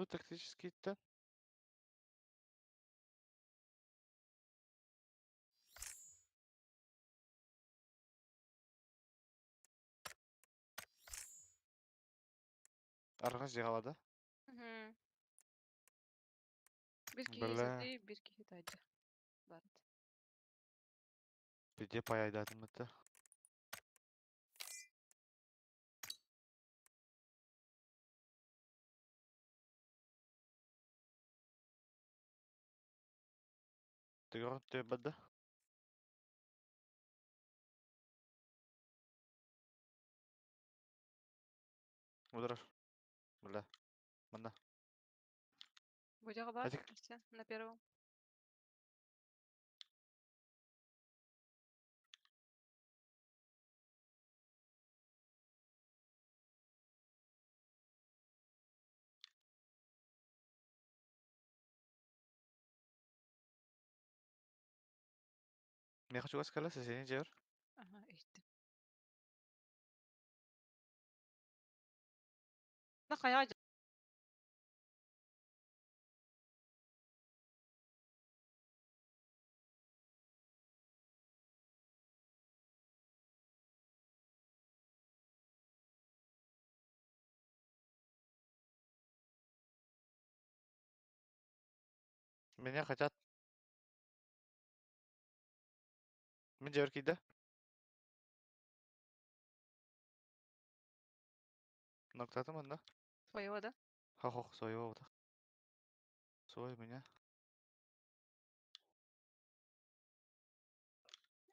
Бу тактическийттан. Арҕас дьиэҕэ да? Мгм. Bir киһи Бля. сытыы, bir киһи таһырдьа барыт. Где паяйдатым это? Тыгын төбөдө. Ударар. Бля. Манна. Будяга бар, Этик. все, на первом. Меха чугас кэлэ сесени дьиэр. Ага, иһиттим. На хайа Меня хотят. Мин дьиэр киирдэ. Ноктатым манна. Своего, да? Хо-хо, своего вот. Свой меня.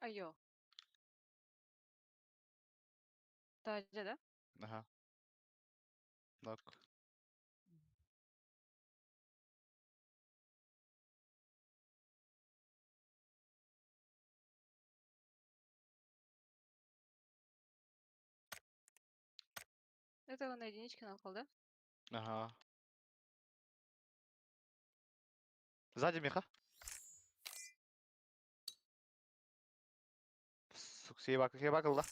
Айо. Таһырдьа, да? Ага. Нок. Это он на единичке нокал, да? Ага. Сзади меха. Сук, съебак, съебак, да.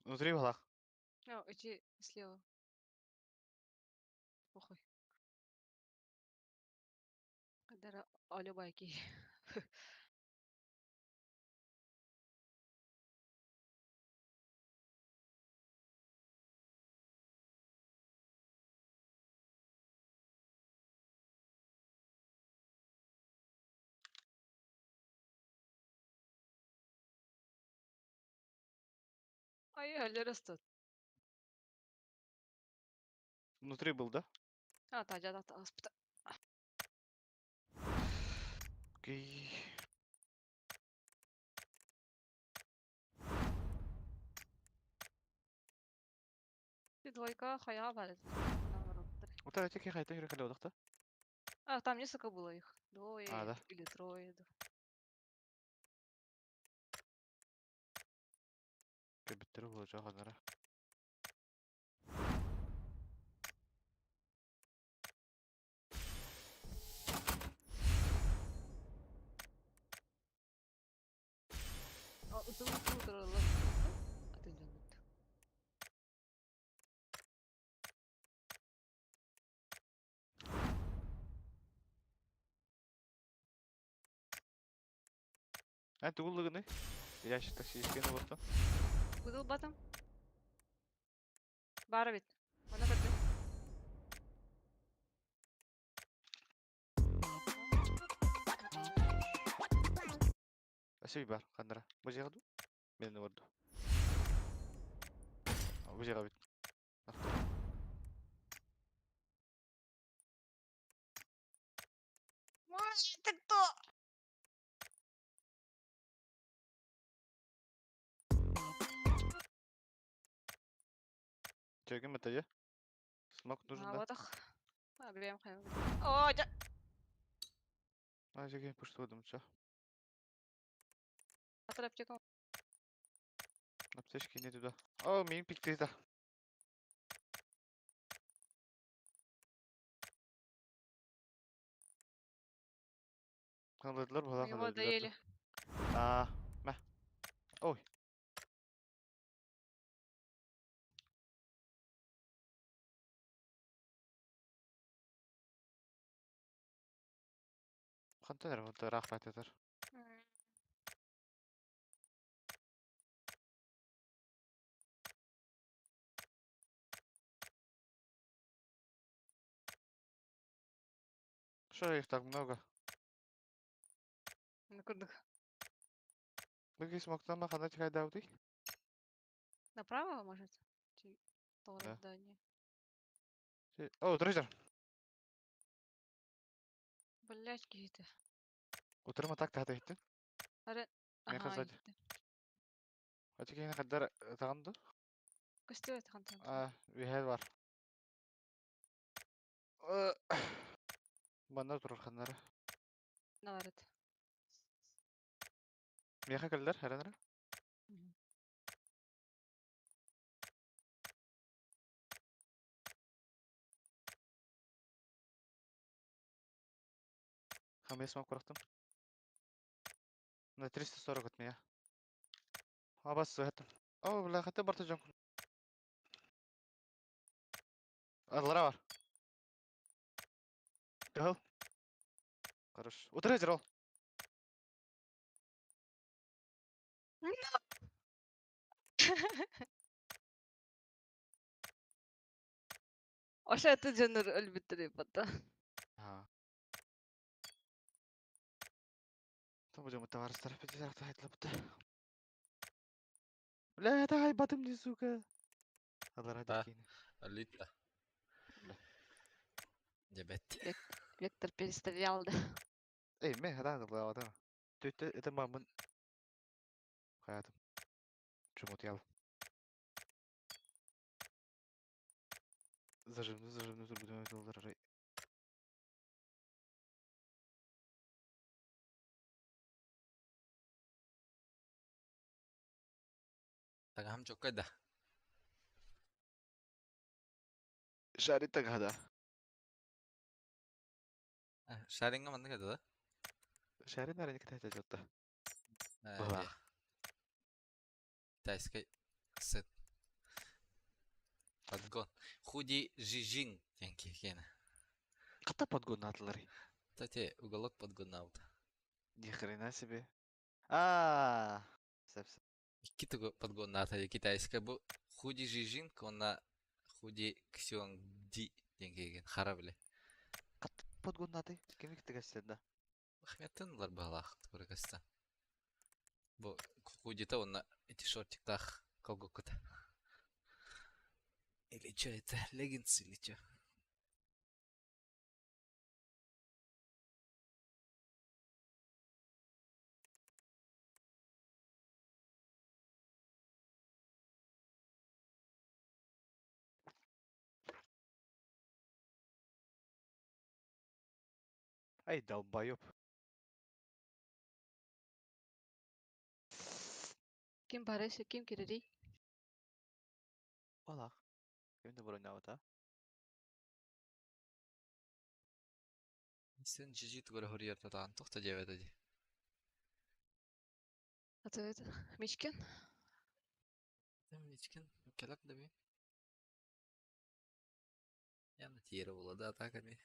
Внутри в глах. О, эти слева. Похуй. Кадара алюбайки. Ай, өлөр растут. Внутри был, да? А, таһырдьа аспыта. Окей. Ты двойка хайа барыт. Вот это такие хайта хиры да? А, там несколько было их. Двое А, да. или трое. Да. Кебиттери булачак анара. А, ытылы туралар. Атын дьоннут. А тугуллыгыны? Ящик такси искени болтон. Быдыл батым. Бара бит. Она көрдө. Спасибо бар, ханара. Бу жегаду? Мен орду. Бу жега бит. Ой, ты кто? Чегем это я? Смок нужен, А, да? вот ах. А, бэм хайа. О, дьэ. А, жеге, пусть выдум, чё? Атыр аптека. Аптечки не туда. О, мин пикты да. Kandırdılar bu Его kandırdılar. доели. А, мә. Ой. Хантан эрэ ыраах баататар. Что их так много? Ну курдук. Быги смоктама хана чихайдаутый? Направо, может? Чи Да. здание. О, трейдер. Блять, какие-то. Утром так тахта иттин. Аре. Меха Ага, сзади. иһиттэ. Ачыкейна хаддар таганду. Көстүбэт хантан. А, вихел бар. Манна турар ханнара. Наларыт. Меха кэллэр, хэрэнэрэ. Хамес смог курахтым. На 340 от меня. Абас это. О, бля, хотя барта жонку. Аллара бар. Гол. Хорош. Утрейдер ол. Ошо это дьоннор өлбүттэр бата. Ага. Там будем товарищ 50 хайтлапты. Бля, это хайбатым не, сука. Аллара Да. дикини. Алита. Бля. Дебет. Вектор перестрелял, да. Эй, ме, хата да, да. Түттэ, это мамын. Хаятым. Чумут ял. Зажимны, зажимны, турбудем доллар. Тагам чоккайда. Шарит тагада. Шаринга маннык это, да? Шарин нарыник тәтә жотта. Была. Тайской сет. Подгон. Худи жижин янки кена. Ката подгон натлары. Кстати, уголок подгон аут. Ни хрена себе. А, сеп сеп. Икки тугу подгон ната китайская бу худи жижин конна худи ксюанг ди деньги хара биле. Кат подгон наты. Кемик тегәстен да. Ахметтен лар балах турыгаста. Бу худита онна эти шортиктах колгокута. Или что это? Леггинсы или что? Ай, долбоёб. Ким барышы, ким кирири? Олах. Кемде бронь а? Сен жижи тугара хорьер татаан тохта дебет ади. А то это Мичкин? Мичкин, келеп деби. Яна тиере була да атаками.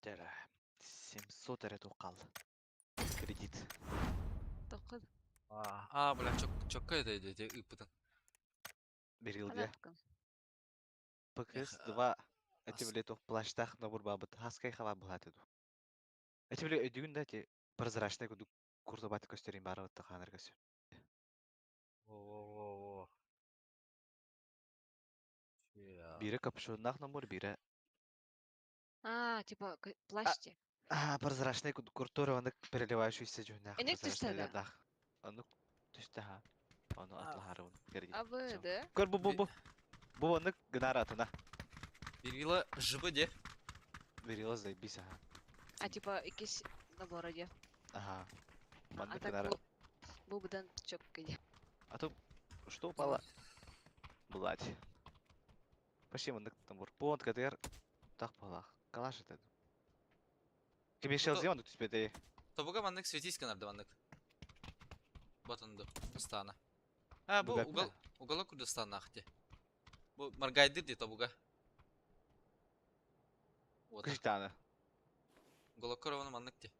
Дәрә. 700 эрэ туқал. Кредит. Токуд. А, бля, чок чокка это иди ыпытын. Берилге. Ханаткын. ПКС Эх, 2. Эти ас- биле тух плащтах набор бабыт. Хаскай хава булат эду. Эти биле өдүгүн да эти прозрачный куду куртубат көстөрин бары бытты ханар көсө. Во-во-во-во. Бире капюшоннах набор, бире А, типа плащ те. А, прозрачный куртура, аны переливающийся жөннах. Энек түстә да? Дах. Аны түстә ха. Аны атлахары оны. Кредит. А Б, да? Көр бу бу бу. Бу аны гынара атына. Берила жыбы де. Берила заебись, ага. А типа икис набора де. Ага. А Манны так гынара. бу бу будан чокка де. А то что упало? Блать. Почти маннык тамбур. Понт КТР. Так балах. Калаш это. Кемешел зион тут түспэтэй. Тобуга маннык светись гынарды маннык. Батынды. Ыстаана. А, бу угол, уголок курдустаннаах дии. Бу маргайдыр дии тобуга. Вот. Кыжтаана. Уголок оны маннык дии.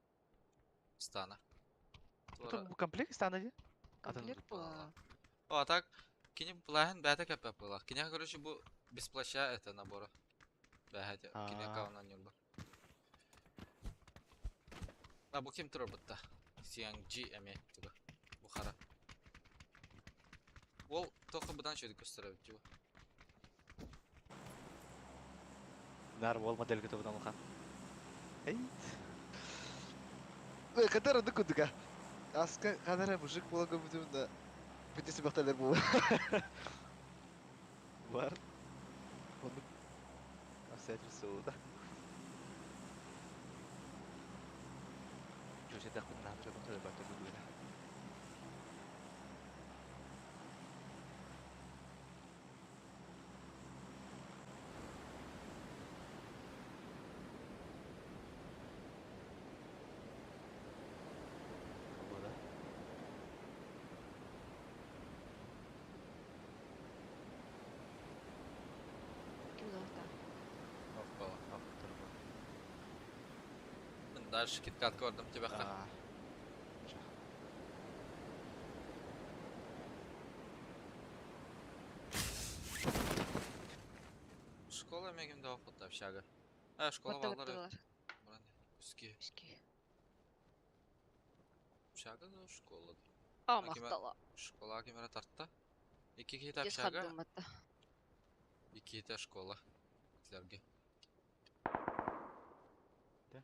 Ыстаана. Это бу комплект ыстаана дии? Комплект была. О, а так, кини плаһын бэйэтэ кэппэт буоллах. Киниэхэ, короче, бу без плаща это набора. Бэйэтэ кини аккаунан ньурба. А бу ким турар бутта? Сианг Джи эмиэ туга. Бу хара. Ол тоқы бұдан шөйді көстөрө эбит дии. Нар ол модельге тобудан улахан. Эй. Кадара ды кудуга. Аска кадара мужик була көбүтүм да. Бүтүсү бакталар бу. Бар. Оны обстоятельства да. Жөсе дақпын нағыр жабын бакта бүгүнэ. Була. Ким да? Оппала. Автор. Мен дальше киткат көрдüm тебэхэ. А. Школа мегим да оқытты общага. А, школа баллары. Үске. Үске. Общага да школа. А, мақтала. Школа кемере тартта. Iki киһи общага. Iki киһи школа. Силерге. Да.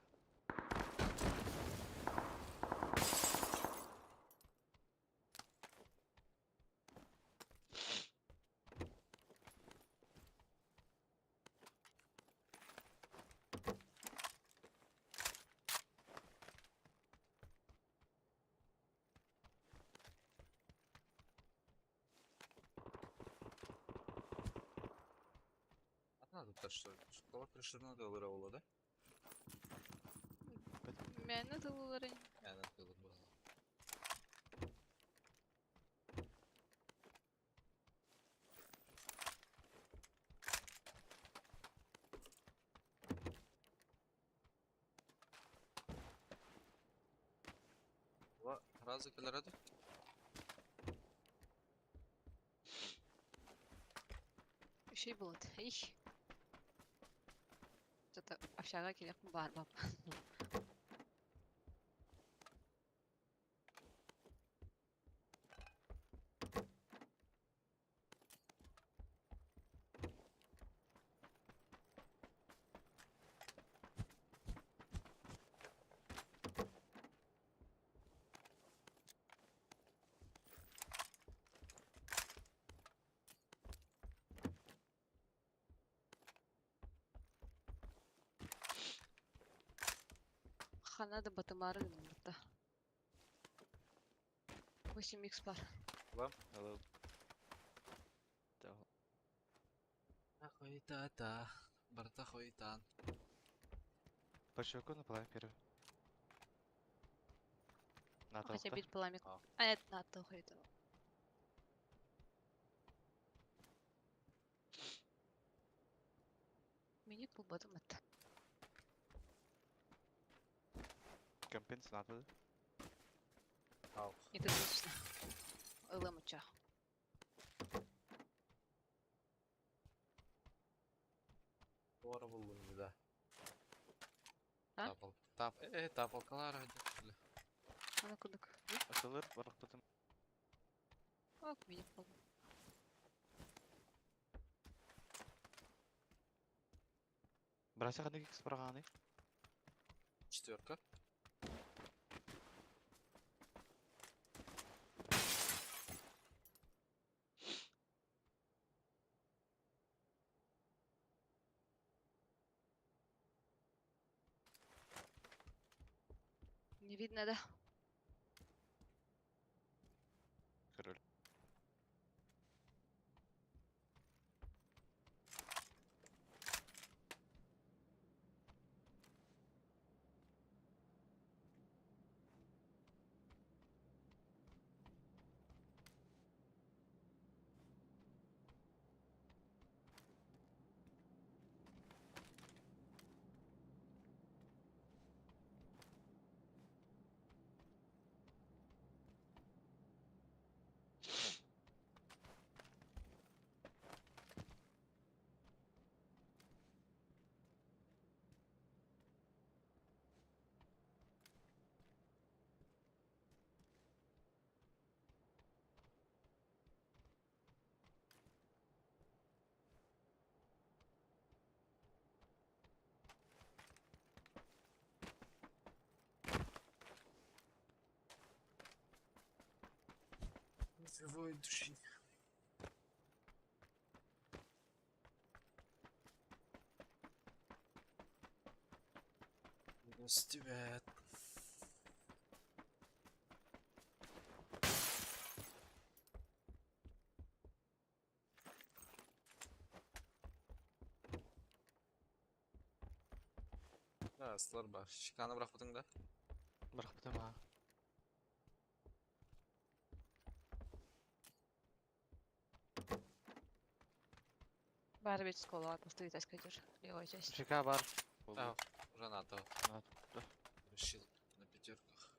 Надо что школа крышырна да ылыра ола да? Мені тылылары. Мені тылыр була. Разы келер. Şey болады. Ih. Что-то общага келеп бар бап. Хана да батымары гынмытта. 8 х бар. Hello. Та Барта хойтан. Пошёл на пламя первый. На Хотя толкта. бит пламя. А. А это на то хойтан. Миник был батымат. Компенсатор. Ау. Это точно. Ыламыча. Туара буллум да. А? Тапал. Тап. Тапалкалар. Ана кудык. Атылыр, барак бытым. Ок, миник был. Брася қандай кекс барағаны? Четверка. Не видно, да? Король. Живой души. Көстүбэт. Аслар бар. Шиканы бырахпытыҥ да? Бырахпытым аа. Баар эбит школа поставить скадер. Левая часть. ЖК бар. А, уже надо. Надо. Решил на пятерках.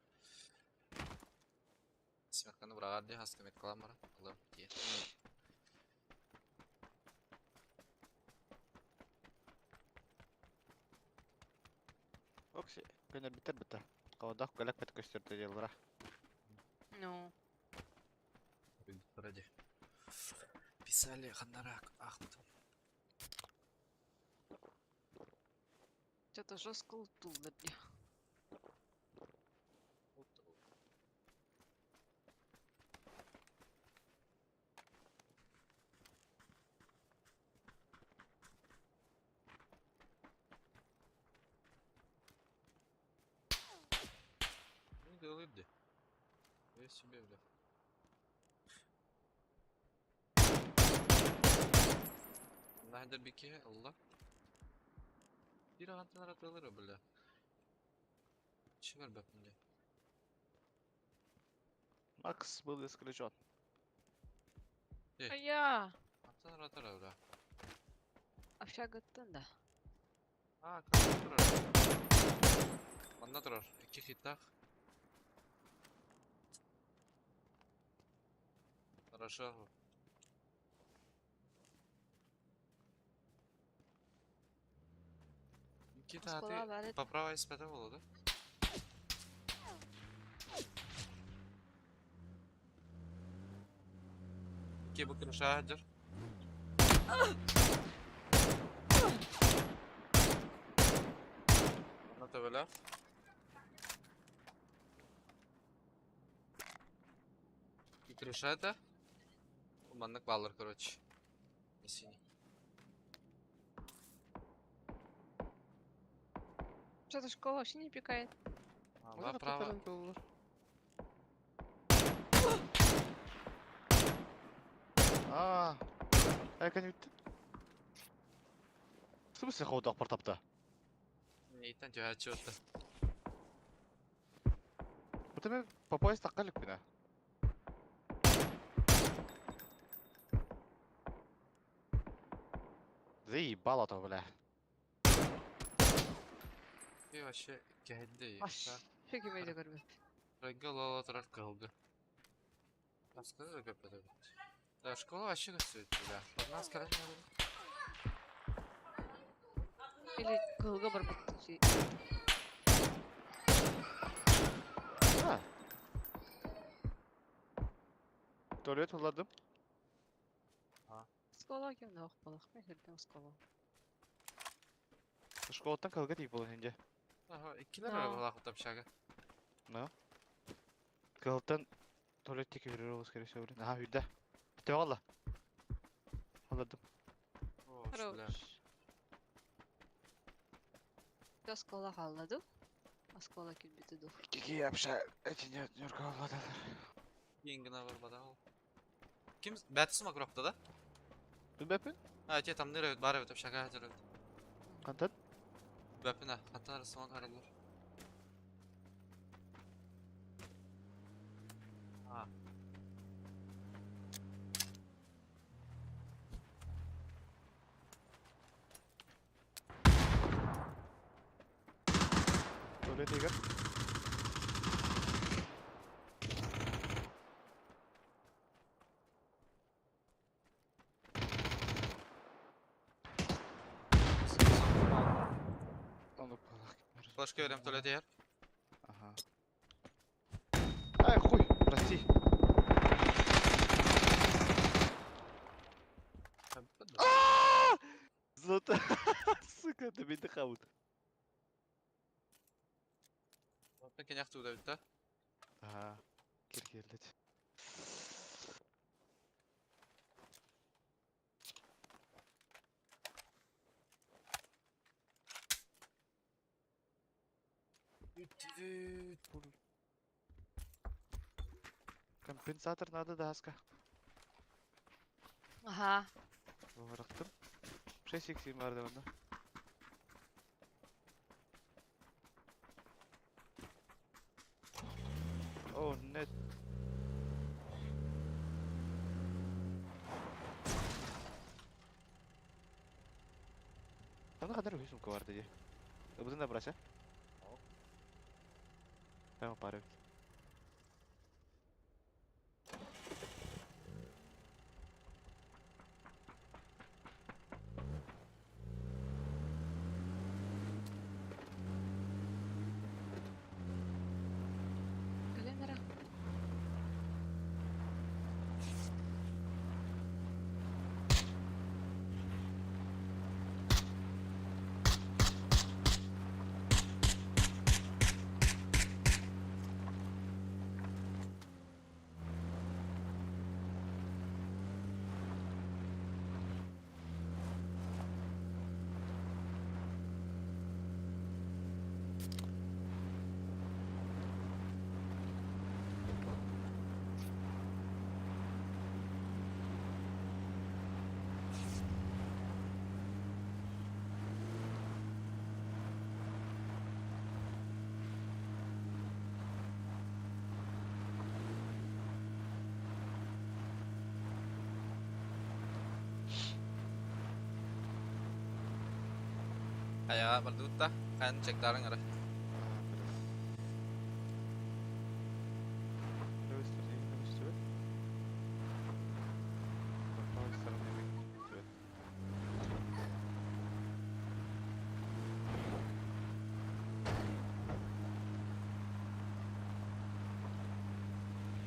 Семерканы быраҕар дии, хаска меткалаан баран. Ылыам дии. Окси, көнөрбүттэр быта. Холодох көлөк бит көстөрдө диэллара. Ну, Ради. Писали ханнарак ахпытым. что-то жестко утулла, бля. Ну, делай, бля. Я себе, бля. Нахдер бики, Allah. Bir антеннара атылыр, бля. Чигар бәпінде. Макс был исключен. Э. А я! Антеннара атылыр, бля. Общагаттан да. А, турар. Манна турар. Икки хиттах. Хорошо. Никита, а Оскола ты баар по правой спята было, да? Ки бу крыша дер. Манна төбөлөөх. И крыша это? Маннык баллар, короче. Не синий. Что-то школа вообще не пикает. А, да, право. Аа. Айкан үтті. В смысле холодох портапта? Нейтан түһәччи отта. Bu tabi попасть таққалык бина. Заебало то, бля. И вообще кәһәдде. Вообще кемейді көрбөт. Райга лала турар кылды. Рассказывай, как это будет. Да, школа вообще көстүбүт, бля. Одна сказать не буду. Или кылга барбыт. А. Туалет уладым. Школа кем да балах. Мен көрдüm школа. Школаттан кылга тип болын инде. Ага, иккилер Да. балах утап шага. Ну. Кылтан туалеттеки берер ол, скорее всего, блин. Ага, үйдә. Бите валла. Аладым. О, бля. Хорош. Я школа халладу. А школа килбити ду. Какие вообще эти не нюрка. Кийин бар бада ол. Ким бәтісі ма кропта да? Бәпін? А, те там ныр бар өтіп шага хәзер өт. Кантан? Бәпін а, хаттан арасы аралар. А. Туалет егер. Onu palak. Флешка берем туалет егер. Ага. Ай, хуй, прости. Золото. Сука, это бейді қабыт. Кенях туда бит да? Ага. Кир келді. Компенсатор надо да аска. Ага. Бырахтым. 6x бар да онда. О, нет. Там kadar bir сумка vardı diye. Bunu da bırak. Tamam para. Календаря. Kaya bardutta. Kan cek darang ara.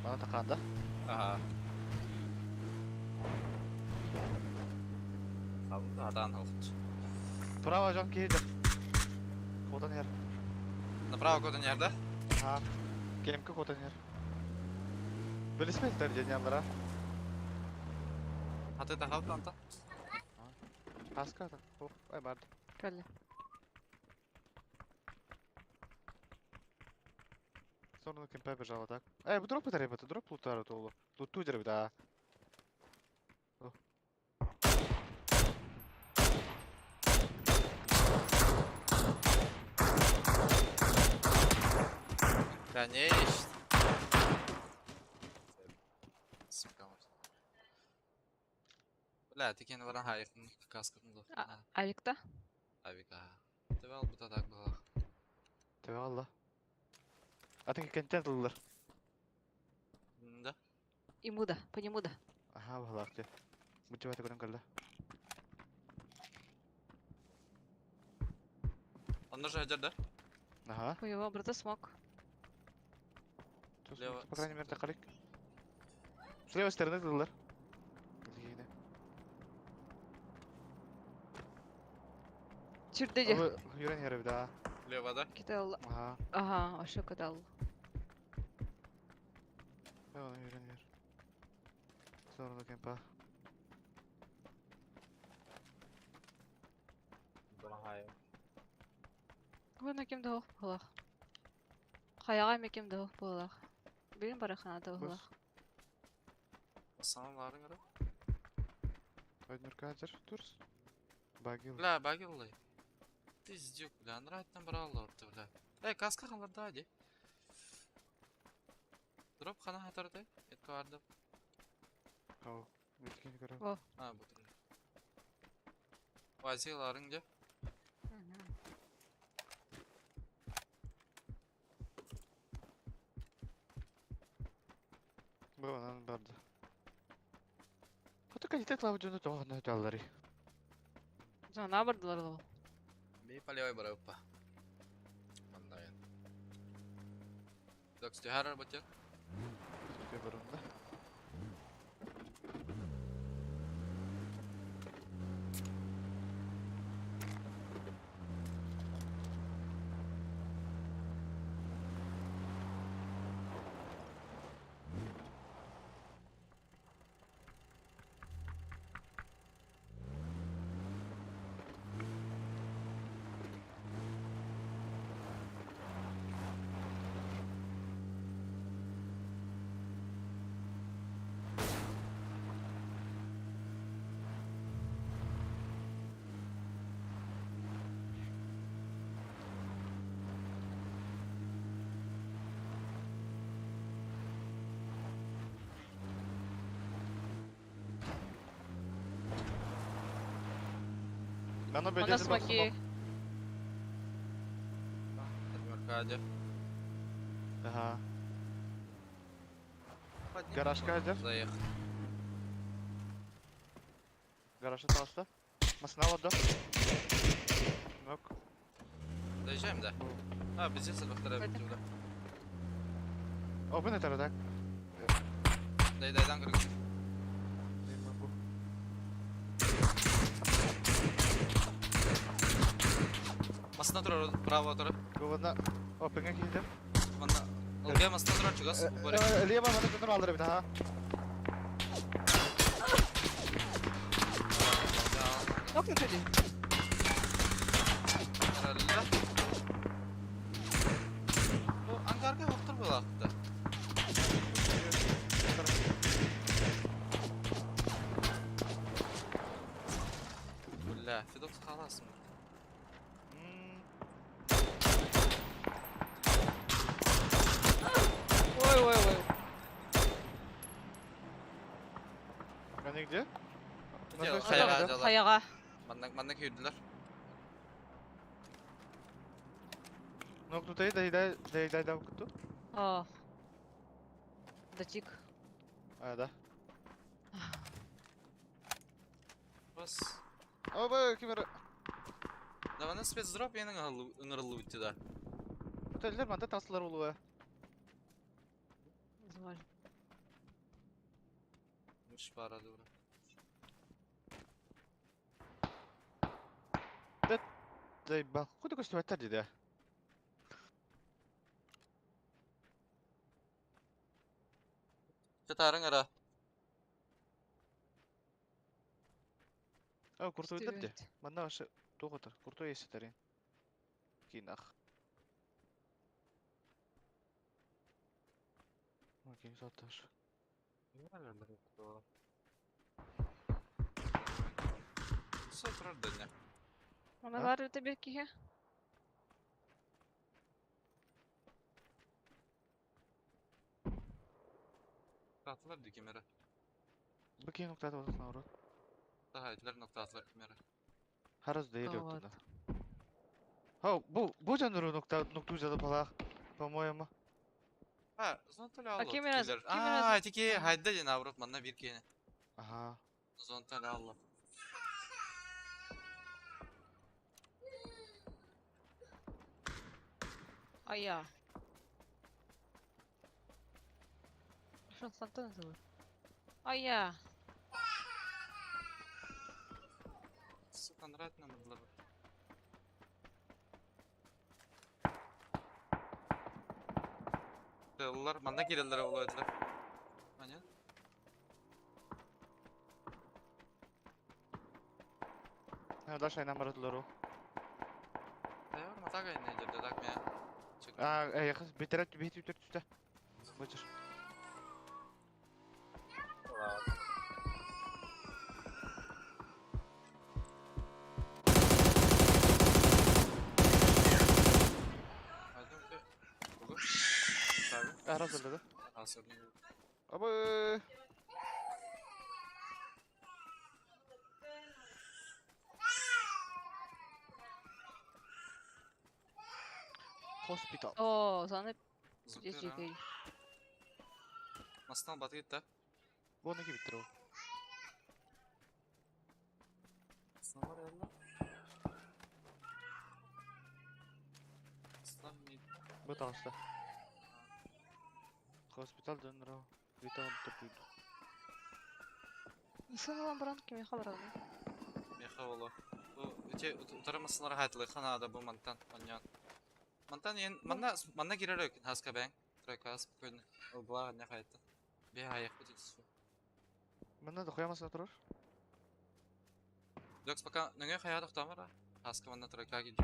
Bana takanda. Aha. Хадан алхыч. Право жан кейді. Кодан ер. Направо кодан ярда? Ага. Кемкі кодан ер. Біліспейдер денялара. Хаты тахалт анта. Аска да. Ох, ай барды. Кэллэ. Сторону кемпе бежала так. Эй, бу дроп ребята, дроп лутары толу. Луту да. Конечно. Сука, может. Бля, ты кен варан хайхын каскатын да. Авикта? Авика. Тебе ал бута так было. Тебе Allah. Атын контент алылар. Да. Имуда, по нему да. Ага, бахлак те. Мучеваты көрөн калла. Он же хажар да? Ага. У его брата смог. Тут, Слева по крайней мере, такалик. С левой стороны дылар. Чүрдеде. Юрен херев, да. Лево, да? Кидал. Ага. Ага, вообще кидал. Юрен хер. Сторону кемпа. Вон кем да болах. Хаяга мекем да болах. Билин барахана да болах. Саналарын кара. Однуркадер, турс. Багил. Бля, багиллы. Ты издюк, бля, нрайтан брал орты, бля. Эй, каска халарда, ди. Дроп хана хатарды, этко арды. Ау, өткені көрі. О. А, бутыр. Вазиларың де. Бұл анан барды. Қаты калитет лавы жөнді тоғын өте аллары. Жана бардылар ол. Би полевой бараппа. Мандайын. Так, стихар батер. Түке барымда. Мана Манна бөдө смоки. Аркадия. Ага. Под ним Гаражка можно один. заехать. Гаража таста. Масына алады. Нок. Доезжаем, да? А, пиздец, вторая Қайда? бля. О, бұны тарадак. Дай, дай, дан кыргыз. Масына турар, право турар. Голодна. О, піңе кейдім. Манна. Ылгай масына турар чугас. Борек. Лева маны күнір алдыры бит, ага. Нокнут люди. Бу ангарга оқтыр болақты. Бля, Федот халасың. Ой, ой, ой. Они где? Где? Нашли Хаяға, сюда, да? дала. Хаяға. Манна манна күйділер. Ну, кто-то дай, дай, дай, дай, дай, кто? А. Датик. А, да. Бас. Оба, кемер. Давана спецдроп енің ыңырлы өтті да. Өтелдер, манда тасылар болуға. Возможно. Үш барады бра. Дай, бақ, куда көстіп аттар деді. Татарың ара. О, курту өтер де. Привет. Манда вообще тоғытыр. Курту есетер. Кинах. Окей, саташ. Все тұрар да не. Ана А? бар өте бер киһи. Атылар ди кемері. Бұл кейін нұқтаты болсын наоборот. Daha etler nokta atılар кемері. Хараз да елі Вот. өтті. Хау, бұл, бұл жаныру нұқта, нұқту жады балақ, по-моему. Ha, zontal allo. кемер аз- кемер аз- Аа, тики хайда ден аврот манна бир кені. Ага. Zontal allo. Ая. Что с Антоном зовут? Ая. Сука, нравится нам было. Дыллар, манна келелер олайдылар. Аня? Ha, дальше айнан барадылар ол. Таяр матага не жерде так мен. Чык. А, эй, қыз, бетерет, бет үтер түсті. Бычыр. Айдым ки. Бугу. Tabi. Хараз өлді. Асыр. Абы. Hospital. О, заны здесь дикий. Мастан баты кетті. Bu ne gibi bitti o? Сыналар әлі. Сынан не Bu tağışta. Hospital dönür o. Vital topuydu. Сын баран кеме хабар меха болу. Бу өте утарамасылар хайтылы ханада бу мантан оньян. Мантан ен манна манна кирер өкін хаска бәң. Тройка спокойно. Ол була не хайты. Бе аяқ бит. Мында да қоямасына тұрыр. Докс пока нөңе хая тоқтамара. Хаска манна тройка киди.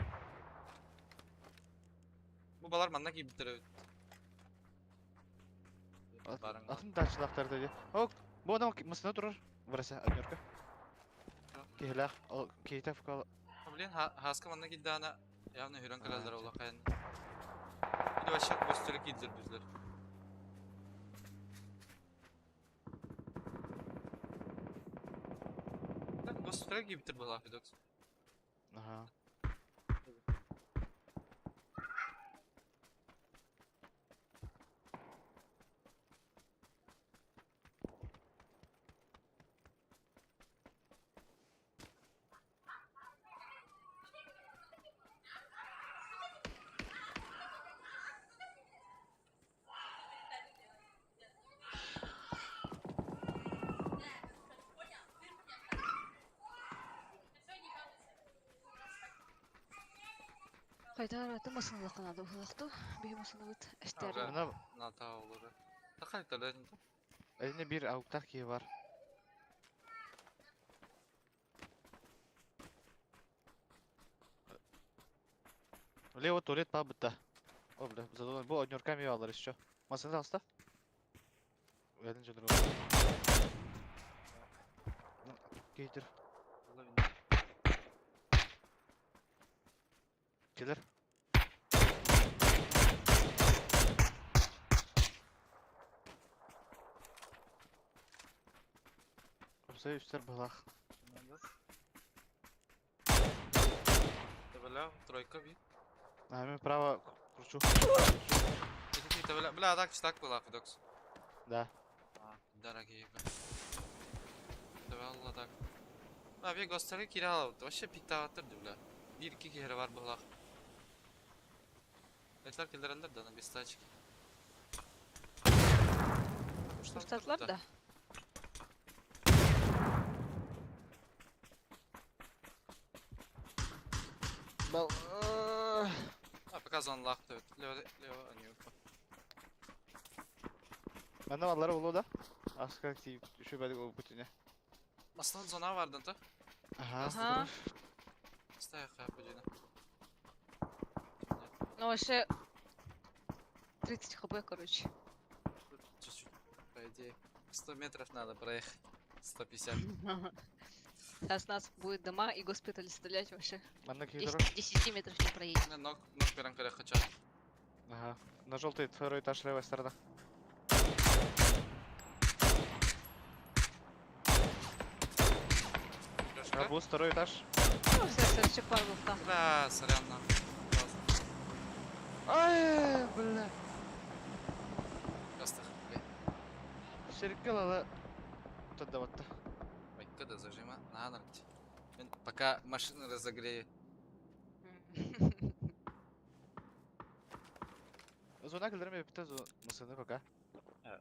Бу балар манна кип битер. Барың. Атын дачылақтар dedi. Ок, bu adam mısına durur. Burası Amerika. Кихлах, ол кейтеп кал. Блин, хаска манна кидdi ана явно хүрен калалар ола кайын. Или вообще көстөрө киддер bizler. Так, көстөрө киптер була Федокс. Ага. Хайдах эрэ массыыналаххына уһулахту биһи массыынабыт эстэр. Мына Ната олору. Тахай төлөн. Элине бир ауктах киһи бар. Лево туалет бабыта. О, бля, задумал. Бу однерками алар еще. Массыына таҕыста. Уйатын дьонур. Кейтер. Келер. Опсай үстер балах. Бля, тройка би. А, мен право кручу. Бля, бля, так так была, Федокс. Да. Дорогие. Валла так. Abi gösteri kiraladı. Вообще piktavattır бля. Bir iki kere var bulak. Etler kildirenler de без тачки. Штатлар да. Бал. А, пока зон лах Лево, лево, они Менде баллары болу да. Аска тиіп düşüp ол бүтүнө. Аслан зона бардын то. Ага. Ага. Ставь хапа Ну вообще 30 хп, короче. Чуть-чуть, по идее. 100 метров надо проехать. 150. Сейчас нас будет дома и госпиталь стрелять вообще. Манна кейдер. 10, 10 метров не проедем. Ног, ног берем коре хочу. Ага. На желтый второй этаж левая сторона. Арбуз, второй этаж. Ну, все, все, все, пару да. Бля, сорян, на. Ай, бля. Просто бля. Шеркалала. Тада вот. Когда зажима, на Пока машину разогрею. Зона кілдірме бітті мысыны пока.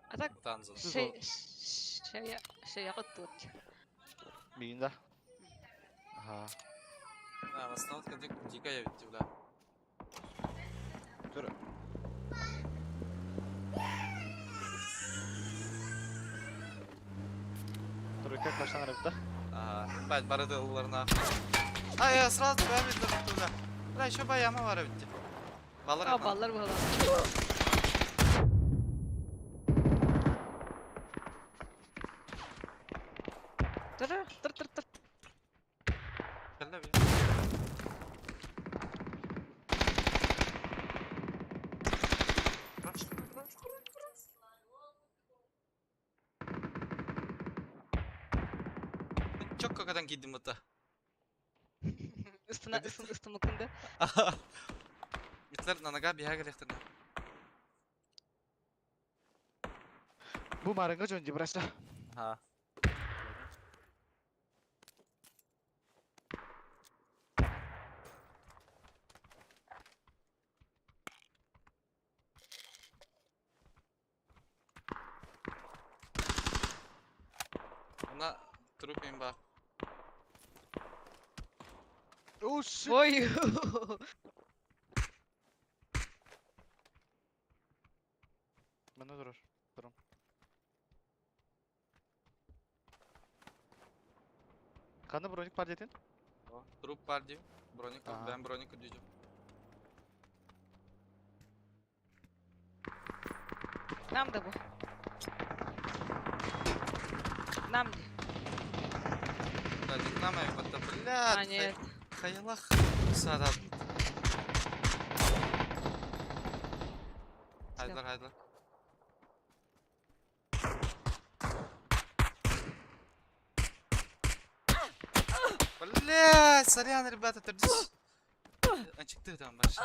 А так, Там зона. Шея тут. Миин да. Ага. А, в основном дикая ведь, бля. Тур. Тройка каштан арабыта. Ага, бать барыдыларына. А, я сразу бәмит туда. Бля, еще баяма бар битти. Балар. А, баллар было. Тұр, тұр, тұр, тұр. Кәллә би. Çok kakadan giydim ата. Үстіна, үстін, үстін мүкінді. Битлер на нога бияга лехтер. Бу марыңга жөн дебрашта. Ха. Она труп имба. Оу, shit. Ой. Мені дурur. Durun. Қаны броник бар дедin? Труп бар дейм. Броник, Ага. ben броник diyeceğim. Нам да бу. Нам де. Да, не нам, а это, блядь. А, нет. Хаялах. Сарат. Хайдлар, хайдлар. Блядь, сорян, ребята, төрдүс. Ачыкты там вообще.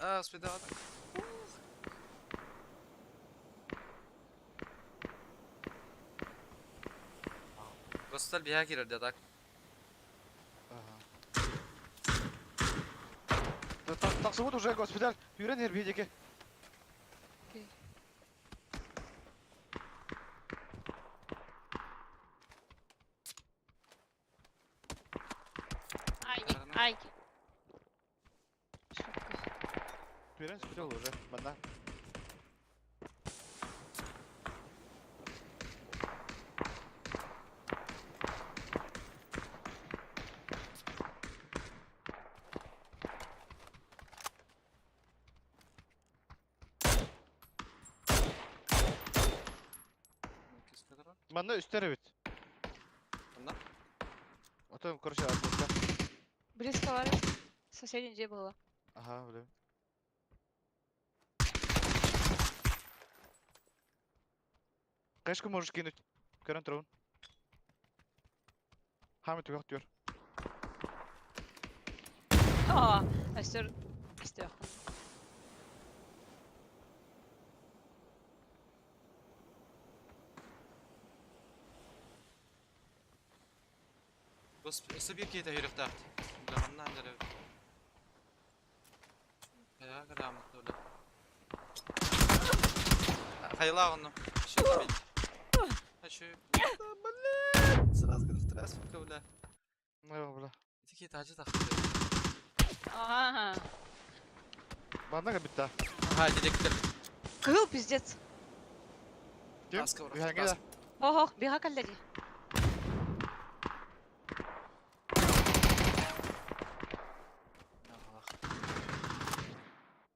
А, успедаватым. Госпиталь биһа кирер да так. Тахсыбыт уже госпиталь. Юрен эрбиедеке. Ай, ай. Шутка. Юрен спитал уже. Манна. Манна үстер эбит. Манна? Ото короче атмыска. Близко бар. Соседний где было? Ага, блин. Кэшку можешь кинуть. Көрөн турун. Хамы түгэх түөр. А, остер. Остер. Господи, өссө биир киһитэ үрэхтээх. Бля, манна андары. Хайа кадаамыт бля. Хайла онно. Еще Хочу. Блин! Сразу говорю, сука, бля. Ну, бля. Такие тачи тахты. Ага. Манна кабитта. Ага, директор. Кыл пиздец. Ким? Таска бро. Үһәңге да. Ох, бега каллари.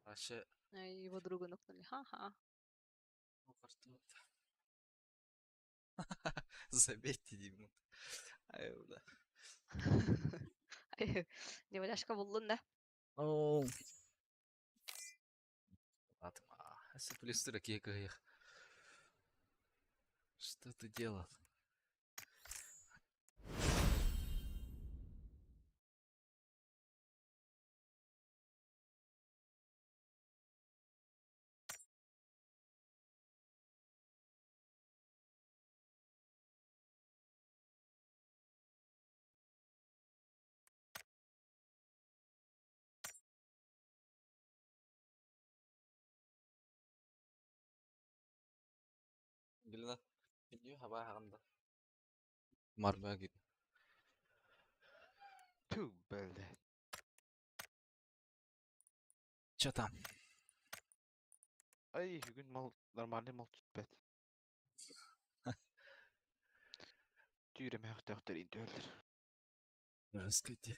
Вообще. Его друга нокнули. Ха-ха. Забейте, Диму. Ай, бля. Деваляшка буллун да. Оу. Ладно, плюс их. Что ты делал? Ангелина, видео хаба хаганда. Марба гит. Ту, блядь. Чё там? Ай, бүгүн мал нормальный мал түспэт. Түйрем хәхтәхтер интөлдер. Раскайте.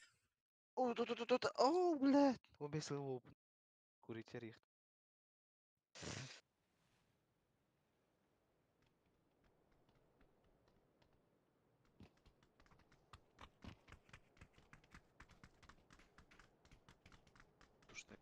О, тут, тут, тут, о, блядь. 15 сыл болып. Куритер их. Тушный.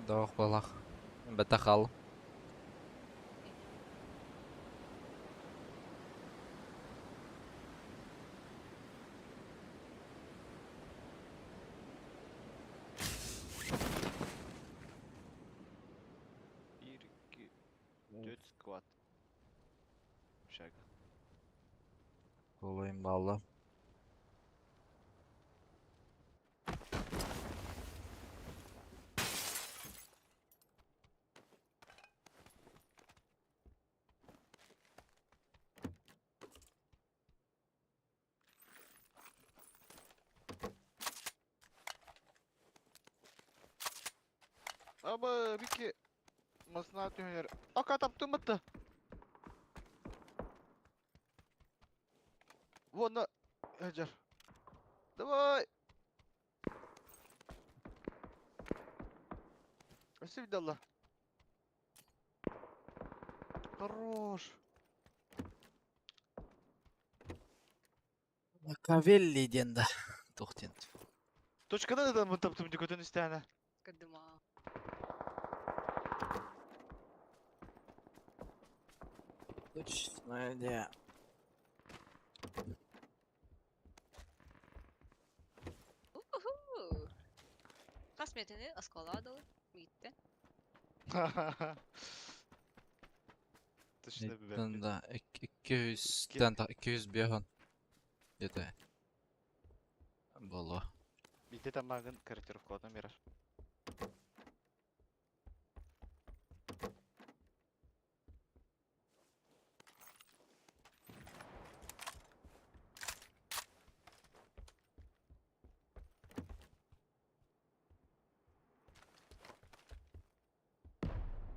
Даах балах. Бэтэх ал. Bir, iki, dört squat. Şaka. Olayım valla. Ama bir ki masına atıyor yer. Aka taptım battı. Вон Хаджар. Давай. Спасибо, Аллах. Хорош. Макавелли диэн да. Туох диэн. Точкада да мы таптым дикотын истәне. Кадыма. Точно де. Уху. Хас метини оскола дылы. Митте. Точно бе. Да, 200-тэн 205 где-то. Было. Бите тамагын корректировкадан берер.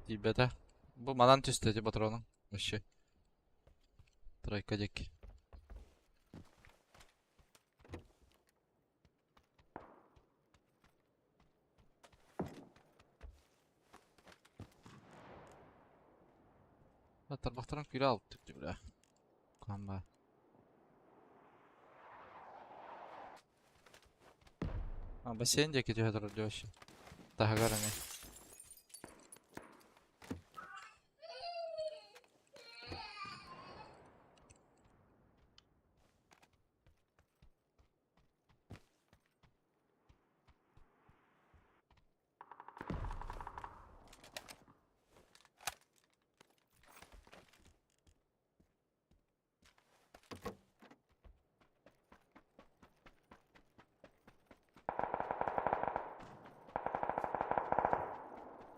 Тибете. Бу манан түстэ ти патронун. Вообще. Тройка дек. Тарбахтаран күрә алып түктү бля. Кamba. А, бассейн деки түһэ турар вообще. Таһагар эми.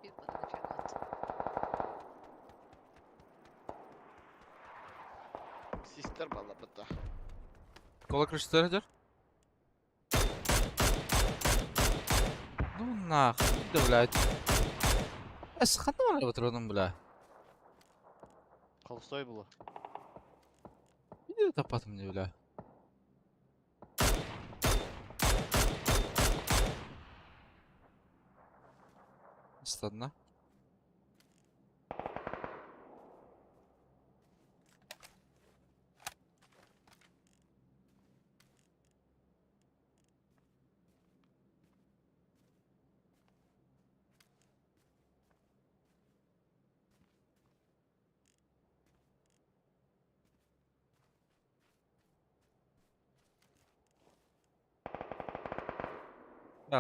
Bir bana фермат. Систер бала бата. Кола крышты дер? Ну нахуй, да блядь. Эс ханна бар патронун бля. Холстой было. Иди тапатым не бля. Стадна.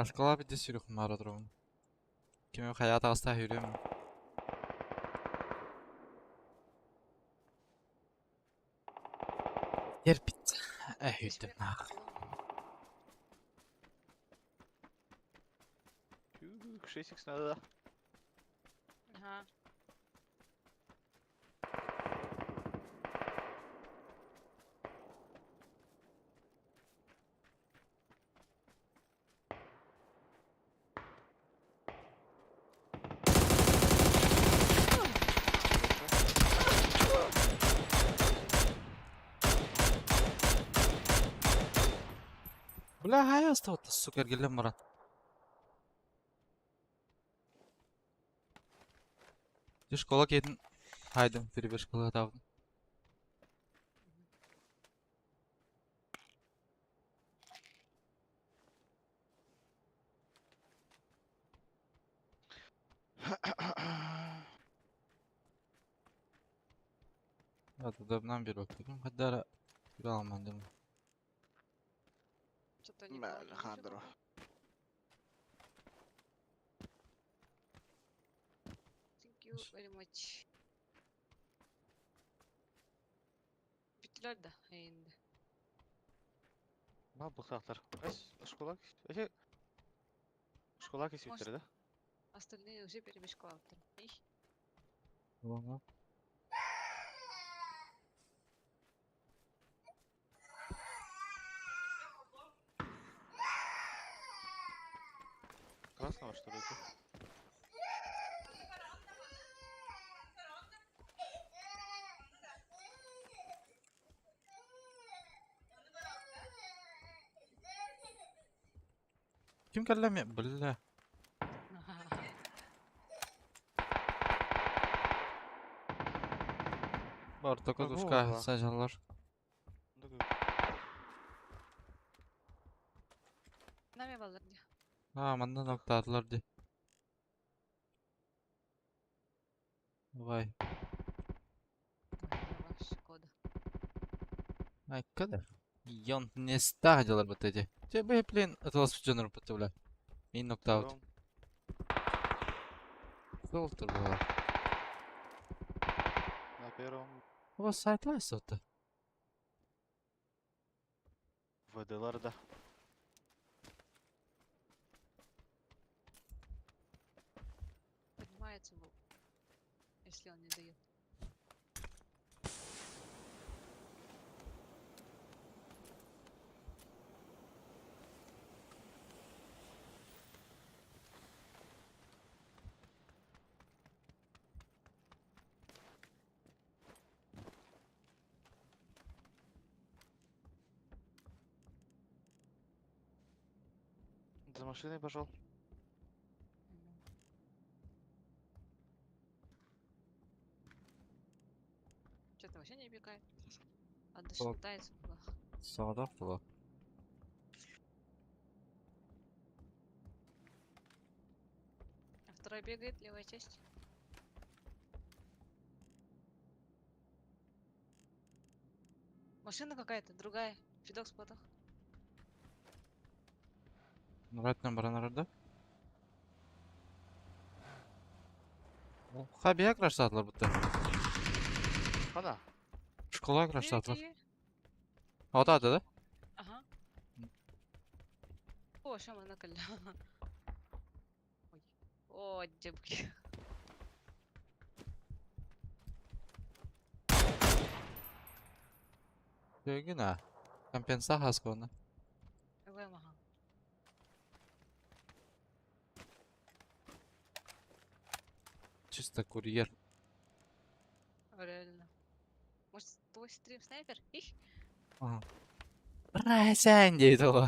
Школа бит сүрүк мара турун. Кеме хаят аста хүрүм. Терпит. Әһүттем нах. Чух, 6х надо, да. Ага. Бля, хая аста вот сука келем баран. Ти школа кетин. Хайдым, перебер школа табдым. Адабынан биэрбэппин хайдах эрэ күрэ дьон. Что-то никого не вижу Алехандро. пока. Thank you very much. Бүттүлэр да эйинде. Ма быхтаахтар. Эс школа эсе школа кесиптер да? Остальные уже перебежку алыптыр. Их. Ладно. Красного что ли это? Ким кэллэ Бля. Бар только Ого, тушка ла. сажалар. Нами баллар ди. А, манна ноктаатылар ди. Давай. Ой, Шкода. Ай, когда? Йон не стадилар вот эти. Тебе, блин, это вас дженер потавля. Мин ноктаут. Золото было. На первом У вас сайт лайсота. ВДЛР да. Поднимается был. Если он не дает. За машиной пошел. Что-то вообще не бегает. А дошитается было. Саадах было. А второй бегает, левая часть. Машина какая-то, другая. Фидок спотах. Нұрайтынан баран да? Хабия краштадылар бутта. Хана. Школа краштадылар. Отады да? Ага. О, шама накалля. Ой. О, дебки. Көйгүн а. Компенса хаскона. Ага. Чисто курьер. Реально. Может, твой стрим снайпер? Их. Ага. Брайсен дейді ғой.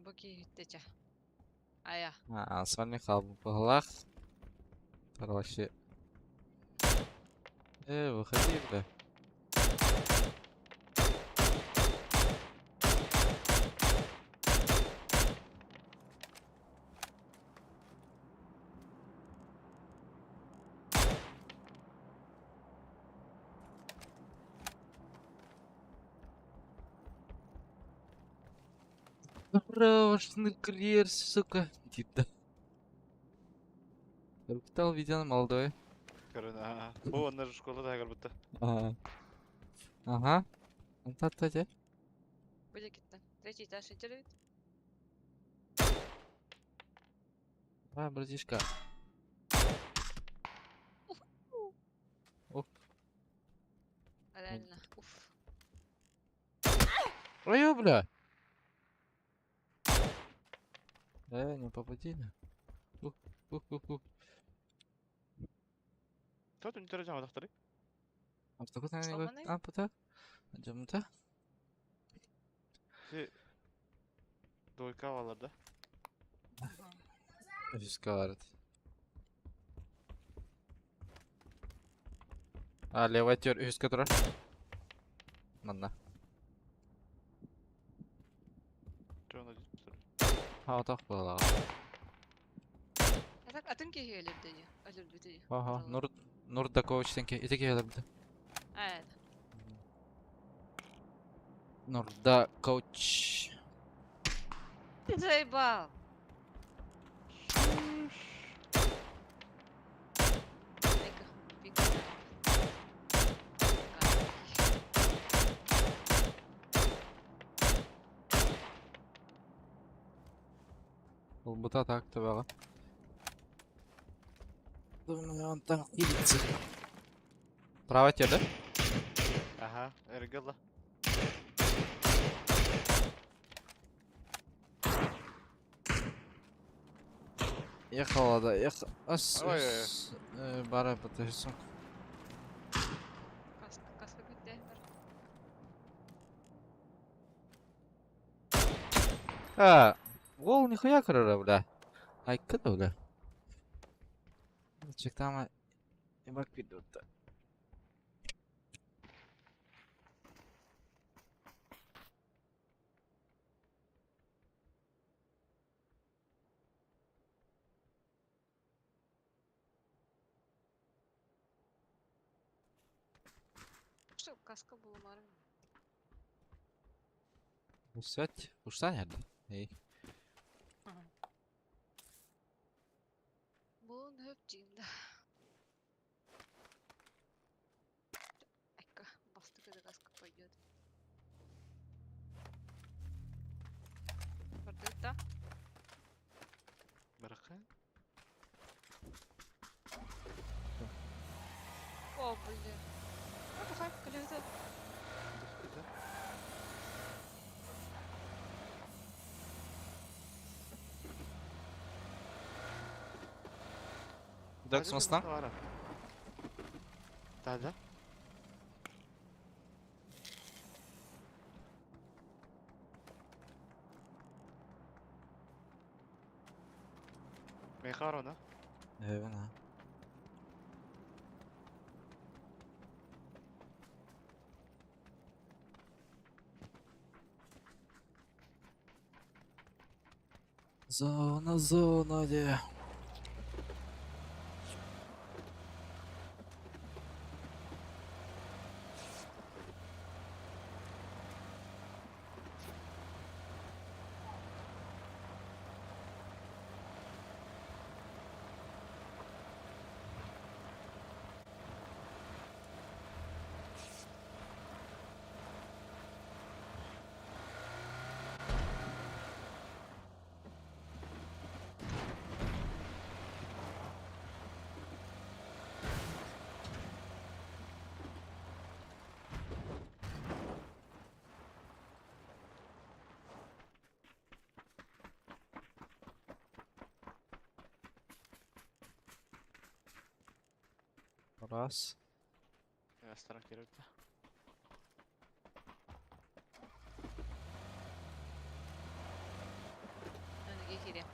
Буки теча. Ая. А, с вами Халбалах. Вообще. Выходи, бля. Заброшенный курьер, сука. Дида. Капитал видел молодой. Корона. О, она же школа да, как будто. Ага. Ага. Антата Будет Третий этаж идет. А, братишка. Оп. Реально. Уф. Ой, бля. Не попади. Ух, ух, ух, ух. Кто тут не tercih второй? Сломанный? А, пота? Жамта? Двойка валар, да? Рисковать. А, левая тер, үс которая. Манна. Что он один, что ли? А, вот так было. Атын киһи өлөрдө дии. Өлөрбүтэ дии. Ага, Нур Нурдакович тенке ити киһи өлөрбүтэ. Аа. Нурдакович. Ты заебал. Дай-ка, пик. Ылбыта так төбөҕө. Право тебе, да? Ага, эргилла. Ехала, да, ехала. Ас, Ой-ой-ой. ас, бара потаһысын. Каска, каска күттэһэр. А, гол нихуя көрөрө, бля. Айкы да, бля. Чектама ебак пидурта. Что, каска булмарым. Усать, ушсан ярды. Эй. Булун хөп жиында. Айка, басты когда каска пойдет. Бардыта. Барака. О, блин. Ну, похай, коллега. Дакс мастан? Да, да. Мехарона. Эвена. Зона, зона, де. Раз. Астарак керекті. Önüge кире.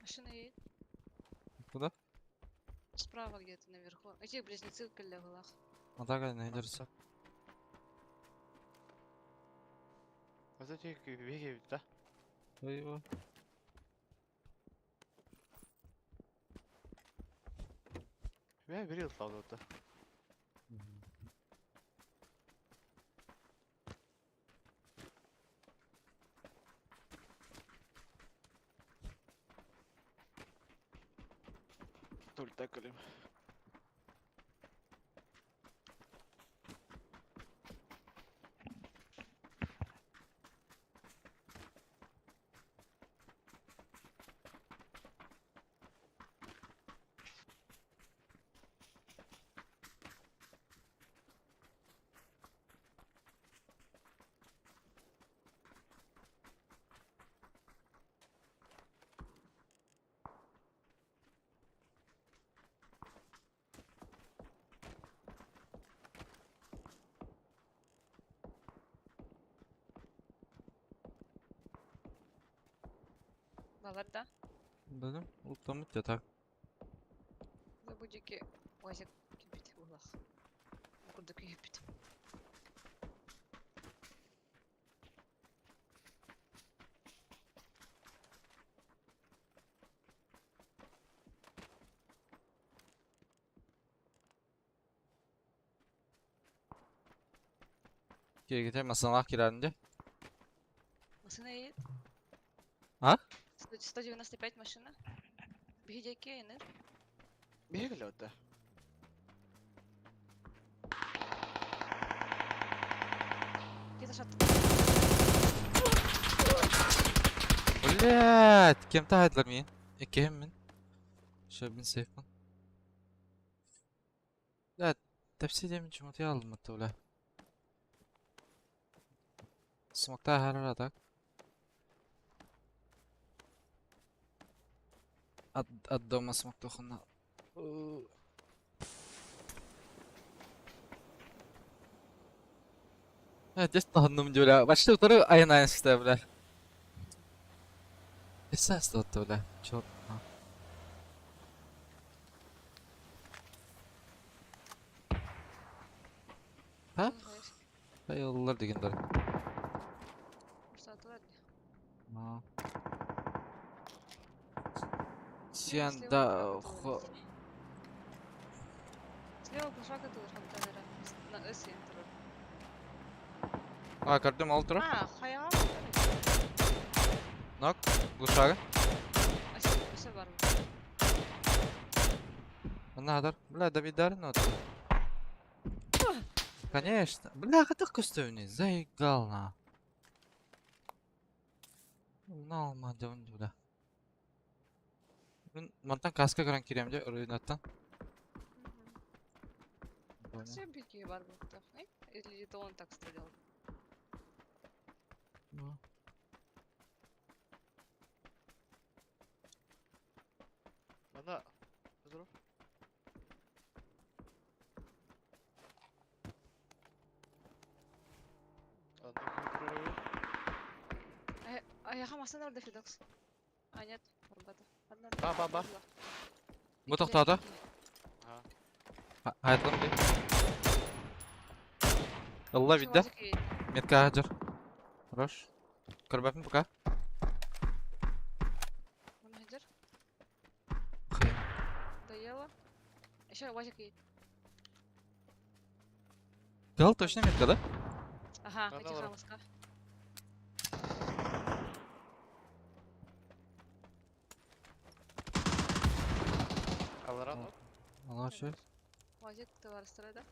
Машина едет. Куда? Справа где-то наверху. Эти близнецы в голах. А так найдется. А за те беги, да? Его. Я берил да. Тульта калим. Балар да. Дадым, ултаммыт я так. Бу диэки Уазик киирбит быһыылаах. Бу курдук иһиппит. Кииргите масыналаах киирэрин дии. Машина едет. А? 195 машина. Биһи диэки инер. Биһиги да. Где-то шат. Блять, кем-то айдылар мин. Иккиһим мин. Шөбүн сейфпын. Бля, тэпси диэмин чуҥатыйа алыммытта бля. Смоктаа аһарар а так. От, от дома смоктухуна. Десь таһынным бля. Почти утары айан айан сыста бля. Эссе астыбатта бля. Черт. Ha? Hayırlılar дегендер. Сатылар. Сен да Слева глушак это контейнера. На С турар. А, көрдүм ол турар. А, хайаҕа Нок, глушага. Өсө бар. Надо. Бля, Давидар, ну Конечно. Бля, хатых көстөвүнүй, заигал на. На алмады он бля. Мин мантан каска көрөн кириэм дии, руинаттан. Все беги бар буолуохтаах. Или это он так стрелял? Ну. Ана. Здоров. А я массыына барда Федокс. А нет, барбата. Ба, ба, ба. Бу тохтоото. Хайтлым дии. Ылла видда. Метка хаджар. Хорош. Көрбөппүн пока. Хаджар. Доела. Еще УАЗик едет. Дал точно метка, да? Ага, эти хамуска. Аларан. Ала что? УАЗик товар да?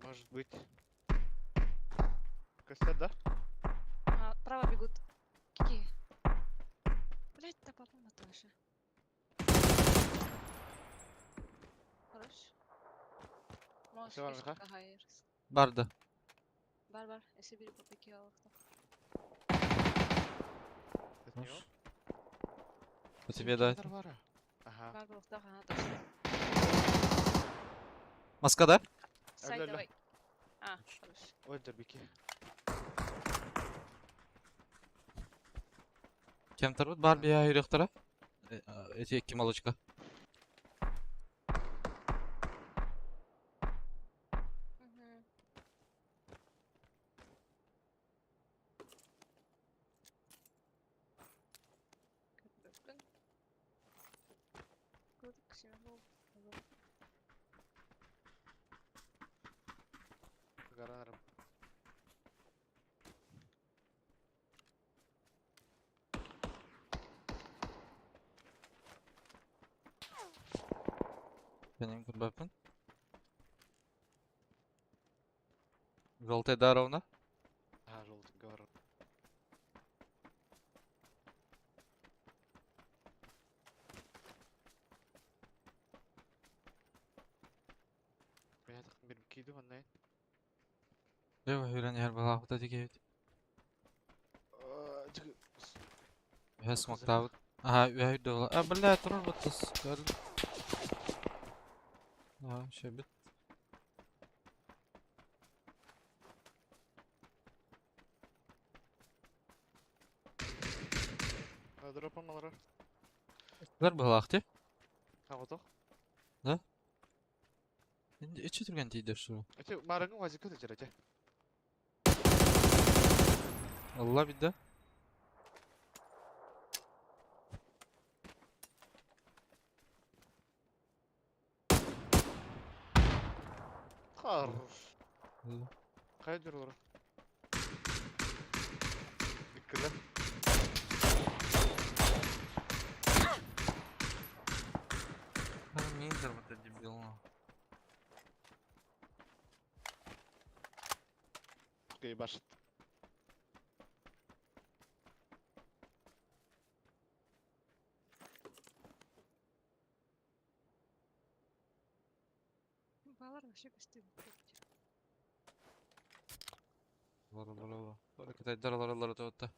Может быть. Костя, да? А, право бегут. Какие? Блять, да папа Наташа. Хорош. Можешь Барды. Бар бар, если бери попеки алахта. По тебе да. Ага. Бар бар, ага, точно. Маска, да? Сайт давай. А, хорош. Ой, дербики. Кем тарбыт бар бия үйрөктара? Эти эки молочка. Гаранарым. Benim көрбөппүн. Желтый да ровно. А, желтый говорю. Мен bir кийдим аннай. Лево үйрен яр балахыта дигебит. Үһэ смоктаабыт. Аха, үһэ үрдэ була. А, бля, турар баттас. Көрдүм. Аха, шөбүт. Дропом алар. Быһылаах дии. Соҕотох. Да? Иччи түргэн тиийдэ шу. Эти барыгын вазика сылдьар этэ. Алла бидде. Хорош. Хайа дьоруолара? Иккилэр. Мизер вот это дебил. Ебашит. Балар вообще көстүбүт. Лара лара лара. Бары кытайдар лара лара туотта.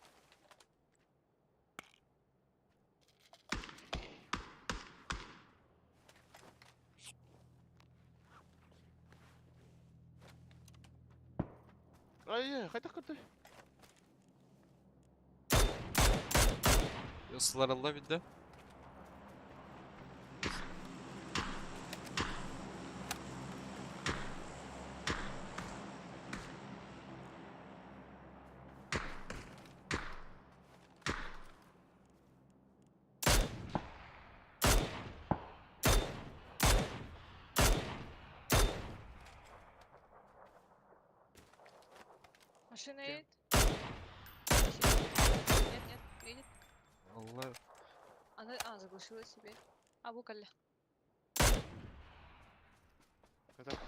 Ай, хайдах көрдүй? Сыларалла бидде. Машина Кем? едет. Нет, нет, едет. Алла. Она, заглушила себе. А, букалля. Это...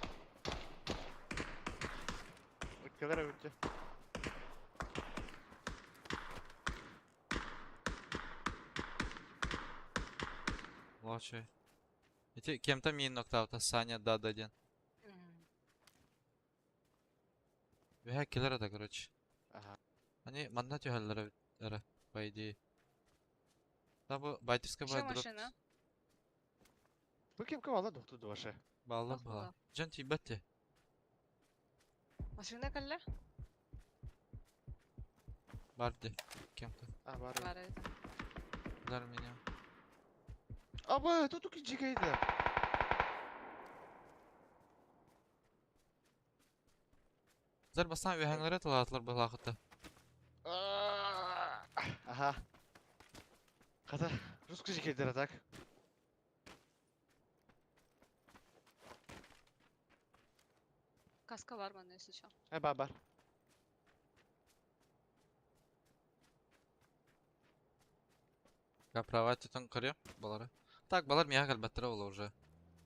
Иккилэр эбит. Лачай. Эти кем-то мин ноктаута Саня да да ден. Үһэ кэлэр это, короче. Ага. Они манна түһэллэр эрэ, по идее. Да бу байтовская Еще бай дроп. машина. Бу кем кем алла докту дуашы. Балла Ах, бала. бала. Жан тибетте. Машина калля? Барды. Кем-то. А, бар. Бар это. Дар меня. Аба, тут туки жигейді. Зар бастан үһәңләре талатлар балахыта. Ага. Хата, русский жигейдер так. Каска бар манна, если чё. Э, бар, бар. Каправа тетон кыры балары. Так, балар мия калбаттыра була уже.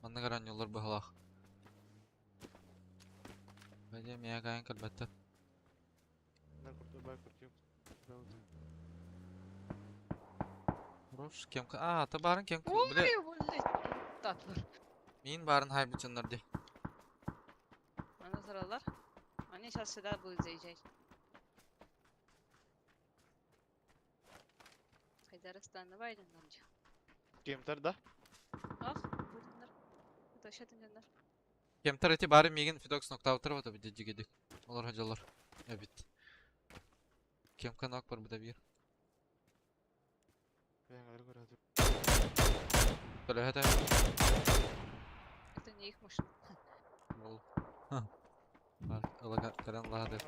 Манна гаран юллар бахалах. Бәйде мия гаян калбатты. На курту, бар курту. Рош кем А, та барын кем Ой, Биле блядь. Татлар. мин барын хай бүтүннөр ди. Аны заралар. Они сейчас сюда будут заезжать. Хайдарастан байден намча. Кемтер да? Ах, буденнер. Это вообще тендер. Кемтер эти бары мигин Фидокс ноктаутыр вот бит дигедик. Олар хаҗалар. Я бит. Кем канак бар буда бир. Бәңгәләр көрәде. Төлөһәтә. Это не их машина. Бол. Бар, алага каран лады.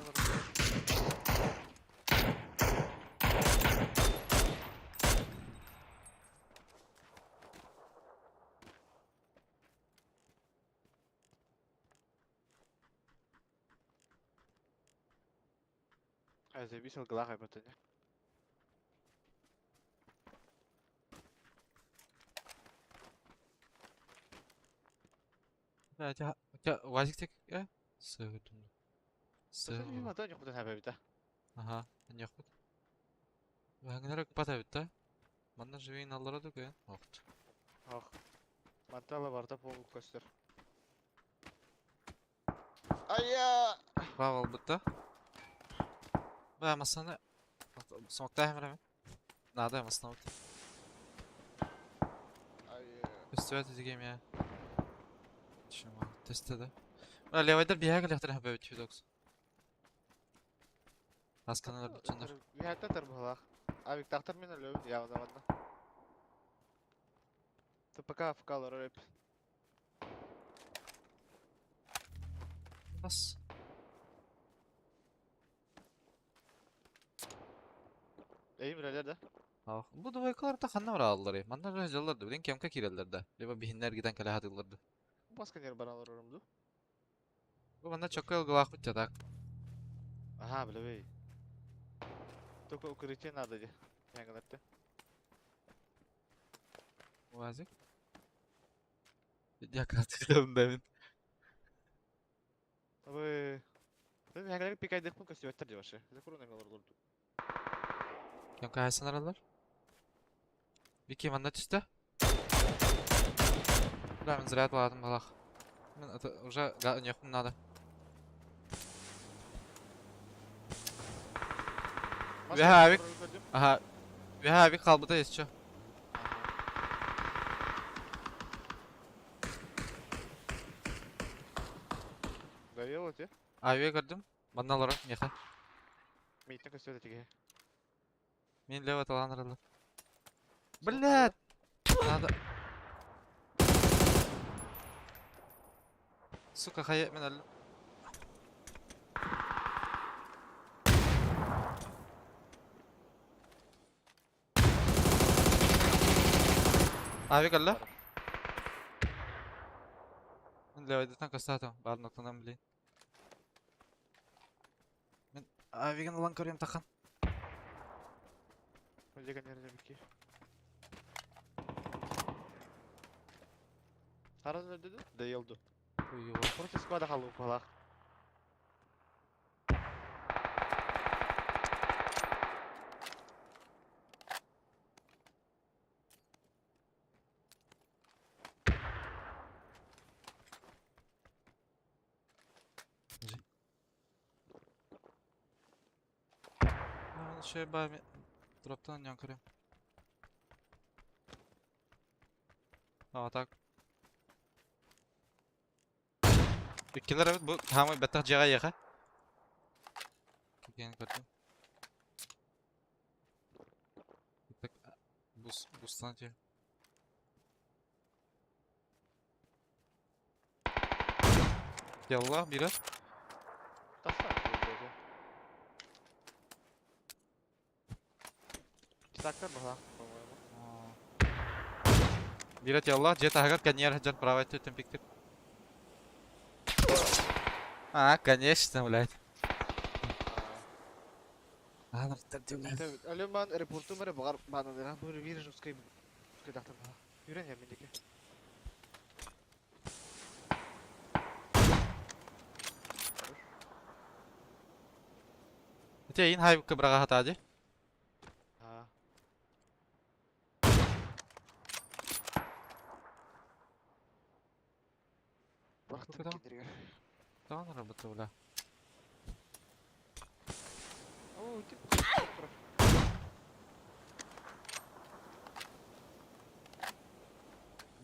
Ай, зависел глава братане. Да, тя тя вазик тек, э? Сыгытын. Сыгы. Мата не худын хәбә бит. Ага, не худ. Вагнер пата бит та. Манна живейн аллара дүкен. Охт. Ах. Матала барда пол көстер. Ая! Бавал бит та. Ба, масаны смокта хәмрәме? Нада масаны. Ая. Өстүәт дигәм я. Шума, тесте да. Ба, левайдар бияга лехтер хәбә бит фидокс. Асканалар бүтәннәр. Вихәттә төр булах. Авик тактыр мен өлөм я заманда. ТПК ФК олорор эбит. Бас. Эйим үрэлэр да? Ах, бу двойкалар да ханна бараалларый? Манна эрэ дьаллар да, билин кемка киирэллэр да. Либо биһиннэр гитан кэлэ сатыыллар да. Баска нер бара олорорум ду? Бу манна чокка ылгылаахпыт так. Ага, билэбэй. Только укрытие надо де. Яңаларда. Уазик. Дякую, да мин. Ой. Мен яңалар пикайдык көстүбэттер де башы. Закуру намелар олорду. Кемка хайсан аралар? Вики манна түстэ. Да, мен зря аталадым балах. Мен это уже нехум надо. Веха, Ага. Веха, вик халбыта есть чё? Довел те? Авиа көрдүм. Манна олорор, меха. Мейтен көстүбэт этиге. Мен лево аталаан аралар. Блядь! Надо. Сука, хайа мен өллүм. Авик өллө. Мен левайдытан көстөөтүм. Баар ноктанан билейин. Мен авигин ылан көрүөм тахан. Легионер бики. Харан öldürdü? Değildi. Ой, Против склада халу балах. Şey баа дроптан ян көрөм. А так. Иккилер эбит бу хаамай бэттэх дьиэҕэ иэхэ. Кигэн көрдүм. Так бус бустан тиэ. Ялла бирер. Тастан Читактар баха, по-моему. Бирет ялла дьиэ таһыгар кэнниэр сылдьан правай өттүн пиктир. А, конечно, блядь. А, блядь. Алеман репорту мэре багар банадыга бу бир русский дактар баха. Юрен я мендеке. Ите ин хай кыбрага хатади. А. Бактым Куда? кендерге. Тагын работа, бля. О, тип.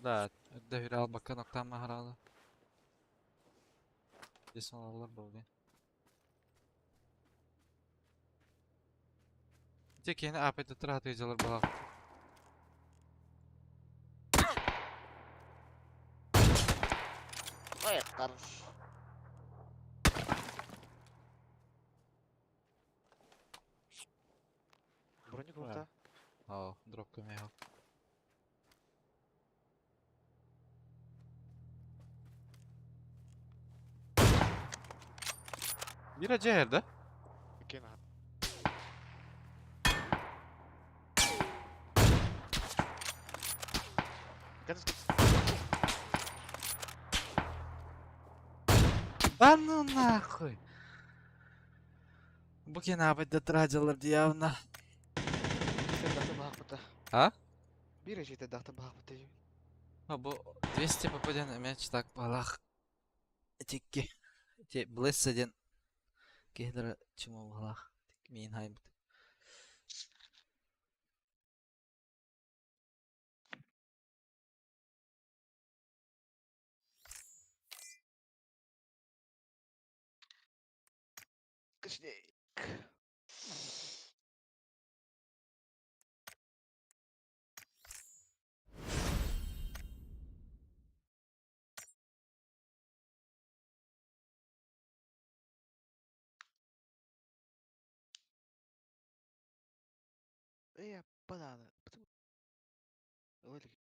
Да, дэвир албакка ноктан махаралы. Десен алалар болды. Ите кени апайда тұр хаты жалар бала. Ой, хорош. Броник Да. болта. О, дропка меха. Бира жер да? Кен аха. Кәдіс кәдіс. Да ну нахуй. Бу кени апайда тұр жалар явно. Дахта бахак бұта. А? Бир жете дахта бахак бұта. А бу 200 попаден мяч так балах. Тикки. Те блесседен. Кеhdere чума балах. Мин хайбыт. Кішнек. Ээ, бананы. Ыла илик.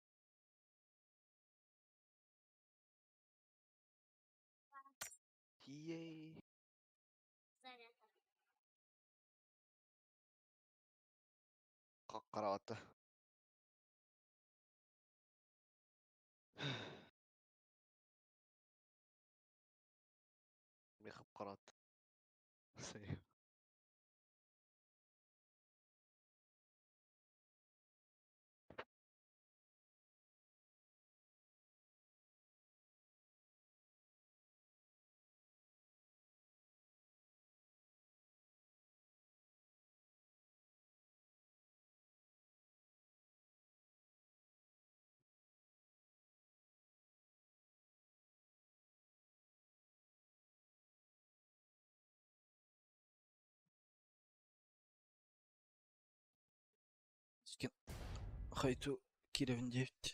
Тиийэй. Хараҕатта. Миэхэ хараҕатта. Скин хайту киирэбин диэбит.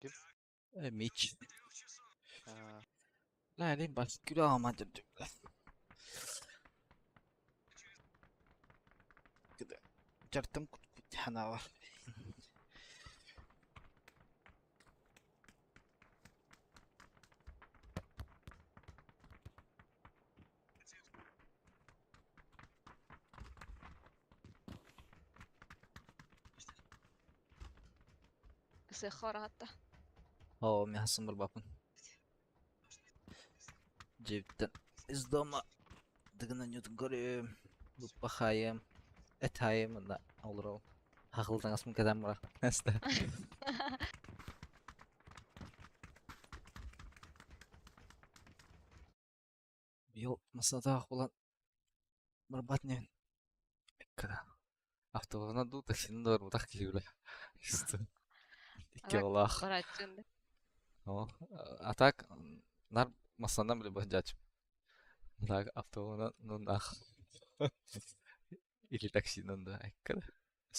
Ким? Мич. Аа, Лалин бас күлэ дьэ. Дьартым ханаавар. Сыххараатта. Оо, мен хасын барбаппын. Дьиэбиттэн из дома дыгынан ньутун көрүм. Буппахайым, этайым уонна олорон хахылтаҥаспын кэтэн барар. Быйыл массыынатаах буолан барбат инибин. Кыра. Автобуһунан дуу, таксинан да барбатах киһи бля. Икки оҕолоох. Барааччын да. О, а так нар массыынанан били быһдьааччым. Так автобуһунан нуннаах. Или таксинан да эккэ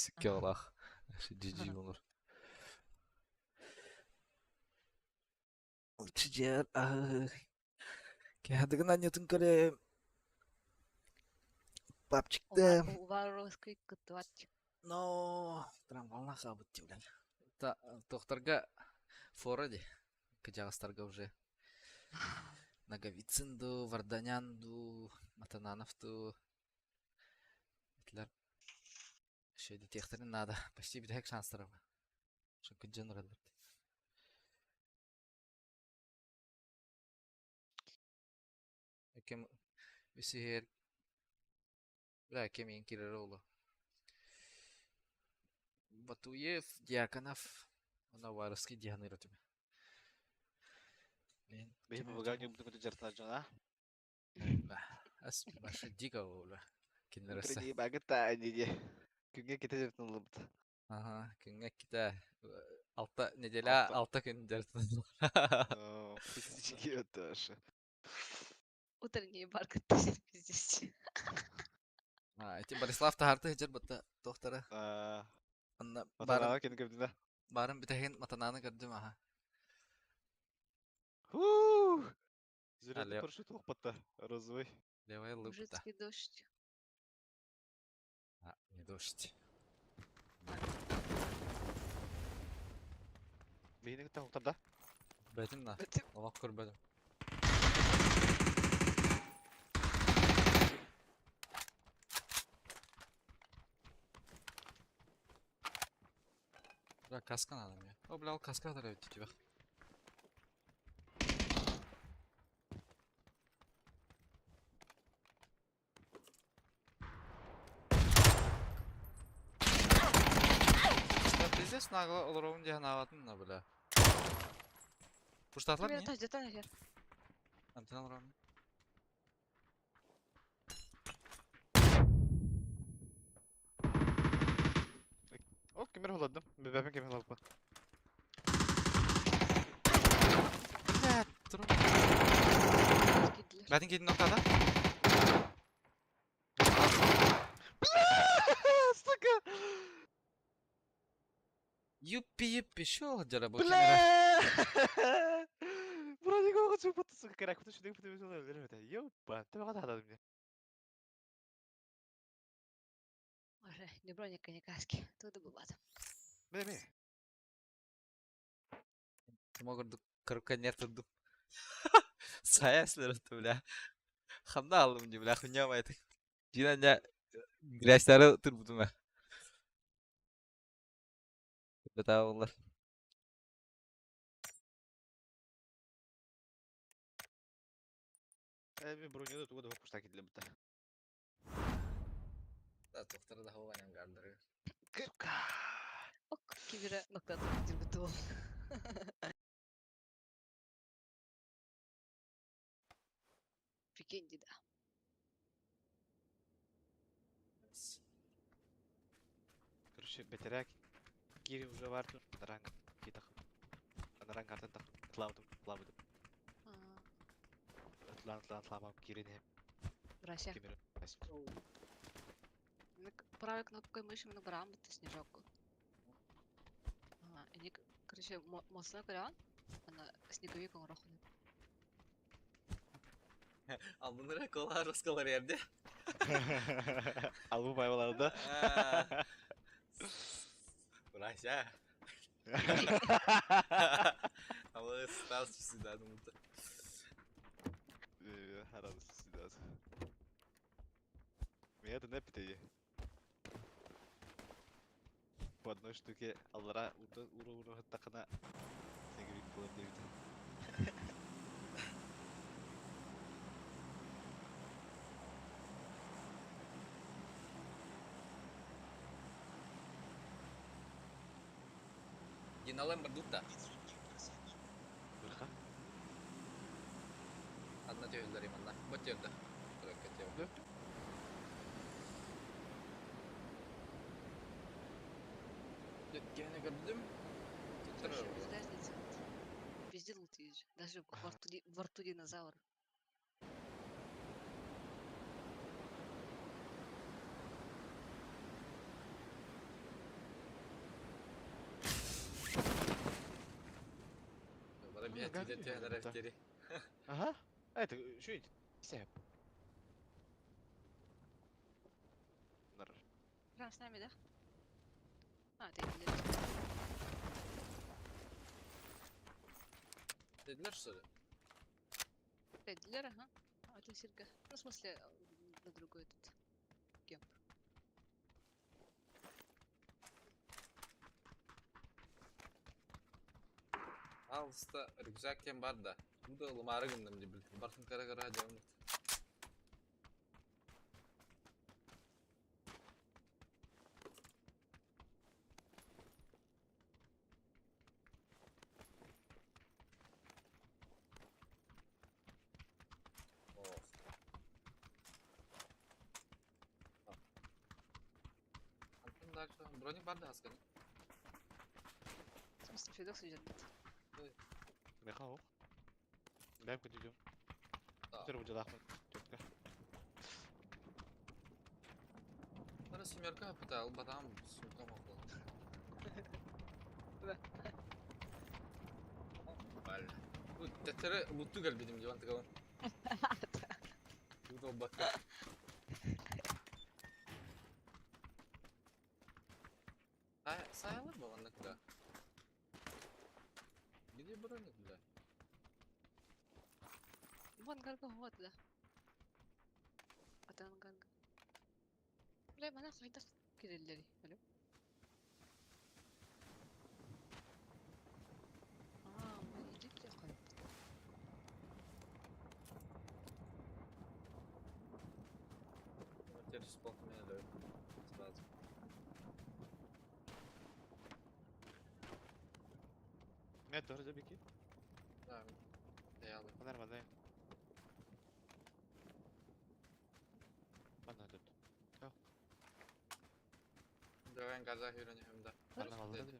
Икки оҕолоох. GG болор. Дьиэр Кэһэдигин анньытын көрө папчикты Уваровский кыттыбат. Но трамвална хаабыт дивлен. Та тохтарга фора ди. Кыдьаҕастарга уже Наговицын ду, Варданян ду, Матананов ду. Этилэр шөйдэтиэхтэрин наада. Почти бүтэһик шанстара бар. Кыдьан ыраллар. Ким үсүһэр бля ким иин кирэр оҕоло Батуев, Дьяконов уонна Уваровский дии саныыр этим. Блин, Биһи ким бабыга ньубдугуту дьартар дьон а? Ас баша дико бля. Кинилэр өссө. Утренний багыта ини Күҥҥэ ките дьартан ылбыт. Аха, күҥҥэ иккитэ алта неделя Алта. алта күн дьартан. Оо, физически тоже. Утренний бар кытта пиздец. А, эти Борислав таһаарты сылдьар бытта туохтара. Аа, Онно баарын Матанана кини көрдүнэ. баарын бүтэһин матанааны көрдүм аха. Хуу! А, Зеленый лев, парашют уохпатта. Розовый. левая лыпта. Мужицкий дождь. А, не дождь. Биһини кытта да? Бэтим на. Олох көрбөтүм. Бля, каска надо мне. О, бля, ол каска надо тебе. Да пиздец нагло олоробун диэн аабатын на бля. Пуштаатылар Ким не? таждатан эхер. Антен олоробун. О, кимер холадым. Бэбэпин кимер холаппын. Бля, туру. Кидлер. Бэтин киирдин ноктада? Сука! Юппи юппи, шо дьара бу Бля! кэмэрэ. Вроде го хочу будто сука карак, потому что ты. Ёпа, ты могла мне. Уже ни броника, ни каски. Туда бывает. Бе, бе. Могу курканер турдум. Сайа бля. Ханна алым ди, бля, хуйня моя. Дина не грязьтары турбутум э. Бета олар. Э, бронюда туга да пуштаки для бута. Да, тоқтары да хоған ангардыры. Сука. Ок, кибера ноктаты дебютул. Прикинь, да. Короче, бетеряк. Кири уже варту. Наранг. Китах. Наранг артын тах. Тлаудым, тлаудым. Тлан, тлан, тламам, кири не. Брася. Кимер. Правой кнопкой мыши мы набираем это снежок. И короче, мостна көрөн, ана снеговик оҥорохун. Албыныры кола роскалар ерде. Албу байбалары да. Брася. Аллах стал сюда, думаю. Харадыс сюда. Меня это не питает. По одной штуке аллара ура ура такана снеговик было девять. Диналем бардукта. Верха? Одна тёйлер иманна. Вот тёрда. Тройка тёр. Gene gördüm. Слушай, без разницы. Везде лут есть. Даже во рту динозавра. Ага. Это что это? Сеп. Прям с нами, да? А, ты не Dediler что ли? Ты ага. А ты Серега. Ну, в смысле, на другой этот кемп. Алыста рюкзак кем бар да. Bu da ılımarı gündüm diye bildim. Bartın kara kara devam et. Oh. Антон дальше. Броник бар да хасканы. В смысле, Федок сидит. Меха Бэм күтүдүм. Да. Түр бу жалахмын. Төккө. Бара семерка пытал, батам сумка мокла. Да. Бал. Bu tetere mutlu gel benim divan tıkalım. Bu da bak. Sayılır mı anlık da? Gidiyor броник, бля. Вон гарга вот, да. Атан гарга. Бля, мана хайдах киреллери, алло. А, мы идите хай. Теперь спал меня дают. Сразу. Мен тоже бики. Да. Я Нормально. Манна тут. Давай газа үйренемін да. Манна алды.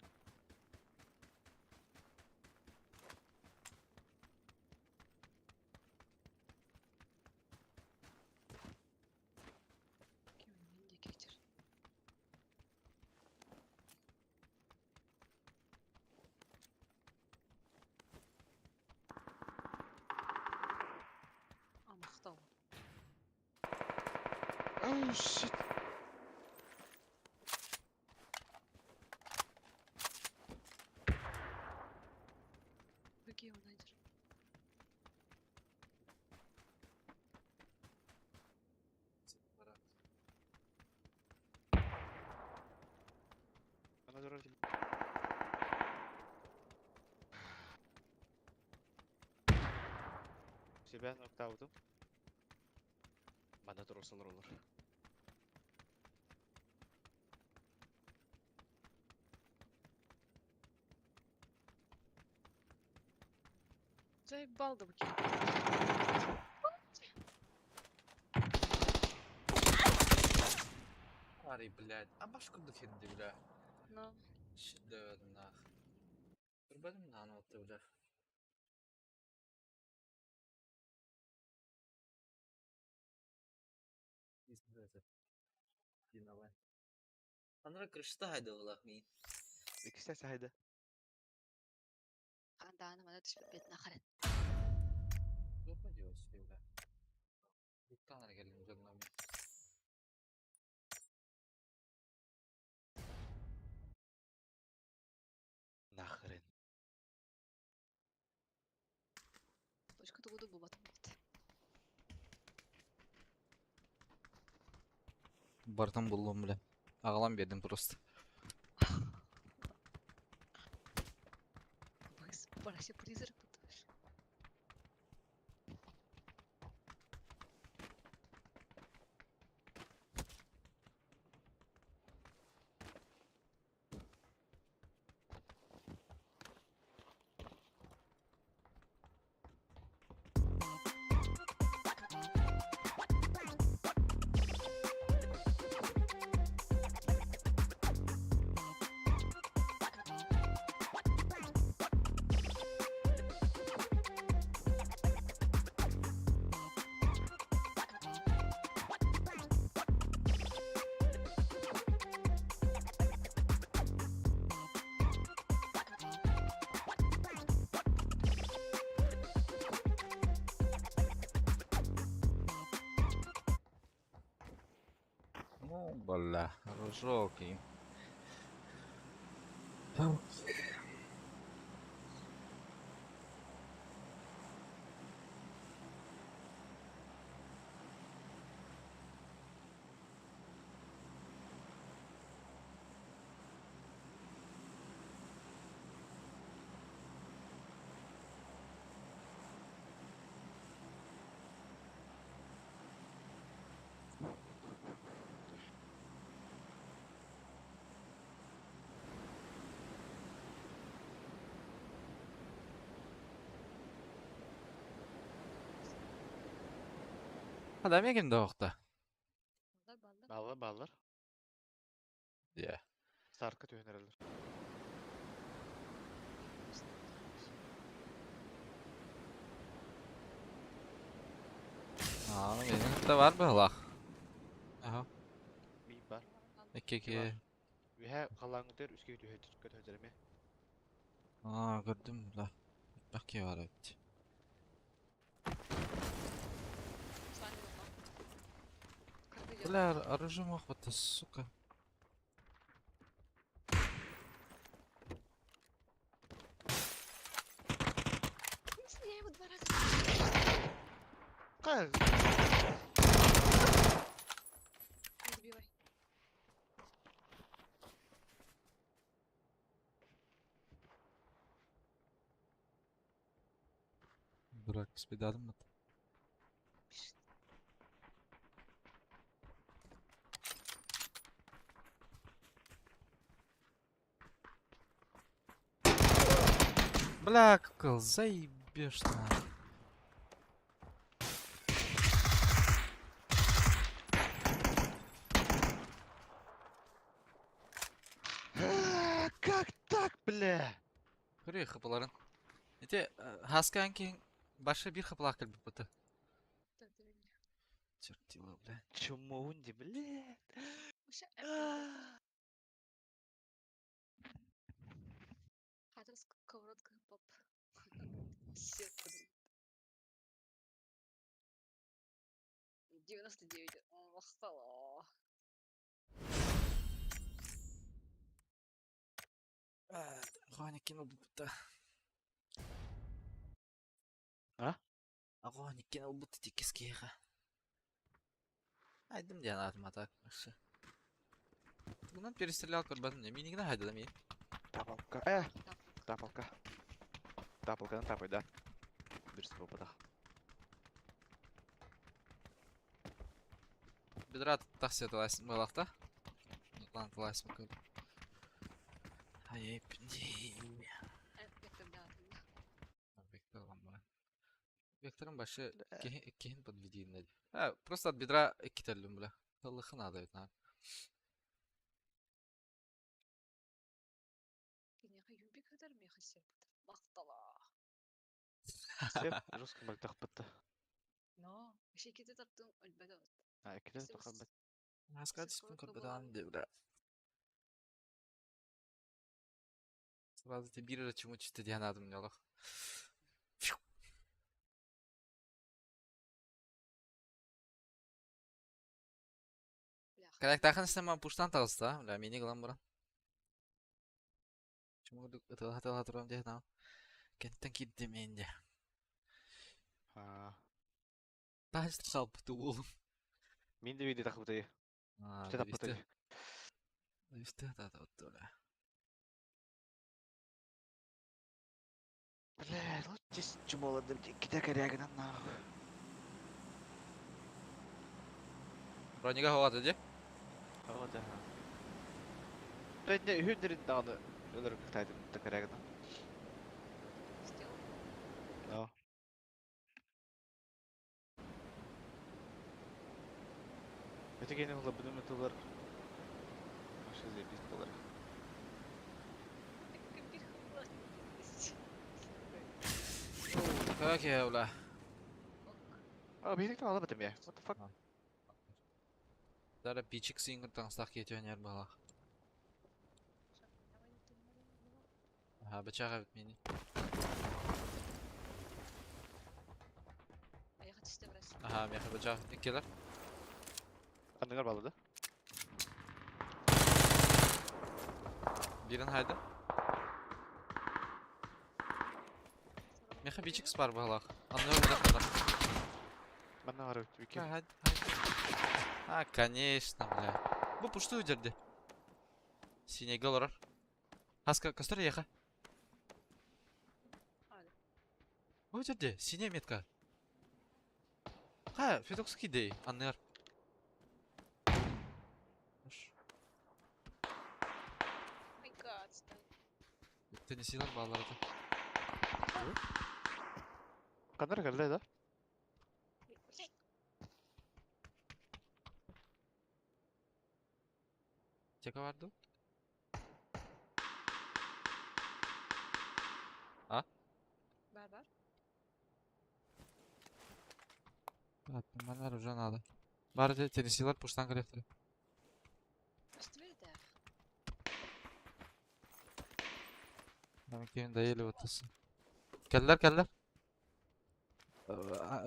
Кем индикатор. А, махтал. Oh shit. Киһи онайдыр. Ана турар ким. Себя ноктаутум. Манна турурсалар олор. Заебал да бу Арый, блядь. А баш курдук хирди, бля. Но Шедевр, нах. Көрбөтүм даҕаны отто, бля. Анара крышта хайдылах мин. Иккисте сахайда. хаан даҕаны мана түспэппит нахрен. Туох делать бля. Буттан эрэ кэллим дьонно мин. Нахрен. Точка тугу да булбатым бит. Бартан буллум, бля. Аҕалан биэрдим просто. Басы призрак бутуш. Ну, бля, рожок. Адам ким да охта. Баллар баллар. Баллар баллар. Yeah. Саркы түһүнэрэлэр. Аа, менин да бар быһылах. Аха. Мин бар. Икки ки. Үһэ халааңытыр үскэ түһэ көтөдөрме. Аа, көрдүм бля. Бак бар эбит. Бля, оружие охота, сука. Я его два раза Кай? не добивай. Дурак, спидадым мат. Пишет. Бля, как заебешь на. Как так, бля? Көрө хапаларын. Ите хаскан кин башы бир хапалак кэлбит быты. Так, давай меня. Чертила, бля. Чумунди, бля. Вообще, Хатыр сковородка поп. Все. 99. Махтала. Ханя кинул быта. Аҕа иккиэн ылбыт иккис киһиэхэ. Айдым диэн аатым а так вообще. Тугунан перестрелял көрбөтүм дии. Миинигинэ хайдыла миин. Тапалка. Тапалка. Тапалканы тапайда. Бір буолбатах. Бедра тахсия тылайс мылахта. Лан тылайс мыкыл. Ай, Вектор ламбара. Векторым башы киһин подведение. А, просто от бедра иккителлим бля. Тыллыхын ада бит наар. Киниэхэ юбик сытар, миэхэ сеп Махтала. Сеп жестко мөлтөхпүт. Но, вообще иккитэ тартым өлбөтө. А, иккитэ тохобут. Наска түспүн көрбөтөҕүм дии бля. Сразу тебе биир эрэ чуму түстэ диэн аатым олох. Кэлэктээхин истэн пуштан таҕыста, бля, мини гылан баран. Чуму ытыла ытыла турам диэн аам. Кэнтэн киирдим инде. Аа. Таһыс халбыт уолум. Мин де видео тахбытай. Аа, Таппытай. Үстэ тата бля. Бля, лучше чумоладым иккитэ корягынан нахуй. Бронига хоҕата дии? О, да. Бля, үһүндэрин даҕаны өлөрүм кытайдым да корягынан. No. Это гений улабыным этылар. Вообще заебись болар. Как я, бля? А, биһиги алабытым я. What the fuck? Дара пичик сингр таҥастаах киэтүөн балах. Аха, бычаҕа эбит мини. Аха, миэхэ бычаах иккилэр. Анныгар балыды. Бирин хайда. Миэхэ бичик бар баһылаах. Анныгар быдах Манна бар эбит. Хайда, А, конечно, бля. Бу пушту үдерди. Синеге олорор. Хаска, костер еха. Бу үдерди, синяя метка. Ха, Федокский дей, анныгар. Теннисилар бааларда. Канар кэллэ да? Тека бар ду? А? Бар бар. Манар уже надо. Бар теннисилар пуштан кэлэхтэрэ. Ким да еле вот Кэллэр, кэллэр.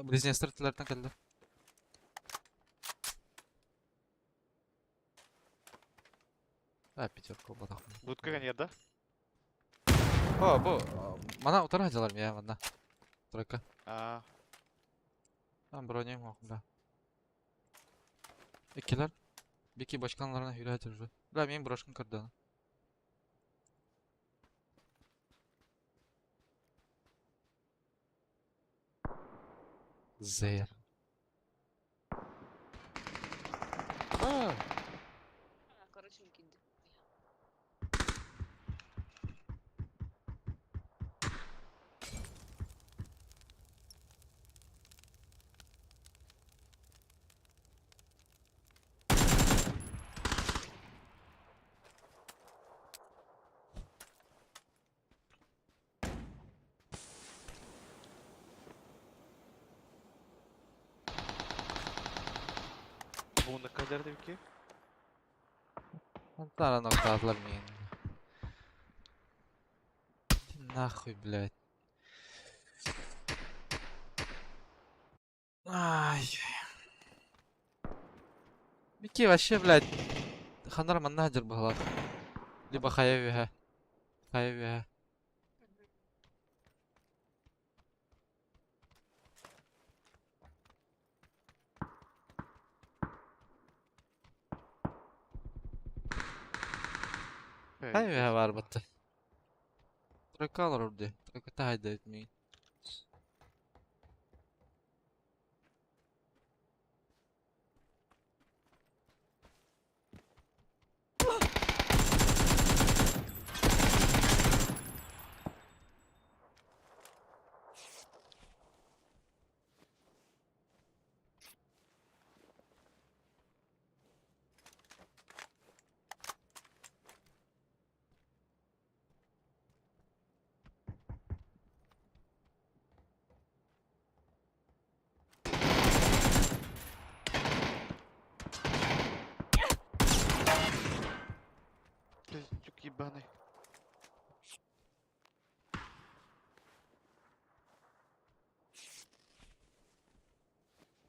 Близнецтер тыллартан кэллэр. А, пятерка батах. Будка каньер да? О, бу мана утара дьалар я манна. Тройка. А. Там бронем ох, да. Иккилер. Бики башканларына хүрэ уже. Бля, мен брошкын көрдө. Зер. А, Короче, киди. Буны кадер ki. Тара ноктаатылар миин. Ты нахуй, блядь. Ай. Микки вообще, блядь. Ханар манна баһалар. Либо хаявиха. Хаявиха. Хай үһэ бар бытты. Тройка олорор дии. Тройка таһайда миигин. Пиздюк ебаный.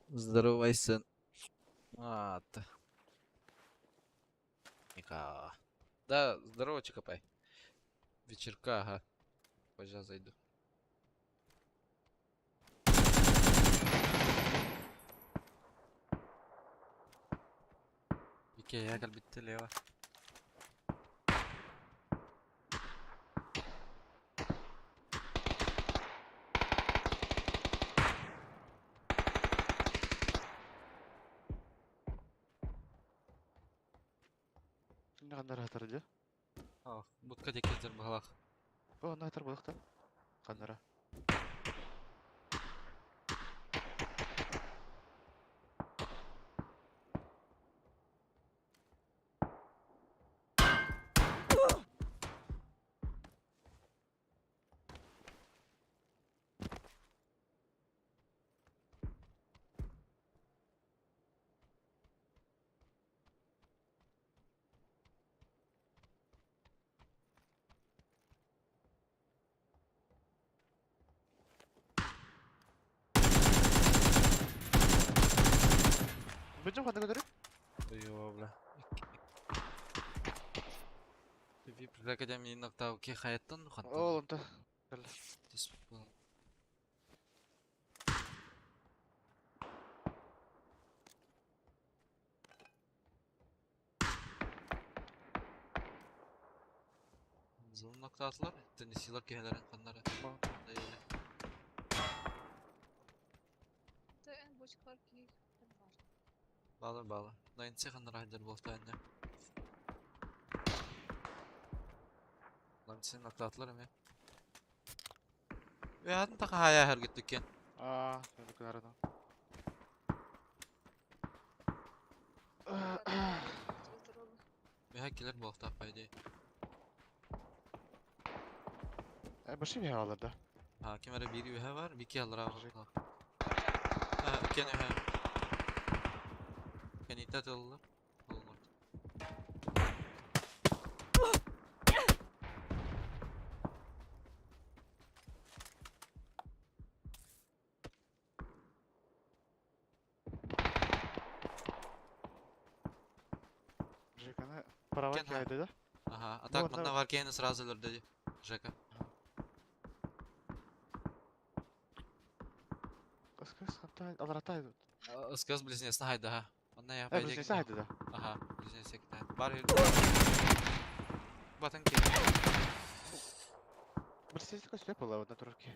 Здоровайся. А, ты. Ника. Да, здорово, Чикопай. Вечерка, ага. Позже зайду. Икея кэлбитте лево. Ханнара хатар дьэ? Ах, будка диэки сылдьар быһалаах. Бу онно хатар буолуохтаах. Ханнара. Бүтүн ханна көтөрүй? Йоо, бля. Ви Академии ноктауки хайаттан хантан. Ол онто. Зон ноктаатылар, теннисилар киһилэрин ханнара. Баалар баалар. Найнси ханнара хайдар буолтаанна. Найнси ноктаатылар эмиэ. Үһатын тахаайа хәргиттиккен. Аа, кынарына. Үһә килер буолтаах по идее. Баши бихалар да. Ha, ким эрэ биир үһэ бар, бики аллараа Жек. буолтаах. Ha, иккиэн үһэ. Кэниттэ тыллар. Оллор. Жеканы права Кен, ха. кайды да? Ага, а так онда- манна бар киһини сразу өлөрдө дии. Жека. Кыс ханта аларата идут. Сказ близнец хайда, ха. Манна я по идее. Близнецы хайда да. Ага, близнец китайда. Бар Батын кел. Близнецы көстө была вот на турке.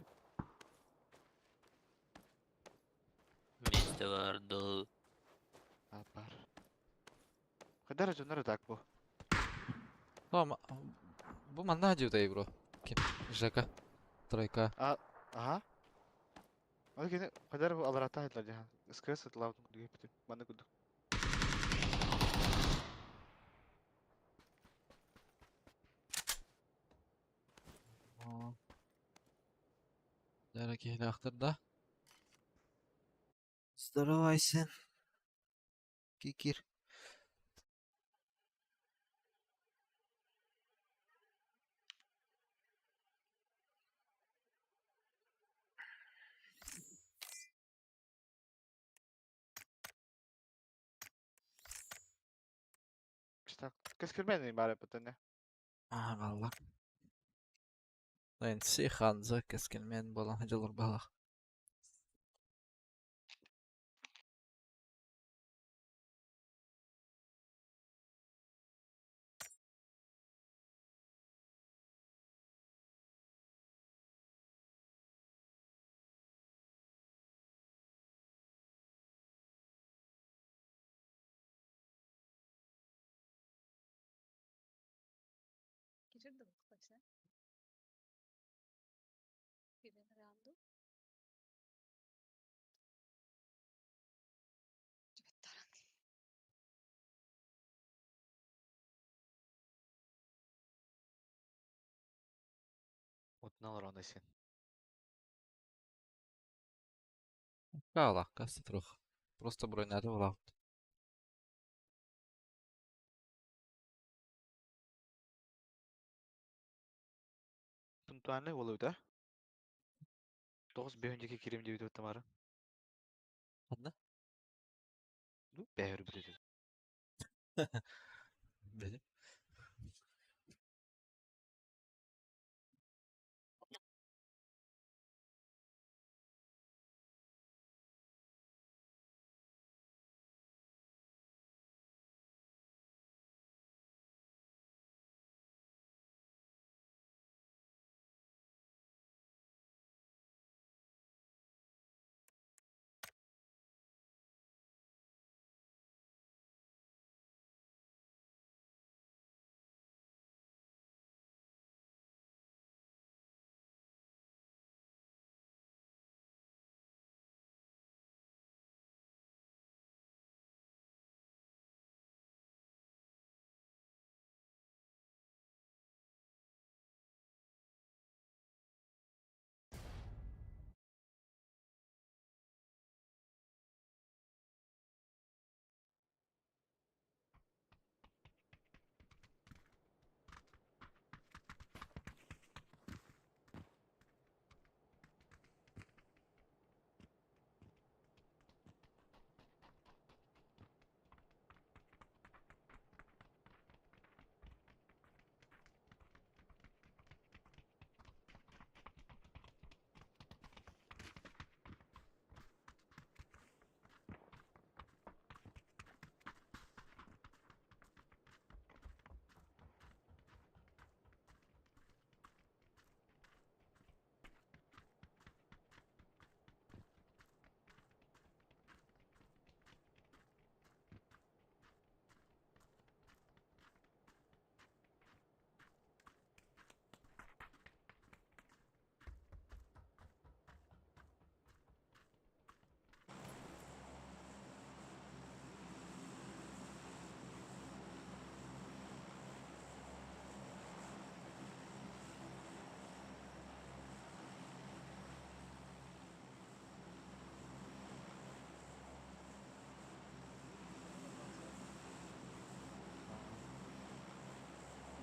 Вместе варду. А бар. Хадара жоннары так бу. Тома, бу манна дьюта бро. Ким? Жека. Тройка. Ага. Ол кene хадара бу аларата хайдылар жахан. Скрес атлау диге бит. Маны күдүк. Дәрі киһини ахтырда. Здоровайся. Кикир. Так, кескирмени бары бутыны. А, валла. Нэнси Ханза кескилмен болан хадьалар балах. Всё. Киирэн эрэ ду? Утуна олорон син. Каалаах, касса туруох. Просто бронята булаабыт. Пунктуальный буолуо да? Тоҕус бөһүн киирим диэбит Тамара. Ханна? Ну, бэһэр бүтүтү. Били.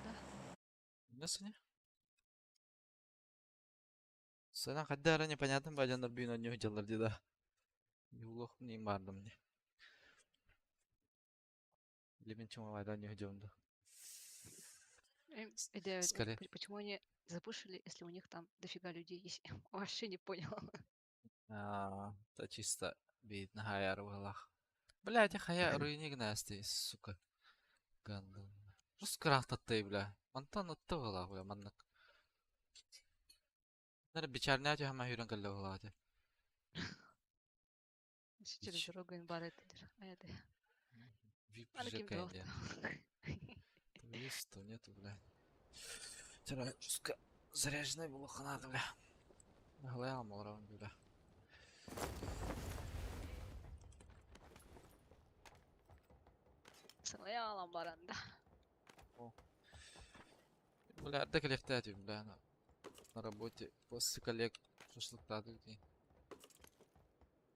Да. Не Соня? Сана хайда эрэ непонятно бадьаннар бүүн онньуу дьаллар дии да. Юлох не бардым не. Лимин чума онньуу дьон да. Это, Скорее. почему они запушили, если у них там дофига людей есть? Вообще не поняла. А, это чисто видно хаяр углах. Блядь, я хая руйник насти, сука. Гандон. Рус крахтаттай, бля. Мантан отты буолаах, бля, маннык. Нары бичарня хама хүрэн кэллэ буолаах. Через Бич. дорогу им бар этилер. Аяды. Вип Аны ким ЖК диэн. То есть, то нету, бля. Вчера жестко заряженный был хана, бля. Наглая олорон, бля. Сылайалам баранда. Бля, да коллективе, бля, на работе после коллег шашлыктады дии.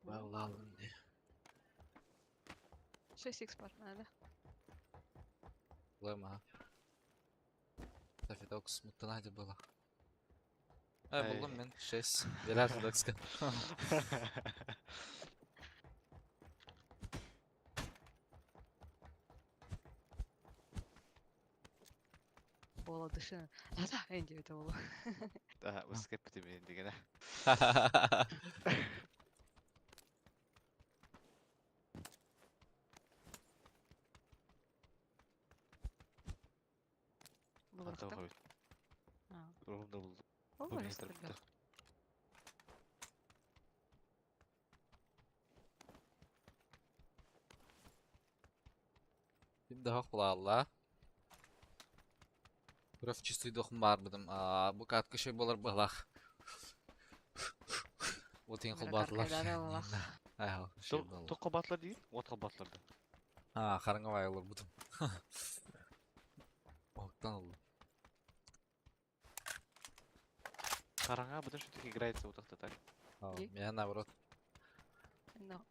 Баалаалым дии. 6 х бар надо. Лэма. Тафидокс муттанади было. Э, буллум мен 6. Беляр Фидокска. Бола дышын. Да-да, энди это было. Да, выскепти мен деген. Было Ата так. хойт. Румда булду. О, Бу метр растырга. Ким да хох була Алла. Проф чистый дохун баарбытым. Бу катка шөй болар быһлах. Вот ең Мира холбаатылар. каркайдара олах. Айхал, шөй болар. Тоққа батлар дейін, отқа батлар да. А, қараңға байлар бұтым. Оқтан oldu. Қараңа бұдан что-то играется отақта так. Е? Мен наоборот.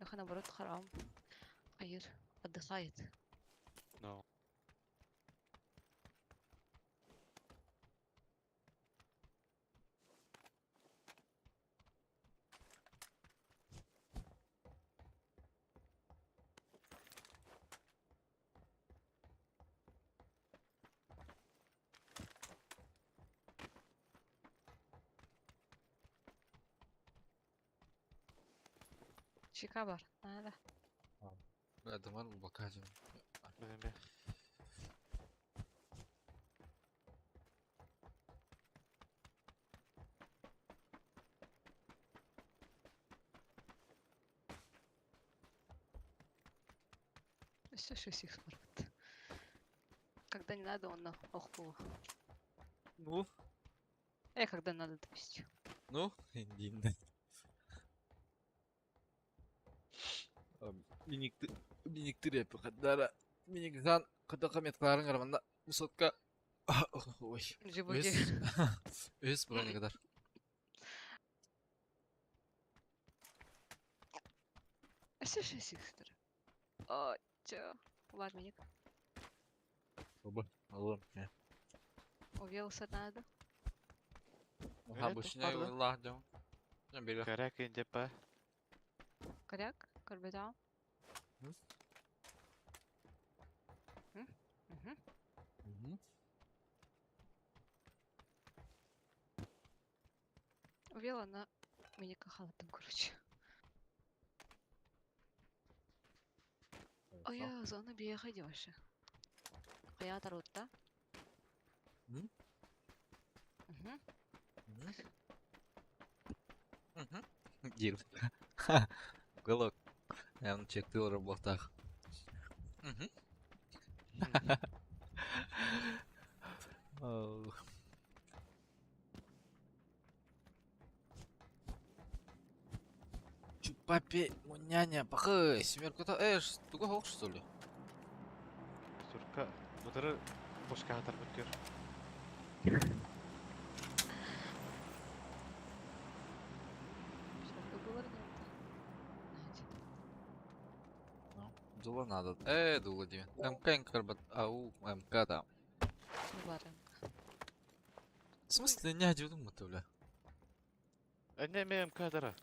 Их наоборот харам. Айыр. Отдыхает. No. Чика бар. Надо. Адамар бұл бакажым. Білем бе. Все шесть их спорт. Когда не надо, он на охпу. Ну, Когда надо, то есть. ну, индинді. Миникти репі қаддара. Миник зан қыдақа метқаларын қараманда. Высотка. Ой. Джибуди. Өз. Өз броня kadar. Все шесть их О, чё? Бар миник. Оба. Аллам. Увелся надо. Ха, Э, бұл тоқ шине барды. ойлақ жау. Бері. Коряк деп па. Коряк? Корбетал? М? М? Мгм. Мгм. Увела на миника халатом, короче. Ой, я зона бияха деваша. Кая тарутта? М? Мгм. Мгм. Дир. Голок. Я чектыл работах. Мгм. Ох. Чупапе, муняня, пахы, семерка-то, эш, туга хок, что ли? Түркі бұдыры бошка атар бүткер. Что было нет? Знаете. Ну, дула надо. Дула диви. МК инкарбат, ау, МК там. Барынка. В смысле, не один думаю, бля. Әне мен МК дара.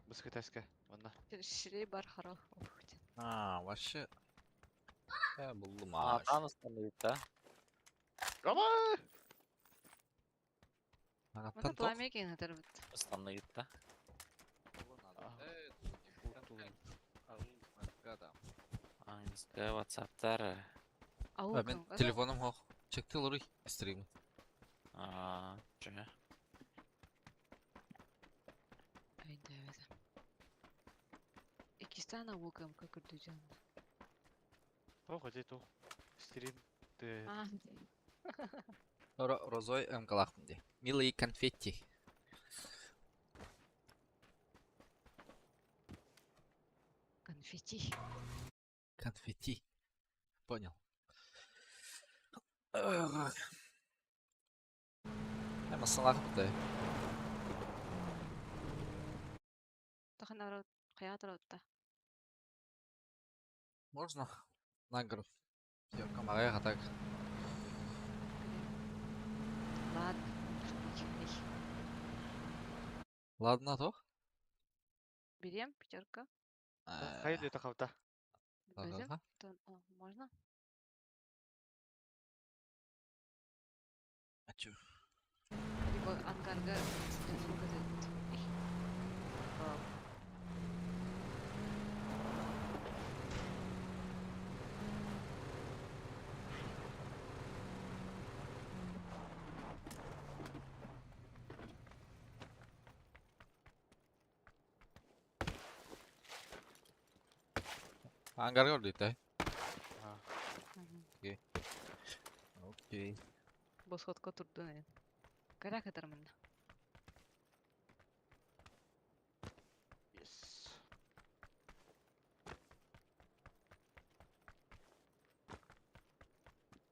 Біскі тәскі. Онна. Ширей бар хара. Ох, А, вообще. Я был А, маш. там остановит, да? Ама! Мана пламя кине тарут. Остановит, да? Английская WhatsApp-тар. Ау, Мен телефоным хох. Чекти лоры стрим. А, че? Ай, да, это. Икистана вукам как удужан. Тоқ, өте тоқ. Стрим. А, Розой МК лахмди. Милые конфетти. конфетти. Конфетти. Понял. Я масалах бутай. Таханарот, каятаротта. Можно на гору. Пятерка Мареха так. Ладно. Эй. Ладно, то. Берем пятерка. Хайд это хавта. Берем. То, о, можно? А чё? Либо ангарга звук этот. Эй. Ангар гордый, да? А. Мгм. Окей. Восходка турдун. Кара кытармын. Yes.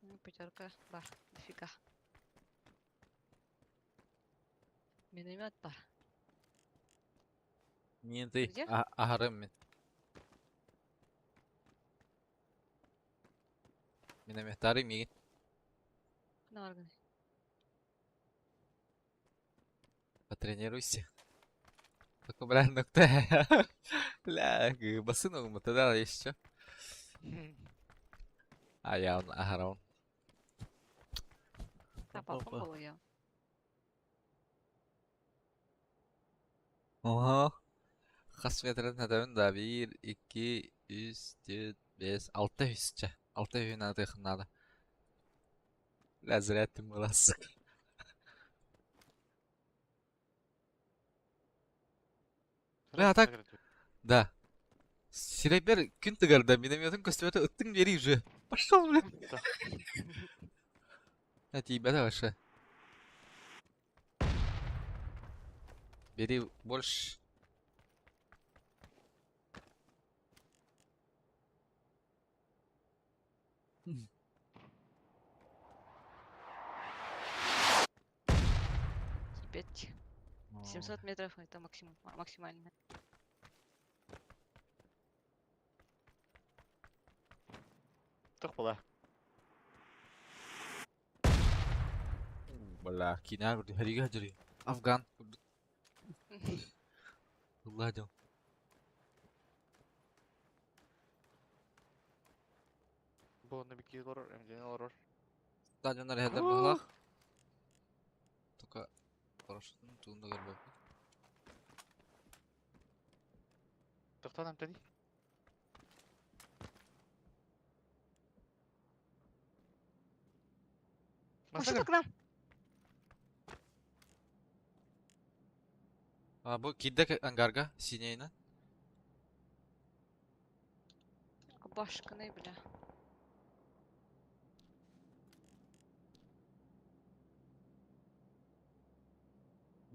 Ну, пятерка бар. Дофига. Миномет бар. Мин ты Где? аһарым мин. Минометтары мигин. На органы. Потренируйся. Только, бля, нокта. Бля, басын оғым, тогда еще. А я он аһарон. А, был я. Ого. Хас метрен надавын да 1, 2, 3, 4, 5, 6 үсче. 6 үһүн атыхын надо. Бля, зря ты была, сука. Бля, а так- Да. Сиребер күн тыгарда минометын көстүбөтө ыттың бери уже. Пошел, бля. Да. А тебя да вообще. Бери больше. Ебать. 700 метров это максимум, максимально. Тух была. Бля, киня харига хаджари. Афган. Ладил. Бу на бики лорор, МДН лорор. Стадионар хәдер булах. Только парашютын туында көрбөп. Тохтан амтани. Машина к нам. А бу кидде ангарга синейна. Башканы, бля.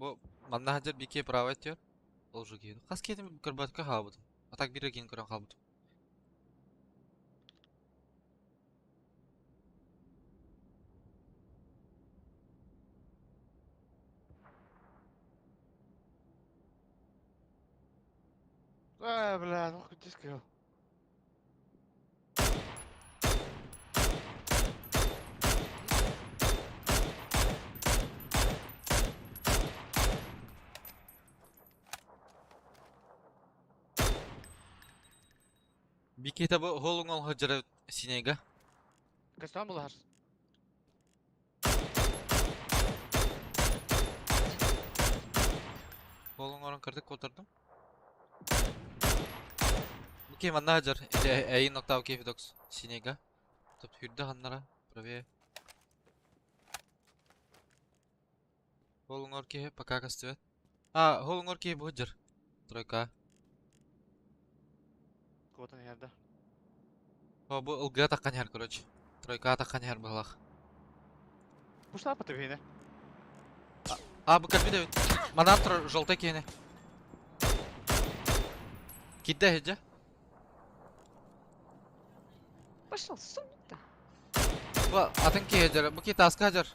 Бу манна хаджар бике право тер. Ол же кейін. Қас кетім көрбәтке халбыдым. А так бире кейін көрін халбыдым. А, бля, ну хоть диско. Бике табы холуң ол хаджара синейга. Кастан була хас. Холуң орын кырдык отырдым. Бике манна хаджар. Эйин ноктау кейф докс синейга. Топ хүрді ханнара. Правее. Холуң ор кейф пока кастывет. А, холуң ор кейф хаджар. Тройка. Кого-то не О, бу ылгыа таккан хер, короче. Тройка таккан хер булах. Пушла по тебе, А, бу кәрбі Манан тұр жолта кейіне. Кидде хеджа. Пошел, сука. Бу атын ки хеджар. Бу ки таска хеджар.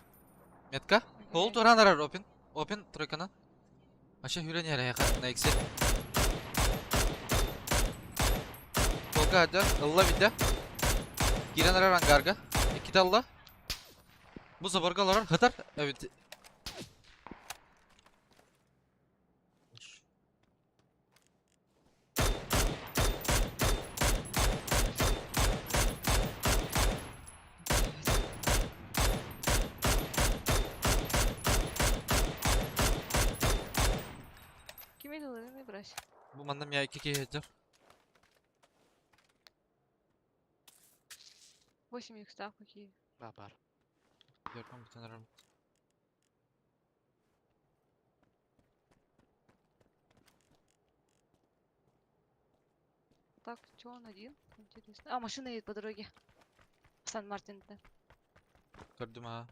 Метка. Хол туран арар опин. Опин тройканан. Аша хүрен яра яха на иксе. Толка хеджар. Ылла бидде. Кирен арар ангарга. Икки алла. Бу заборга алар хатар. Evet. Кими не брать. Бу манным я икки хеджар. 8 иксов какие. Ба, бар. Görmem bütün ararım. Так, чё он один? Интересно. А, машина едет по дороге. Сан-Мартин, да. Gördüm ha.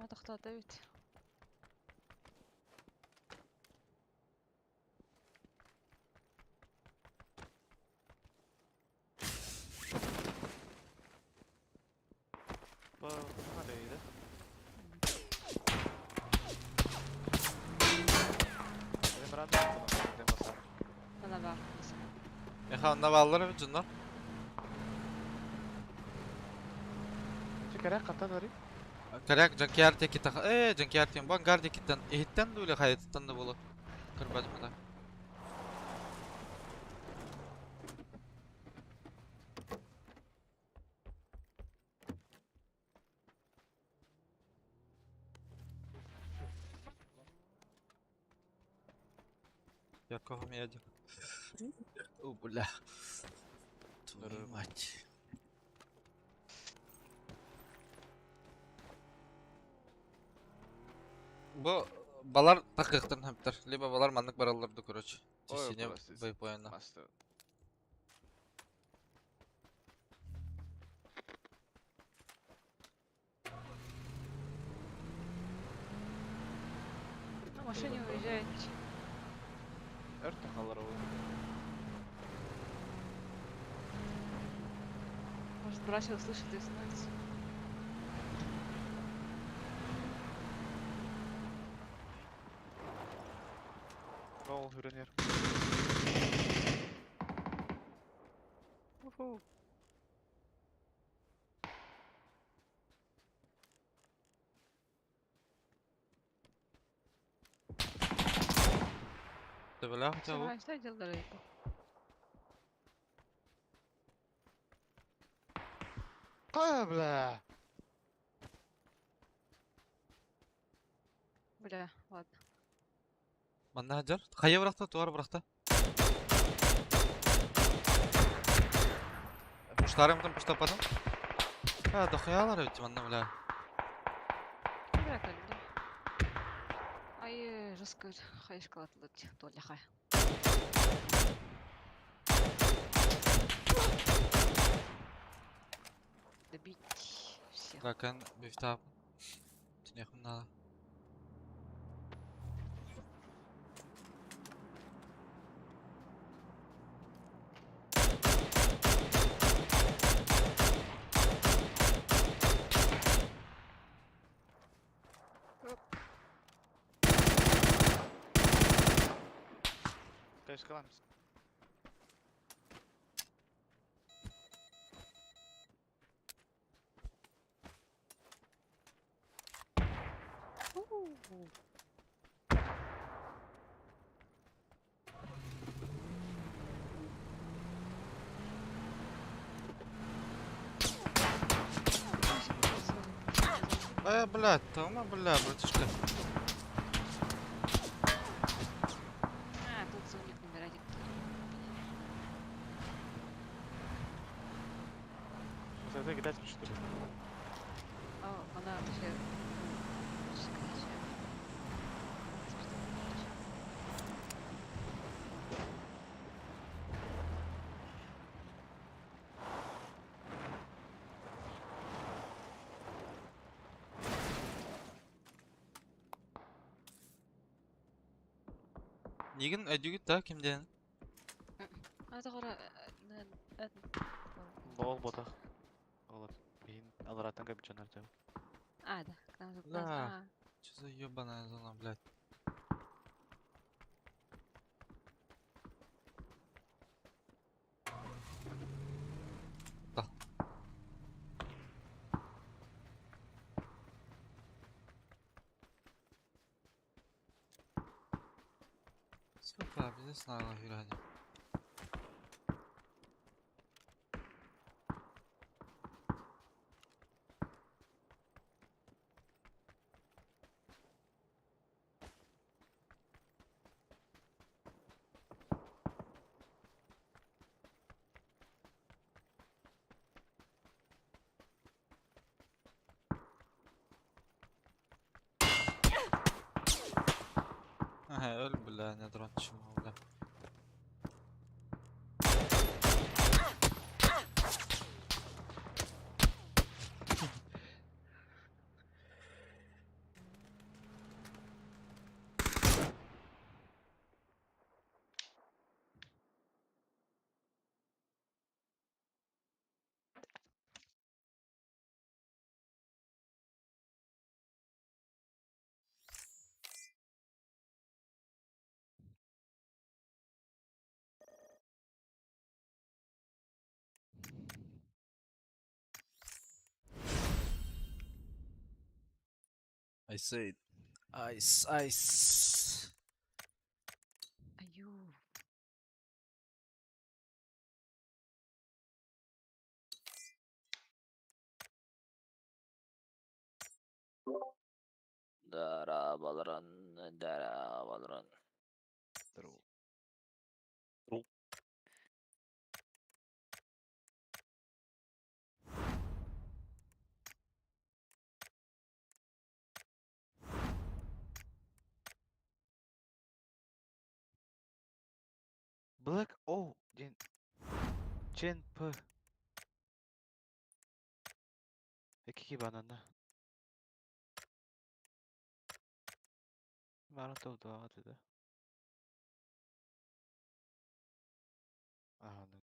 Время тохтоото эбит. Мана баар. Меха онно бааллар эбит дьоннор. Кэрэх хантан барый? Коряк Джанкиар диэки таха... Э, Джанкиар диэн бу ангар диэкиттэн иһиттэн дуу или хайатыттан да буолуо. Кырбадым да. Якого меди? О, бля. Твою мать. Бу балар такыктан хөптөр. Либо балар маннык бараллар да, короче. Ой, Сине простите. бойпоена. Маста. На машине уезжает. Өр тахалар ол. Может, братья услышат и остановятся. Ол хүренер. Уху. Да бля, хотя бы. Что делали это? Кая бля! Бля, ладно. Манна хаджар. Хайа бырахта, туар бырахта. Пуштарым там пуштападым. А, дохуялар ведь манна, бля. Бля, кэллэ. Ай, жестко хайышкалатылыт туоллаха. Добить всех. Ракен бифтап. Тинехум надо. Кайшкаламыз. У-у-у. Э, блядь, Тома, бля, братишка. А, тут звонит номер один. Зайда кидать что ли? О, она вообще... Нигин өдүгүт да кимден? А, это Ол ботах. Ол бейін алараттан көп жанар деп. А, да, к нам же... Да. А, Че за ебаная зона, блядь? Да. Сука, пиздец надо играть. Ага, öl бля, не дрон чему, бля. I said ice, ice. Айуу. Дарабаларан, дарабаларан. True. True. Black O диэн Чен П. Икки банана. Бары тылдааҕа да. Аһаны.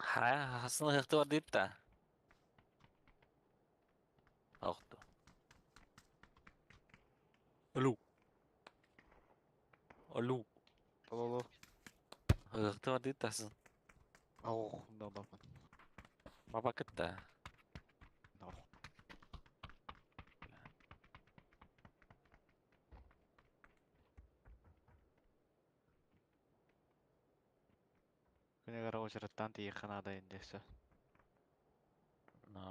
Хасын ыһыктыбар диир да. Охту. Алло. Алло. Алло. Ыһыктыбар диир тасын. Ох, да бапын. Баба кытта. No. Күнүгэр очараттан тиийиэххэ наада индекса. Но.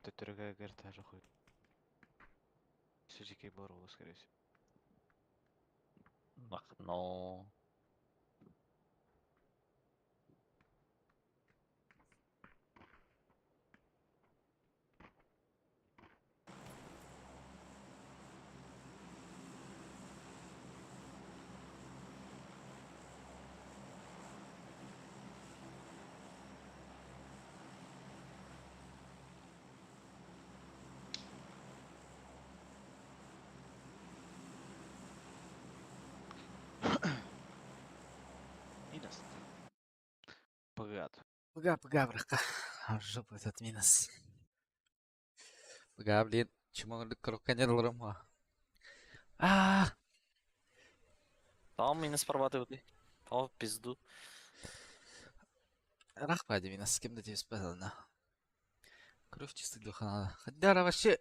Төттөрүгэ гэр хуй. Сюжеки бар скорее всего. Но. Минус. Погад. Пога, пога, брака. В жопу этот минус. Пога, блин. Чему крокодил А, Там минус прорабатывает. О, пизду. Рах пади минус, с кем до тебя спадал, Кровь чистый духа надо. Хотя вообще,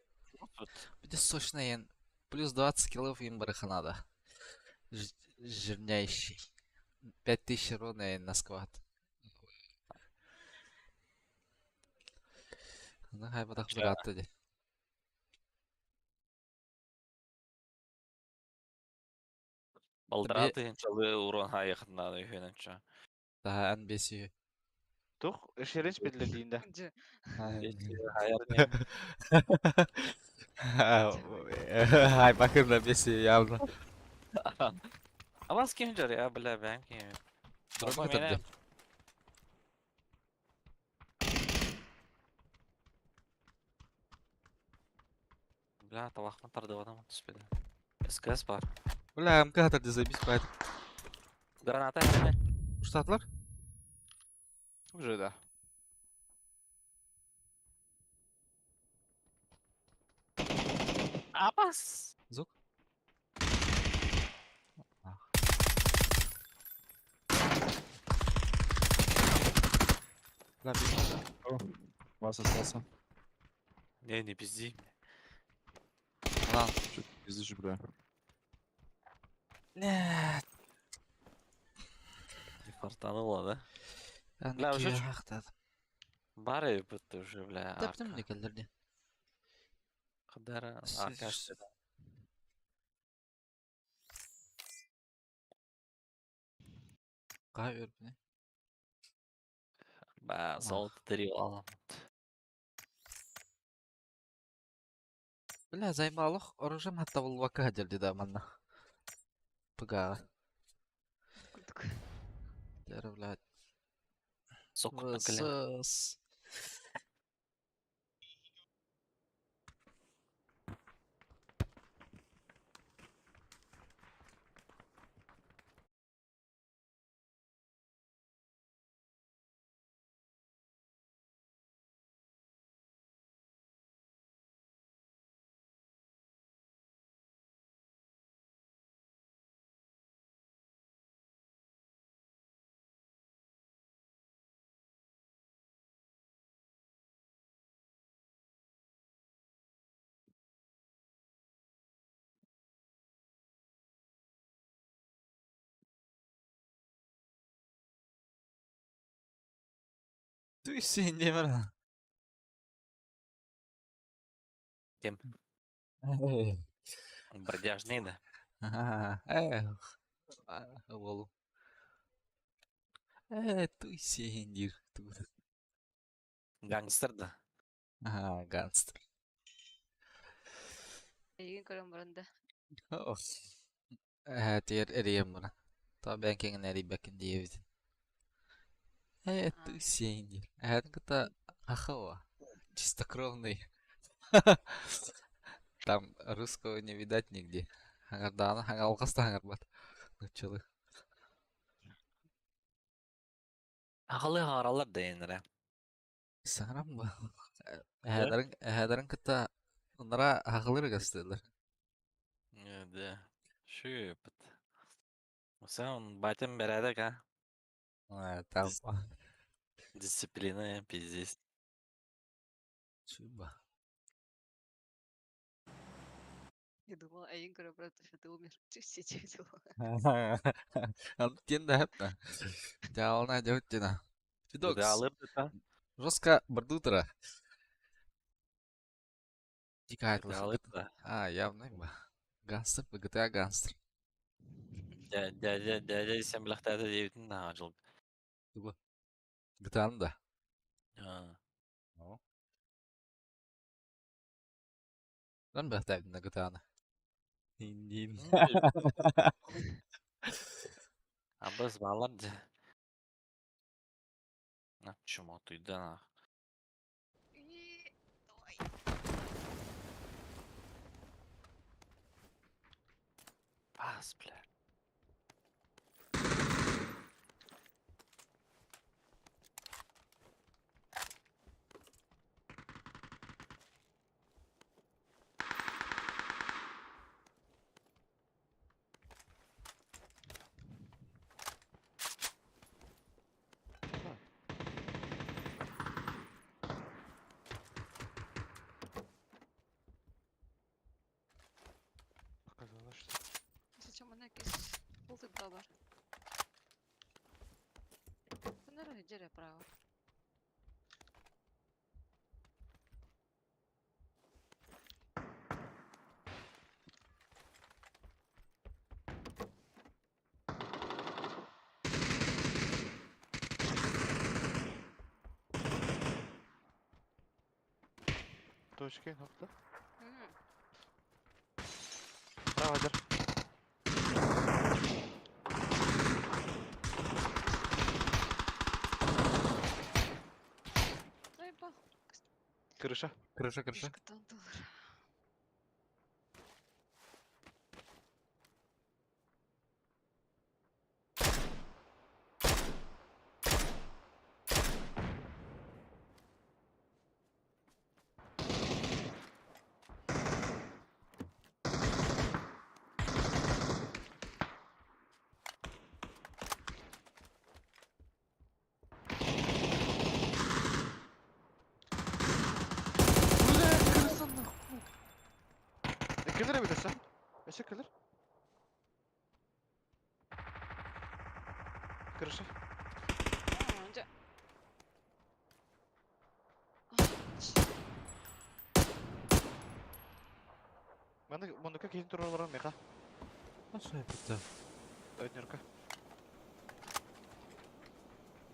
Тут. будет сочная. Плюс 20 килов им бараханада. Жирнейший. 5000 рона на скват. Ну, хай потах брат ди. Балдраты чалы урон хайыхын надо үхөнөнчө. Daha NBC. Тух, шеренч бедледиинде. Дьэ. Хайар Хай bakın da BC явно. Авас ким жар я бля бәм ким. Дробка тарди. Бля, табахман тарды адам түспеди. СКС бар. Бля, МК тарди забить байт. Граната хәне. Штатлар? Уже да. Абас. Звук? Бля, Вас остался. Не, не пизди. Ладно. Чё ты пиздишь, бля? Бля, Не фартануло, да? Бля, Бля, уже уже Бары бітті уже, бля, Таптым арка. не келдерди. Кадара, С- арка. с- Кай өрбүнэ. Ба, золото три алам. Бля, займалых оружием хатта булбакка хадерди да манна. Пыга. Курдук. Дәрі, блядь. Сокутна кэлэн. ВСС. Туй син диэмэр. Кем? Бродяжный, да? Эх, уолу. Ээ, туй син диир. Гангстер, да? Ага, гангстер. Эйигин көрөн баран да. Ээ, тиэр эрийэн баран. Тоҕо бэйэҥ киэҥин эрийбэккин диэбитин. Ээ, туй син диир. Эһэтин кытта ахао, чистокровный. Там русского не видать нигде. Хаҥардаҕына хаҥалҕас да хаҥарбат. Нуччалыы. Аҕалыы хаҥараллар да иннэрэ. Саҥаран ба. Эһээлэрин эһээлэрин кытта ынара аһаҕалыыр ыгастыыллар. Да. Шөпүт. Sen батям бэрээдэк а? Там Дисциплина пиздец. Чуба. Я думала, эйигин көрөн баран, что ты умер. Сидеть. Антен да хэпна. Дьаалына дьэбиттина. Фидокс. Алыр да. Жестко бардутера. Дикая Алыр да. А, явно ба. Гангстер, GTA гангстер. Дядя, дядя, сен билэхтээте диэбитин да жыл. GTA да. А. Lan билэхтээбитин GTA-ны. Индин. Абыс балар да. На чмо туйда нах. Бас, бля. Показалось, что... Зачем она якийсь пултик бар. Це не право. Точки, nokta. М, Право, дер. Дай бог. Крыша. Крыша, крыша. Фишка доллар. Бля, крыса нахуй. Кілер эбит өссө. Өссө кілер. Крыша. А, дьэ. А, Маны муннукка киһин тураллара меха. Аша это. Однерка.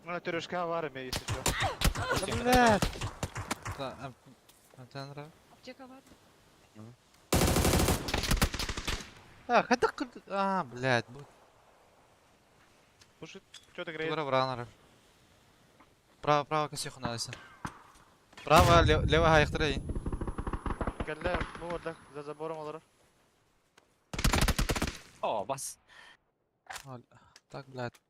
Ну, на терешка бар эме, если что. Да блядь. Да, а Аптека бар. А, хотя А, блядь, бу Слушай, что ты греет? Тугара вранара. Право, право, косиху надо. Право, лево, хайхтара. Кэллэ, бу орда за забором олорор. О, бас. Так, блядь.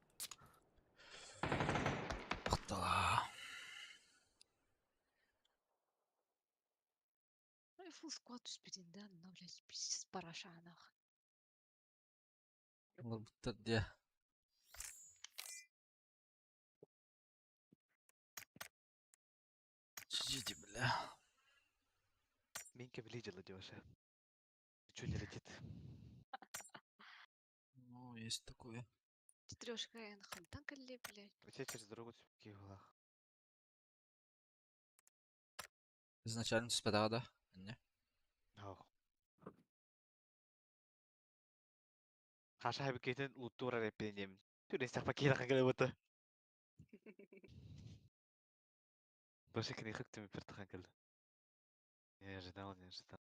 Ахтала. Ну и фул сквад түспүтүн да, но, блядь, пиздец параша нах. Олар де. Сидите, бля. Минька влетела, деваша. Ничего не летит. Ну, есть такое. Четырёшка эн хантан кэллэ, блядь. У тебя через дорогу цветки была. Изначально түспэтэҕэ да? Инньэ. Ох. Хаша хэбиккитин луттуур эрэппин диэмин. Түрестэхпэ киһи кэлбыта. Больше кини хык түмүппэр тахан кэлdi. Не ожидал, не ожидал.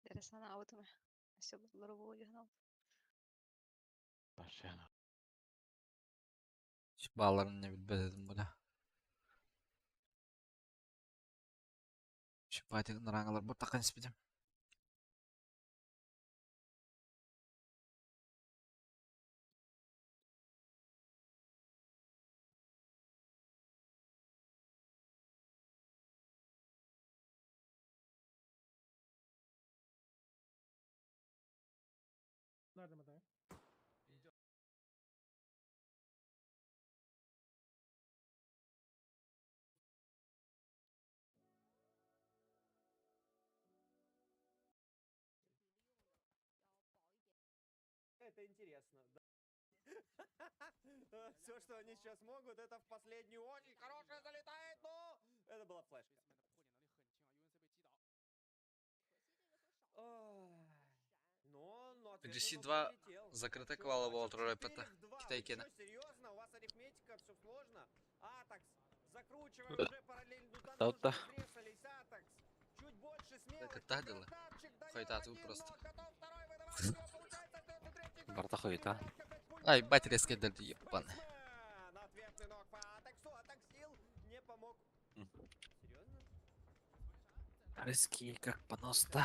Эрэ санаабытым ээ. Өссө буллара буолуо дьаһанабыт. Башана. Бааларын не билбэт этим бля. Шипатик нарангалар бу тахан испитим. Это интересно, да. Все, что они сейчас могут, это в последнюю очередь. Хорошая залетает, но это была флешка. Но, но GC 2 закрыта квала буола турар эппэтэ. Китай киэнэ. Серьезно, у вас арифметика, все сложно. Атакс, закручиваем уже параллельно. Ну, Да-да. Атакс. Чуть больше смелости. Кытта дылы. Красавчик, даёт Хайтаты один, просто. но готов второй выдавать. У него получается, остается третий гол. Барта хуета. Ай, бать резко дальше, ебаный. Бэксмен! Ответный нок по Атаксу. Атаксил не помог. Серьезно? Риски как понос-то.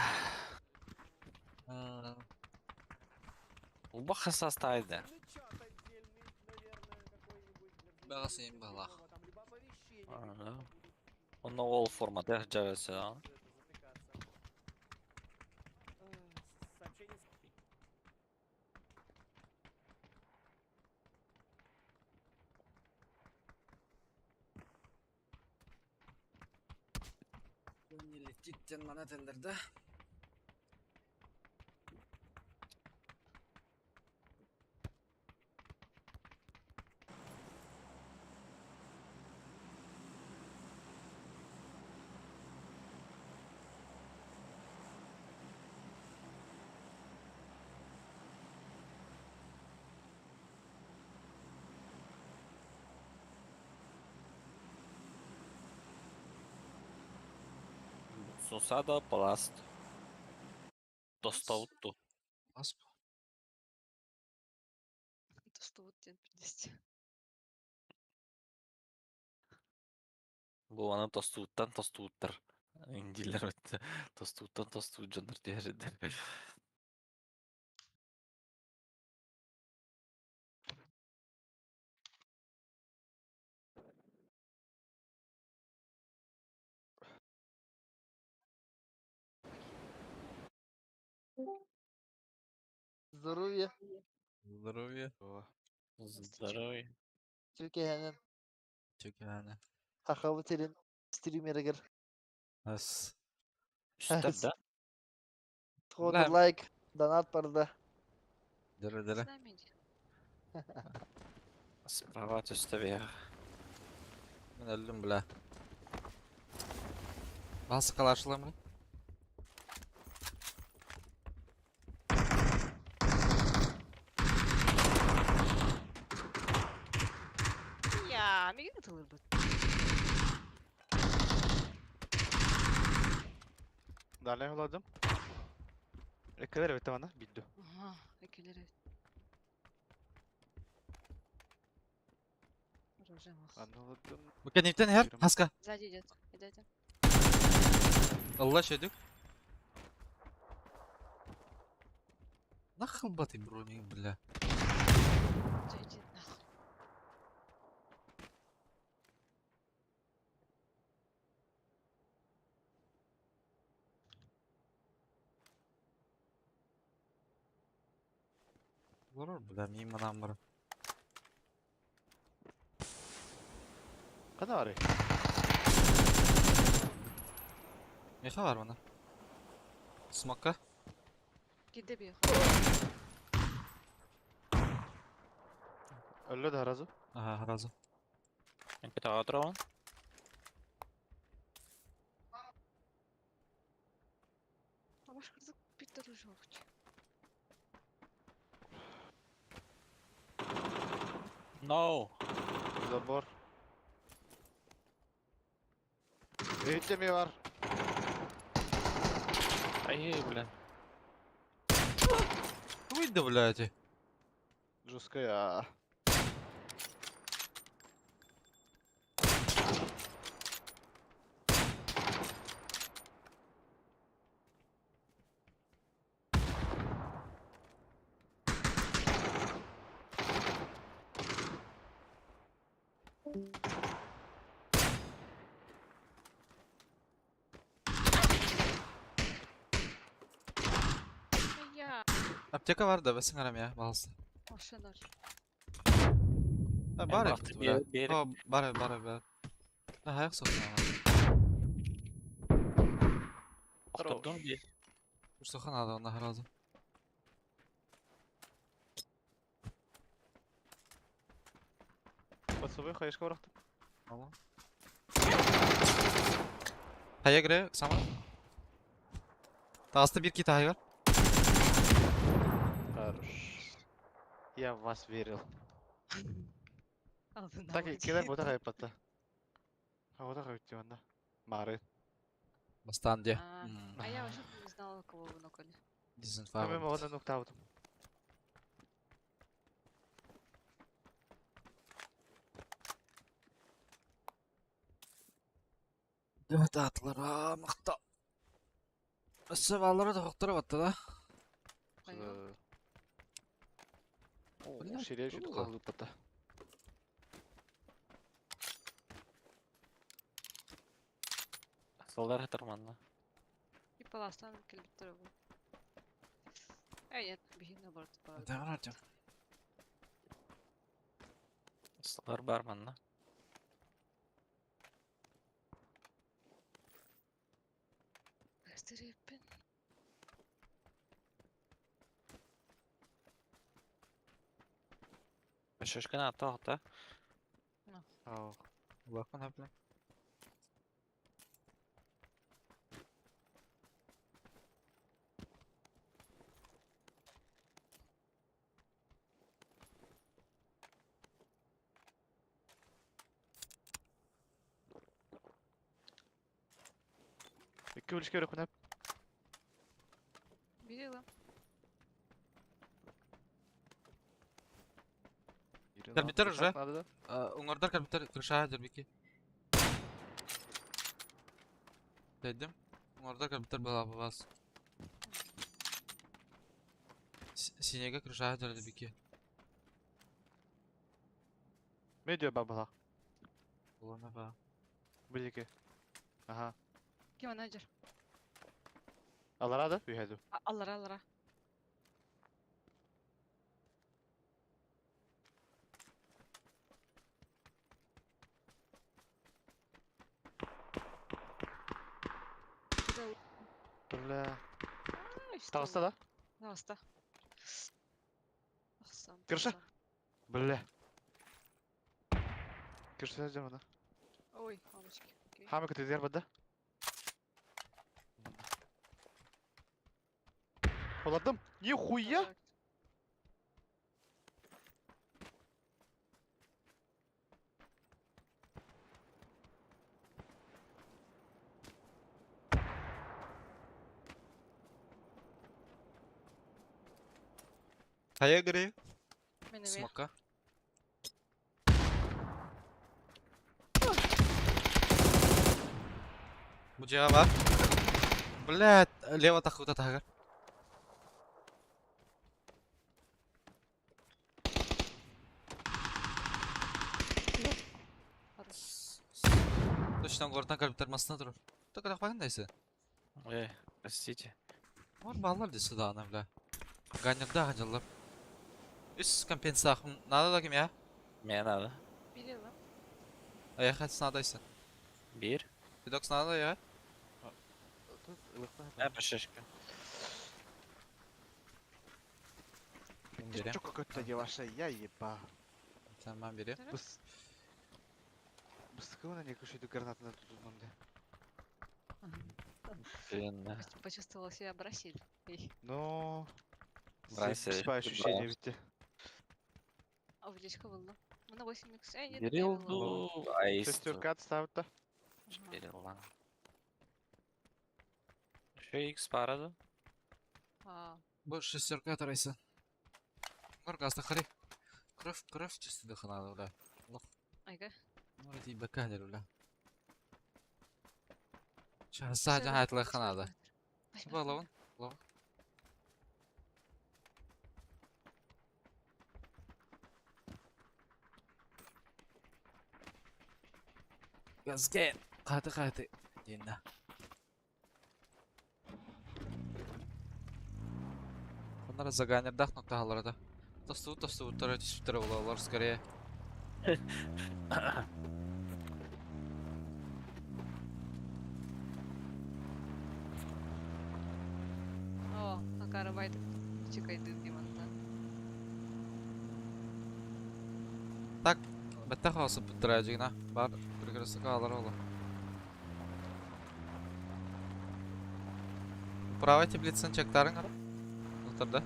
Убаха составит, Ну, чат отдельный, наверное, какой-нибудь для Бәҕас иин баҕалаах. взаимодействия там, либо оповещение да. Он ол формата жарасы, а? это затыкаться. Сообщение с- Не летит тен мана тендерде. Сусада пласт. Тостауту. Асп. Тостубут диэн билдист. Бу аны тостууттан тостууттар. Индилер өттө. Тостууттан тостуут дьоннор диэжидер. Здоровья. Здоровье. О, Здоровье. Türkiye'nin Чөкәне. Хахабы телин стримеригер. Ас. Үстер да? Тоғыз лайк, донат барда. Дөрө дөрө. С нами иди. Справа түстэ бэйэх. Мен өлдүм бля. Басы калашыламын. Я, миигин ытылырбыт. Далее yolladım. Ekkeler evet bana bildi. Аха, экелер эбит. Оружие мах. Anladım. Бу кенептен хер. Хаска. Сзади идет. Идет. Allah шөдүк. Нахыл баты броник, бля. Иди нахуй. Олор, бля, мин манам бар. Kadar var. Меха бар мана. Смокка. Киде бих. Өллө да сразу. Ага, сразу. Кытаға тұрауын. А может, кырдык бит оружие хочу. No. Забор. Видите ми бар. Ай, бля. Выйди, блядь. Жесткая. Я. Аптека бар да, бәсің арам я, балысы. Машина. Ha, бар бақты ебит, бля. бері- О, бар, бар, бар. Ha, аяқ соққан. Охтордум ди. Соққан ада, онда сразу. Под собой хаешка барахтым. Хая кіре, сама. Тағысты bir кит бар. Хорош. Я в вас верил. Алдына. Так, кидай бота кайып батта. А бота кайып диванда. Мары. Бастан де. А, а я вообще не знала, кого вы нокали. Мен Дезинфаркт. одан нуктабытым. Evet atlara mıkta. Өссө баллары да хоқтыра батты да. Понял? О, Бля, шире чуть тула. қалып батта. Солдар атырманна. И паластан келбиттер бу. Эй, нет, бихи наоборот. Дагы Артем. Солдар бар манна. Стриппин. Шашкана ата ата. Ау. Лақын әпілі. Екі өлішке керек қонап. Видела? Компьютер уже? Надо да? Уңардар компьютер крыша дербеки. Дедим. Уңардар компьютер была вас. Синеге крыша дербеки. Медиа бабала. Улана ба. Билики. Ага. Ким менеджер? Алара да? Үйәді. Аллара, аллара. Бля. Ай, что Тағыста вы? да? Тағыста. Тағыстан, Крыша? тағыстан. Бля. Кырса жамана. Ой, мамочки. Окей. Хама көтедер бада. Оладым. Нихуя! Так. Хая гри. Мен эме. Смока. Бу жаға бар. Блядь, лево тахута тагар. Хорош. Точно гордан компьютер масына турur. Так так багындайсы. Эй, простите. Var баллар десе да ана бля. Ганерда хаҗалар. Үс компенсация надо да ким я? Мне надо. Видела? Аяқ надайсы. Бир. Педокс надо я? Ә, шашка. Берем. Чё какой-то деваша, я еба. Сама бери. Быс... Быстыкыбына не күшөйдүк гранатынан тутуннум де. Блин. Почувствовала себя Бразиль. Но... Бразиль, По ощущение ведь. А водичка была. Мы на 8 икс. Эй, нет, Берилду, айс. Шестерка отставта. Берилла. Еще икс пара А, Бу шестерка тарайса. Норгаста хари. Кровь, кровь чисто дыханада, бля. Лох. Айга. Ну, эти бакалер, бля. Часа жахатлы ханада. Балавын. Лов. Газген. Каты каты. Динна. Onlara заганердах nokta halarda. Тосту тосту тары түшүп олар скорее. О, акарабайт чекайды диманта. Так, бетте хаосы буттыра жигна. Бар прекрасно алар ола. Правой теплицын чектарын ара. Утырда.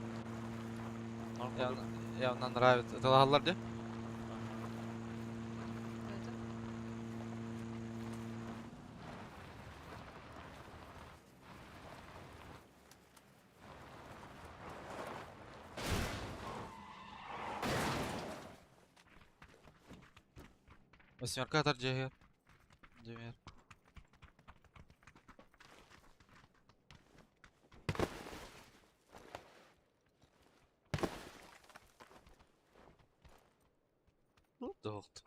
Явно, явно нравится. Это лагалар де? Это? Восьмерка атар жегер. Жемер. Доғыт.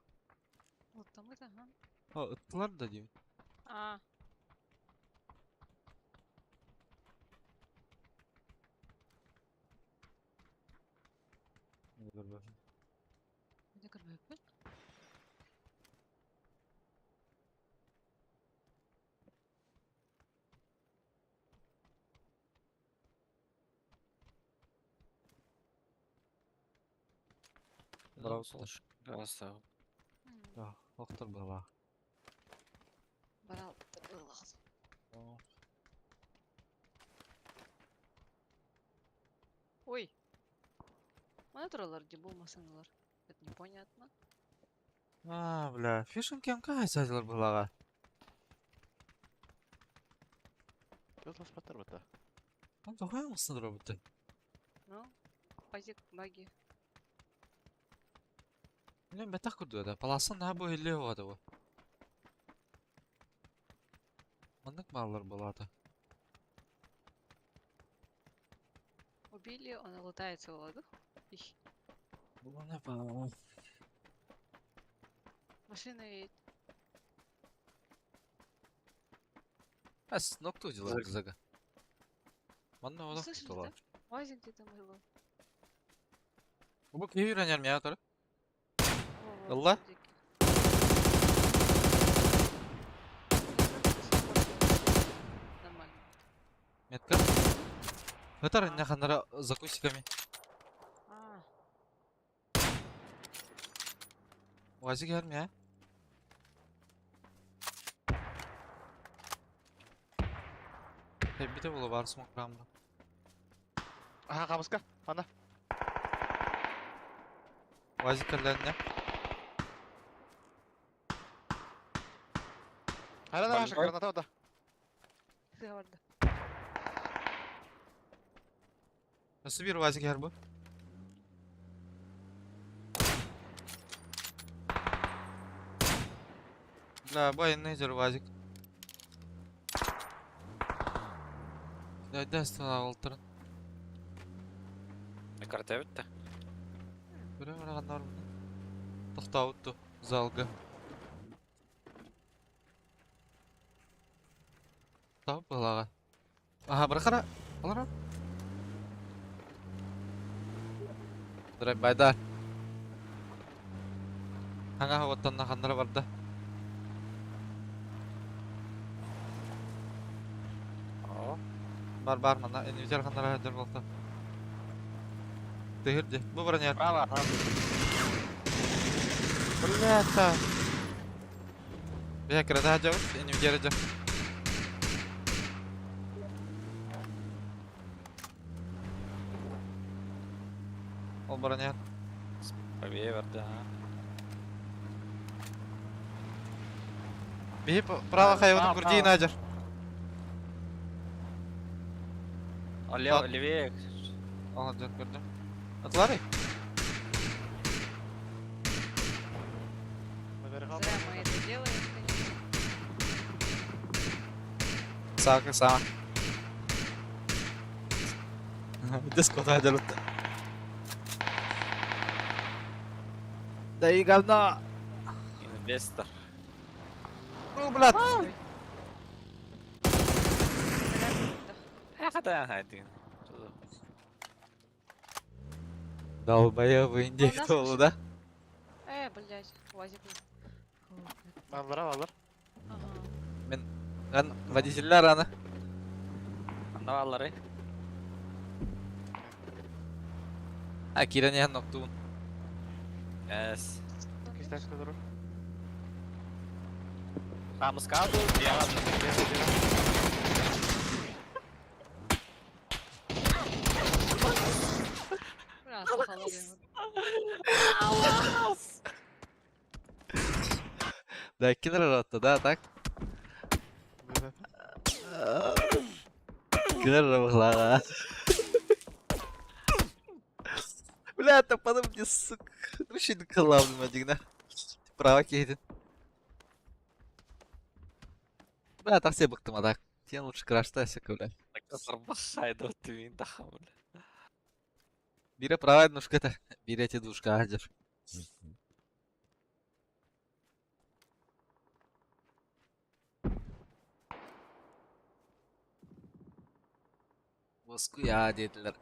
Вот там это, ага. О, ыттылар да деймін. А, не көрбөппүн. Браво. Газ Да, оқтыр бала. Барал. Ой. Мана туралар де болмасаңлар. Это непонятно. А, бля, фишин кем кайсазлар балаға. Тут паттар бата. Он тоқай мısın роботы? Ну, пазик, баги. Мен бәтақ күрді да. Паласын на бу хилле болады бу. Мындык балалар болады. Убили, он лутается воду. Их. Бу не бала. Машина едет. Әс, нокту дела зага. Манна ода Слышали, кутала. да? Уазик где-то был. Бу кей үйренер мя тұры? Во, во, Алла? дикий. Нормально. Метка. Өтар не ханара за кустиками. А, Уазик ярмя. Бите болу бар смок рамда. Ага, камыска. Ана. Уазик керлерine. Ара да ваша граната ода. ты орда. Nasıl bir уазик yer bu? Бля, бу айын нейзер уазик. Да, стала олтырын. Карта бітті. Бір бар бұны. Тоқтауытты залга. Тауып балаға. Ага, бір қара. Алар Драйв байдар. Хаңа хаваттанна ханнара барды. О, Бар бар мана инвитер ханнара хадыр болты. Тыгырды. Бу бронер. Право. Бля-та. Бля, кырата дьабыт, иннибитигэр дьэ. Ол баран иһэн. Правее барда, а. Биһи право хайабытын курдии наадьар. Лево, левее. Ага, дьон көрдүм. Атыларый? Зря мы это делаем, конечно. Сака саа. Дискота дьалытта. Да и говно! Инвестор. Ну, блядь! Долбоёбы индейка толу, да? Э, блядь, УАЗик. Аллара, аллар. Ага. Мен ан водительлер аны. Анда аллары. А кирен яһын ноктуун. Эс. Кистәшкә durur. Хамыска ду, Бля, сахалар. Да, кинер аратты, да, так? Кинер арабыхлага. Бля, тапаным мне, сука. Вообще кылабым адигна. Право кейдин. Бля, так все быктым, а так. Тен лучше краш-тесик, бля. Бире правая ножка-то. Берете двушка, адер. Москва dediler.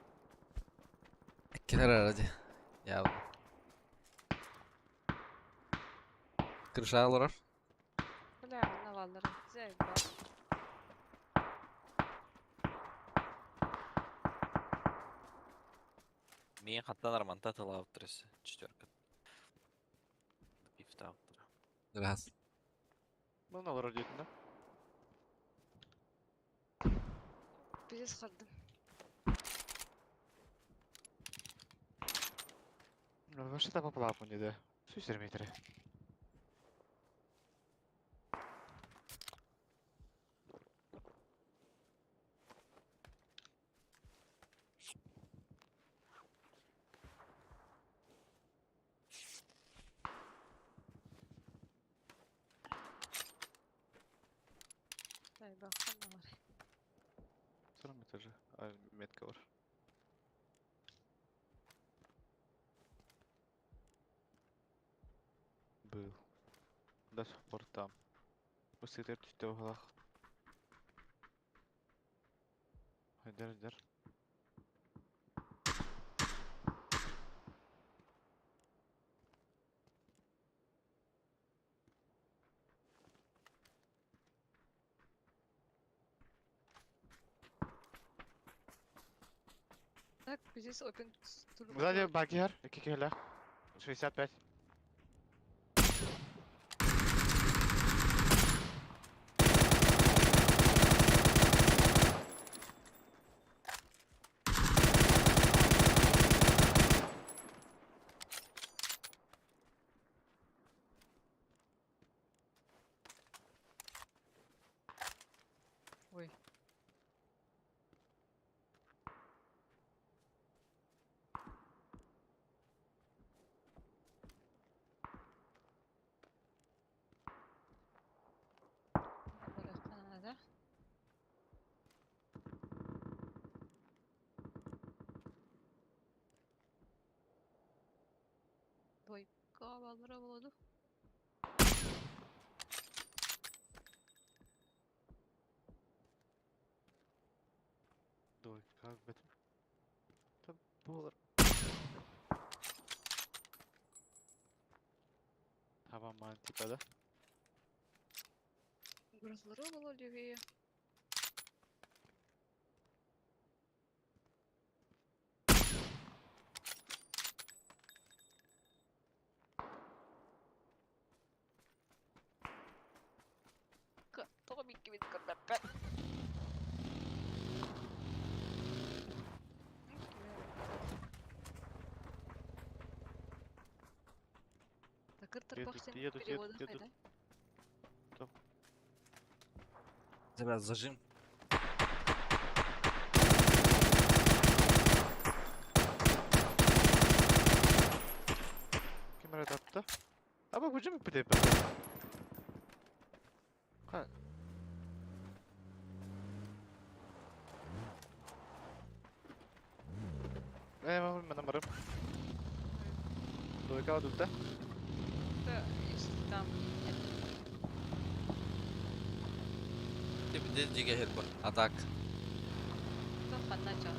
Kenar aracı. Ya. Крыша алар. Бля, наваллары. Заебал. Мин хаттан арманта тылап тұрысы. Четверка. Пифта аптыр. Раз. Bunu alır diyorsun da. Пиздец хардым. Вообще та поплапын dedi. Сүүсер метре. Заебал, ханналар. Sonra metre. Ay, metka var. Был. До сих пор там. Бысытыр түстө оғлақ. Хайдар, хайдар. Так, пиздец, опен. Сзади багер, кикеля. 65. Ой. Канада. Двойка баллара болду. Двойка бет. Там болар. Tamam типа да? Бразлары было левее. Мин көрбөппүн. Такыр Едут, тырпах сен едут, едут, перевода едут. хайда. Бля, зажим. Ким эрэ тапта? Аба бу жым бите. Ха. Мен барым. Двойка тут. Да, если там Ты где диге херба? А так. кто ханна чал.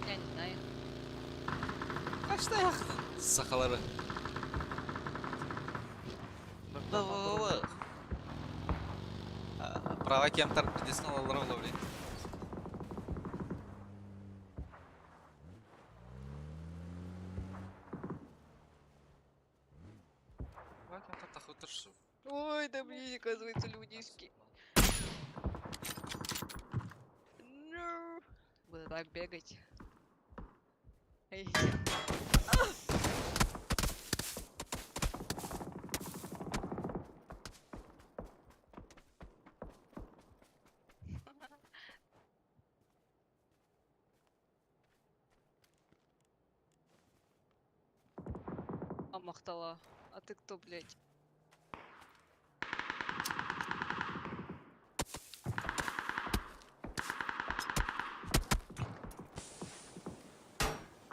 Я не знаю. Kaçta yaktın sakaları? Да, Права кемтар пидесин алалар ола, блин. Права кемтар тахутыршу. Ой, да блин, оказывается, людишки. No. Буду так бегать. Эй. Амахтала. А ты кто, блядь?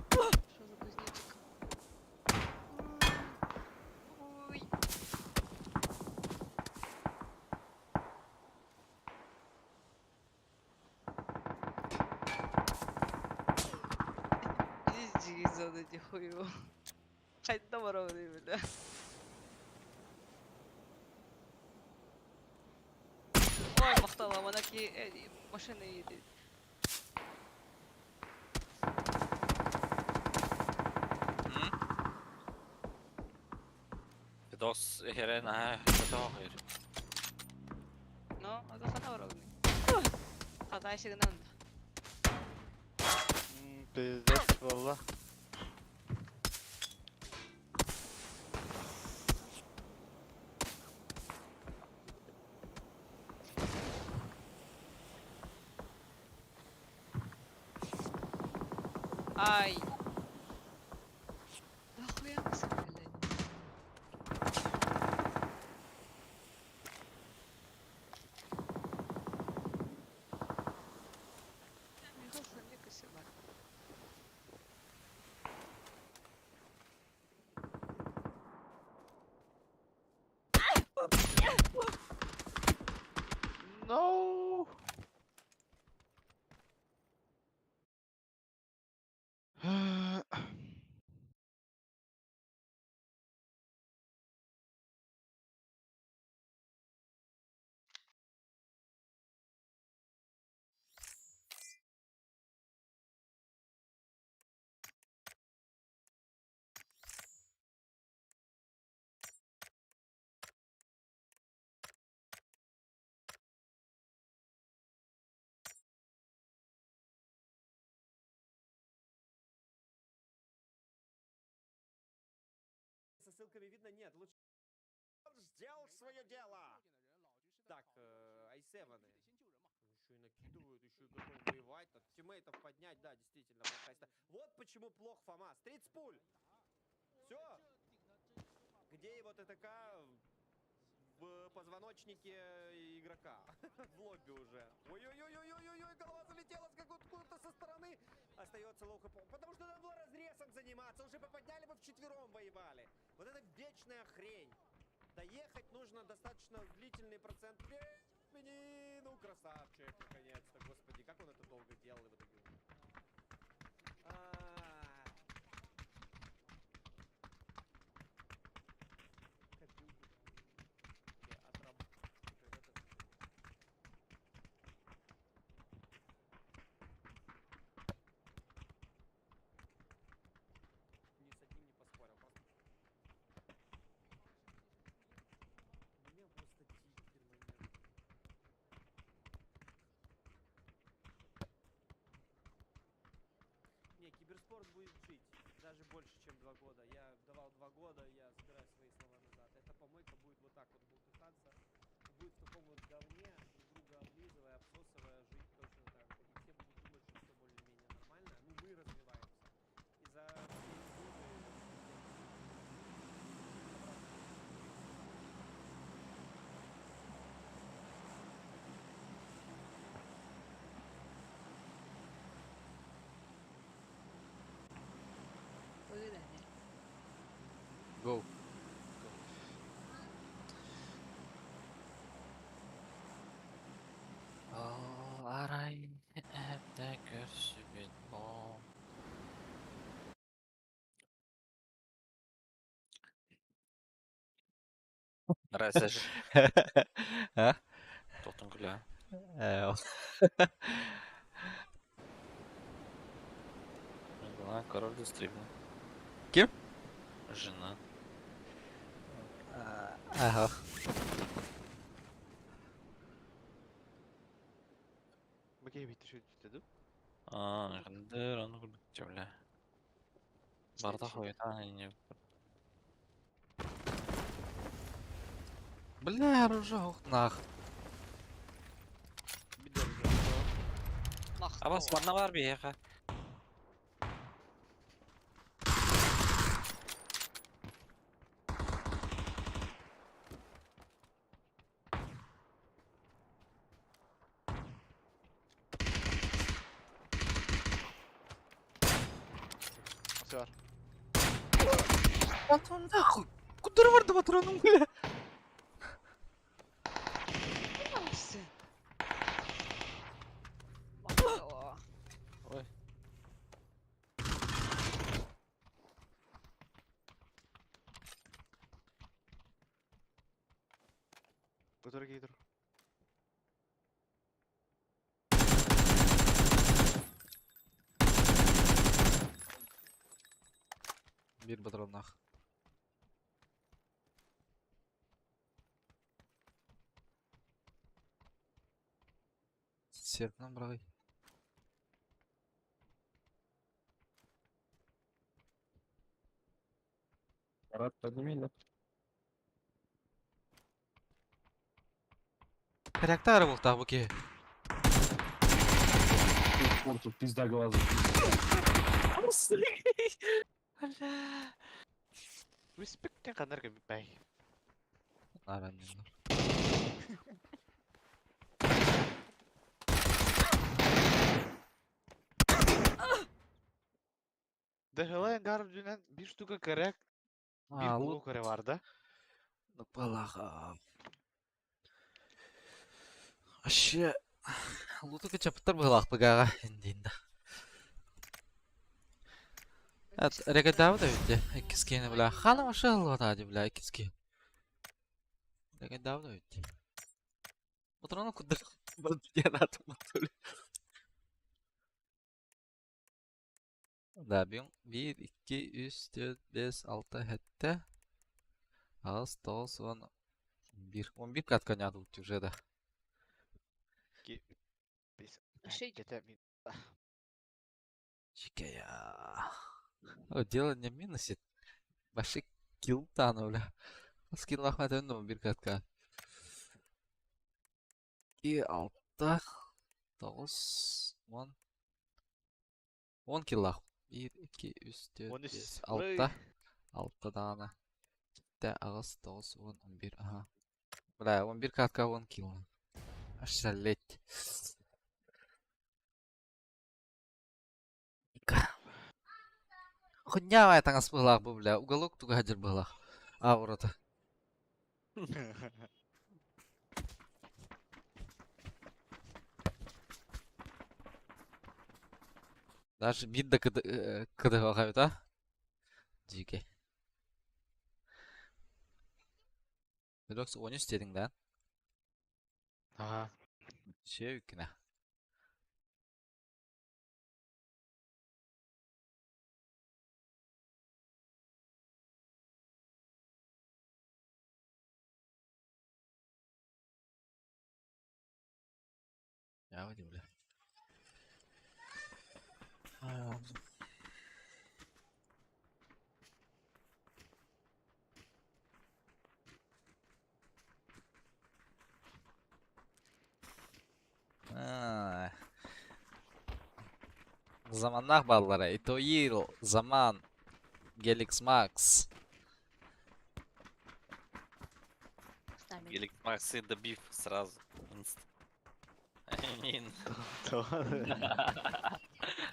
Что за кузнечик? Ой. Иди задать хую. Хайда воровный, бля. Ой, махтала, манаки, машина едет. Федос херен аа федос. Ну, это хана воровный. Хата сигнал. Пиздец, валла. Ай. Да хуя мы с блядь. Михаил Сомик и. No. Со ссылками видно? Нет, лучше... Он сделал свое дело! Так, i7. Еще и накидывают, еще и готовы воевать. Так, тиммейтов поднять, да, действительно. Вот почему плох Фомас. 30 пуль! Все! Где его ТТК? В позвоночнике игрока. В лобби уже. Ой-ой-ой-ой-ой-ой, голова залетела с какой-то со стороны. Остается low хп. Потому что надо было разрезом заниматься. Уже бы подняли бы вчетвером воевали. Вот это вечная хрень. Доехать нужно достаточно длительный процент времени. Ну, красавчик, наконец-то. Господи, как он это долго делал и в итоге умер. А. Копилку. Или отраб- когда-то Ни с одним не поспорил. Просто... Меня просто дикий момент. Дискорд будет жить даже больше, чем 2 года. Я давал 2 года, я забираю свои слова назад. Эта помойка будет вот так вот бултыхаться, будет в таком вот говне, друг друга облизывая, обсосывая, жить точно так же. И все будут думать, что все более-менее нормально. Ну, мы развиваемся. И за все эти годы Go. Арай эбдэ көрсүбүт боо. Нравится же. А? Тоқтың күлі. Жена, король стрима. Кем? Жена. Ага. Бакей битти şu dedim. Аа, қандыр аны көрдік бля. Барда хуйта не. Бля, оружие нах. Bir de Абас барна бар бияха. Nasıl var? Патрон нахуй. Куда vardı патроном, бля? Ой. Который гидр. Bir патрон нах. Серпнан брагай. Брат, подними, да? Характар был табуки. Порту, пизда глаза. Бля. Respect'ten kadar gibi bey. Нараннар. Dehelayan garip bir штука коряк, bir А, kulu лут. kare vardı. Балаға. Вообще, луту чаптар былақ бұғаға эндинда. Эт регадав да ведь, иккискени бля. Хана машалла тади бля, иккиски. Регадав да ведь. Патрону куда бардианат матули. Да, 1, 2, 3, 4, 5, 6, 7, 8, 9, 10, 11. 11 катка нядыл уже да. Biz Şey- Gete min. Чикая. О, дело не в минусе. Баши килтану, бля. Скин лахмат өнді bir катка. И алты, тоғыз, 10. 10 киллах. 1, 2, 3, 4, 13. 5, Ой. 6. 6 дана. 7, 8, 9, 10, 11. Ага. Бля, 11 катка 10 килл. Ошалеть. Хуйня таңас былах бу, бля. Уголок туга хадыр былах. А, ворота. Даже бид да кд багабит, а? Жике. Рокс 13 дедің да? Ага. Шеукіне. Я бля. Заманнаах бааллара. Итоил, Заман, Геликс Макс. С нами. Гелик Максы добив сразу. Инст. Нин.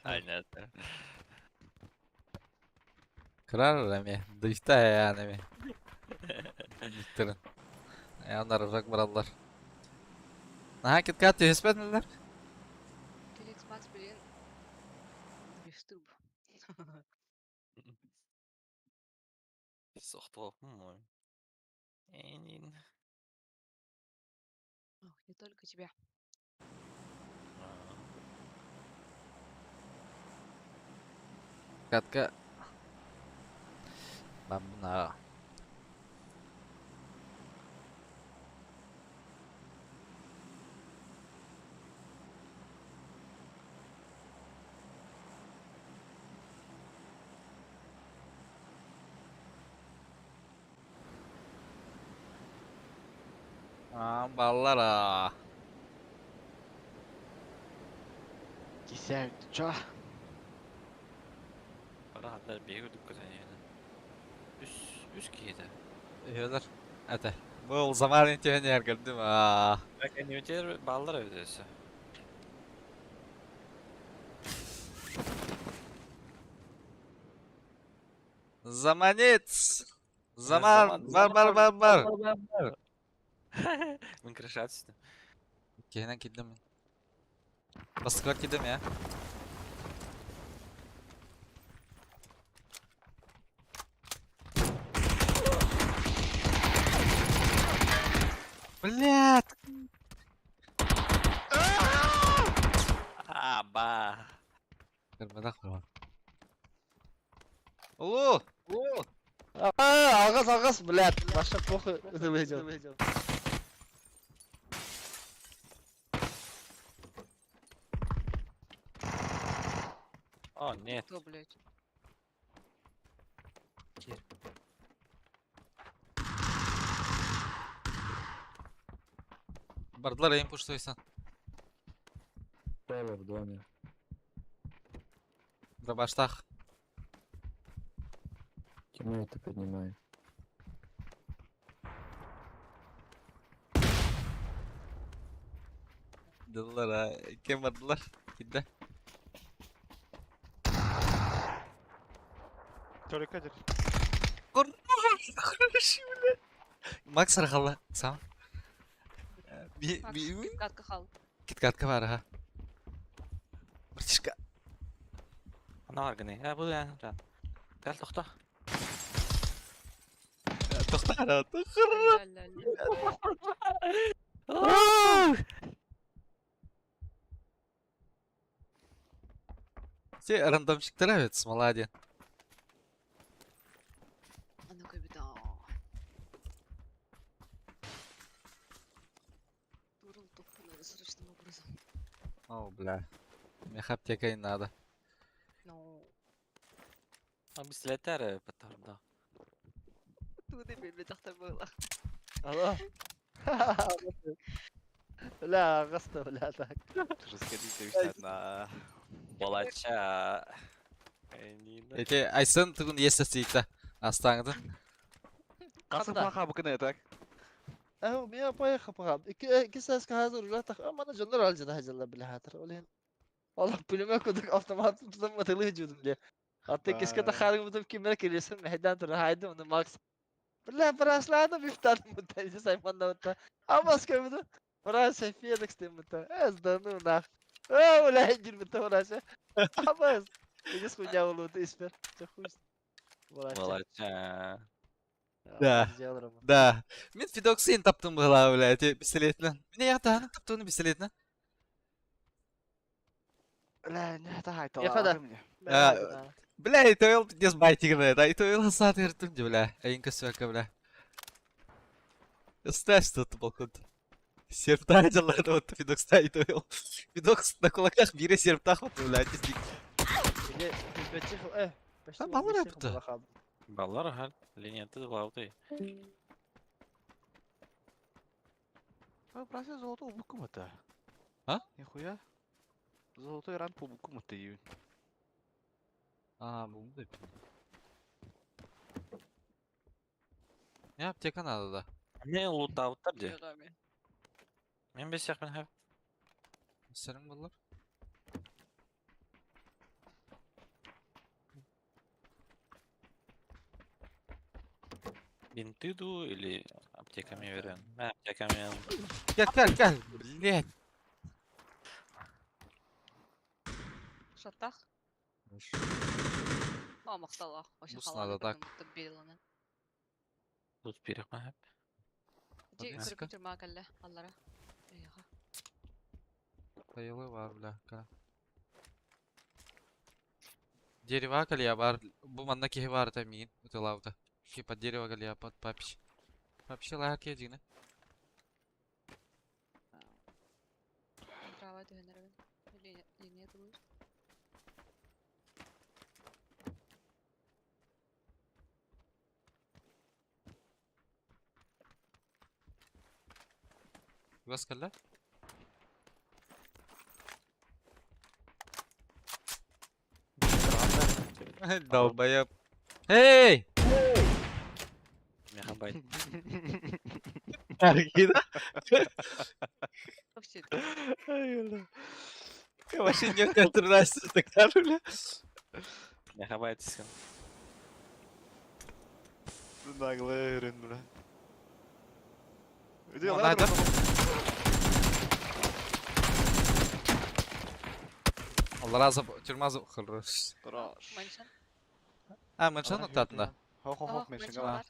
Понятно. Кырар эми. Дыйта ян эми. Диктырын. Яндар узак бараллар. Наһаа киткат түһүспэтилэр. Геликс Макс, блин. Бифтуб. Сохтуоппун Энин. Ох, не только тебя. Катка. Бамна. Аа, баллара. Кисәй, ча. Бара хаддар биһиги дүккөтөн yani. Үс үс киһитэ. Өйөлөр. Әте. Бұл заман интиһен яргырдым. Аа. Бәкән баллар өйдөсө. Заманец. Заман. Бар бар бар бар. Мин крышат түстүм. Киһинен киддим. Баскылар киддим я. Блядь. Аба. Кырмадак бар. Улу! А, алгас, алгас, блядь. Ваша похуй, это выйдет. О, нет. Кто, блядь? Бардылар эйм пуштойсан. Тайлор в доме. Дробаштах. Тиммейта поднимай. Дыллар, а. Кем бардылар? Кидде. Только дер. Макс архалла. Сам. Би Макс, би киткатка хал. Киткатка бар, ага. Братишка. Ана аргыны. Я бу я. Гел тохто. Тохтар, Ля-ля-ля. Те рандомчик нравится, молодец. А ну-ка, беда. Турл тухту надо срочным образом. О, бля. Мне аптека не надо. Ну, А бислетер патарда. туда бе было. Алло. Бля, агасты, бля, так. Расходите, на. Болача. Энин. Эти Айсын тугун есте Астаңды. Касы Канда? паха букыны так. أهو ميا بايخ بغاب كيساس كهذا رجعت أما أنا جنرال جدا هجلا بلا هاتر ولين والله بلما كنت автомат تم تليه جودم ليه حتى كيس كده خارج متم كيمرا كيلسن مهدان ترى هايد من ماكس بالله براس لا هذا بيفتح مت سايمون ده أما سكمل براس في هذاك ستيم مت اس دانو ناخ اه ولا هيجي مت براس أبس يجلس хуйня улут испер хуй Болача. Да. Да. Мен Фидоксин таптым была, бля, эти пистолетно. Меня я тағын таптым пистолетно. Бля, не это хайта. Я фада. Бля, это ел пиздец байтик, бля, да, это ел сат ертым, бля. Айынка свяка, бля. Знаешь, что это балкон? Серпта дела, это вот Фидокс, да, это ел. Фидокс на кулаках бире серптах, вот, бля, пиздец. Баллар yaptı. Баллар хал. Линия ты главный. Брася золотой букум это. А? Нихуя. Золотой ран по букум это. Aa bunu da yapayım. Ne yapacak Kanada'da? Не лутаабыттар дии. Дьиэҕэ Мин бэсиэхпин сөп. Senin bunlar. Бинты дуу или аптеками верен? Мэ аптеками. Gel gel gel. Блять. Шатах. О, махталах. Вообще Бу халаны сынада так. будто беланы. Лут биэриэхпин сөп. Ди Одиннадцатка. көрүп түрмә кэллэ аллара. Эйха. Sayılı var бля. Кара. Дерево калия бар. Бу манна киһи бар это миин. Утылаута. Ки под дерево калия под папич. Папич лайк киһи Трава түһэнэрбин. Линия тулур. Газ калла? Долбоеб. Эй! Миэхэ байт. Аргина. Вообще. Вообще не 13 так бля. Миэхэ байт син. Наглый өрін, бля. Ну, надо. Allah razı тюрьма хорош. Хорош. Меншин. А, меншин оттатында. Хо хо хо Ох, меншин меншин бар. бар.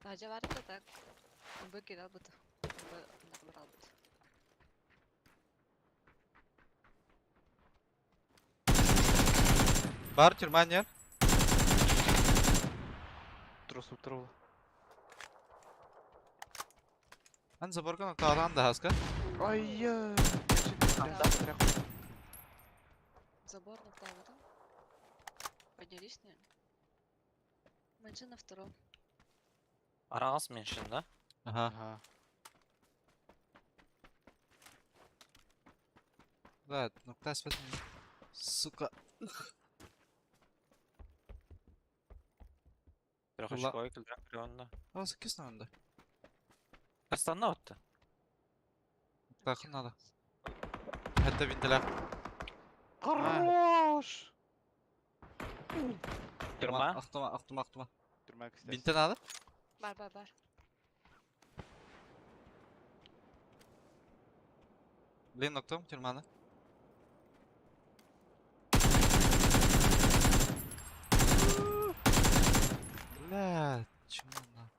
Тажа бар да так. Бу кире бут. Бу бар албыт. Бар тюрьма не? Трос утру. Ан заборган оттадан да хаска. Ай я. Забор на втором. Поднялись, наверное. Меншин на втором. Араҕас меншин да? Ага. Ага. Да, ну куда Сука. Трех Ла- очковый килдирэн көрөҕүн да. А кисно онда. Астанна отта. Так, надо. Это винтеля. Хорош. Тюрьма? Ахтума, ахтума, ахтума. Тюрьма, кстати. Бинте надо? Бар, бар, бар. Блин, ноктом, тюрьманы. Бля, чему на?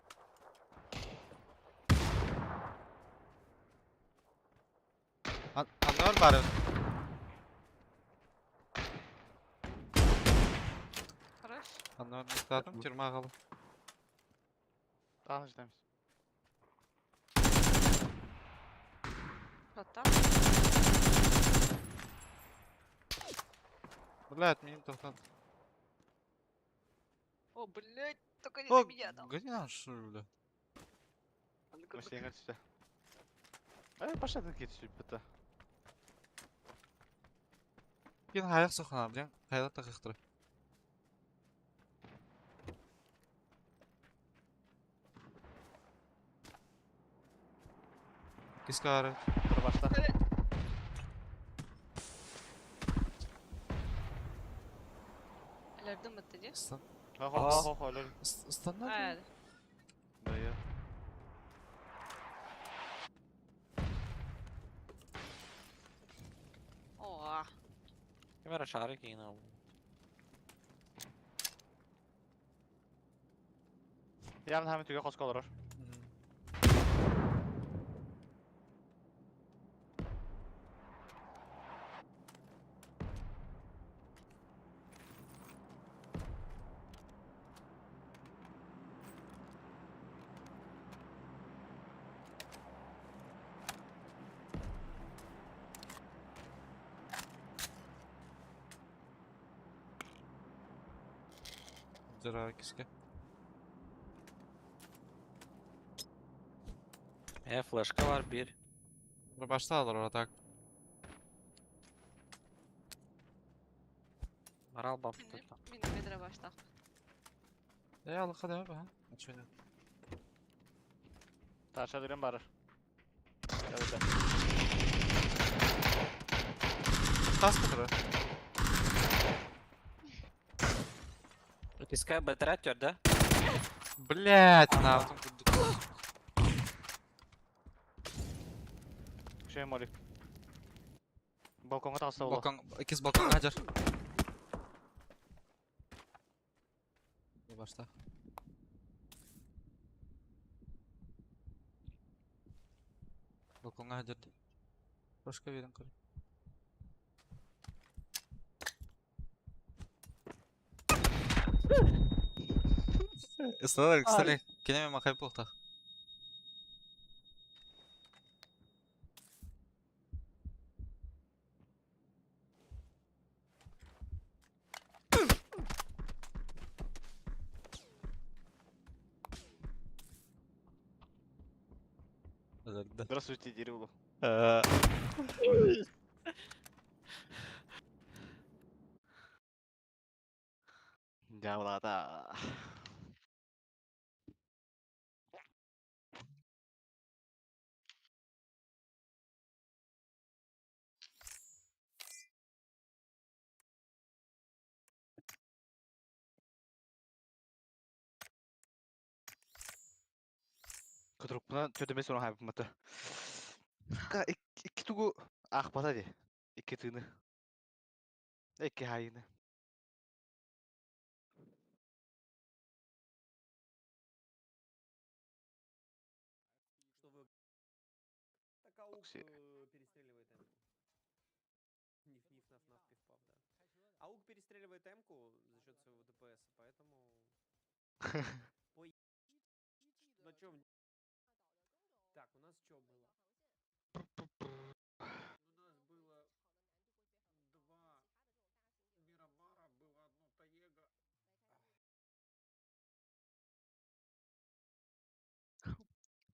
Аннар бар. Хорош. Аннар ноктадым, тюрьма галы. Тағы ждеміз. Шатах. Блядь, мин тоқтат. О, блядь, только не О, на меня там. гони нам, что ли, бля? Машина түсті. Ай, пошла ты кетші біті. Кен хаяқ соқына, блин, хайла тақықтыры. Киска ары. Бір башта. Өлөрдүм бітті де. Стан. Хо хо хо хо лол. Стандар. А, Да я. О, Ким эрэ шары киин ол. Явно хамын түге қосқа олар. Жара киска. Э, флешка бар бир. Бір башта алар ора так. Арал Мин бапты. мин бедра баштах. Э, алыха да ба. Ачуна. Таша дырым барар. Да. Тас кытыры. Пискай бэтэрэ төрдө. Блять, на автом курдук. Шей молик. Балконга талса ола. Балкон, икис балкон хажар. Башта. Балконга хажар. Башка берин кыр. Исналар, кстати, кенеме махай плохтах. Здравствуйте, дерево. Дьяволата. Кутурукпуна төдөмө сонун хайбыммата. Ка икки тугу аахпата ди. Икки тыыны. Икки хайыны. Что вы... Так аук Окси. перестреливает М-ку. Ниф-ниф, наф-наф, пиф-паф, да. Аук перестреливает М-ку за счет своего ДПС, поэтому... Ой, на чем? Так, у нас что было? У нас было два Мирамара, было одно Таега.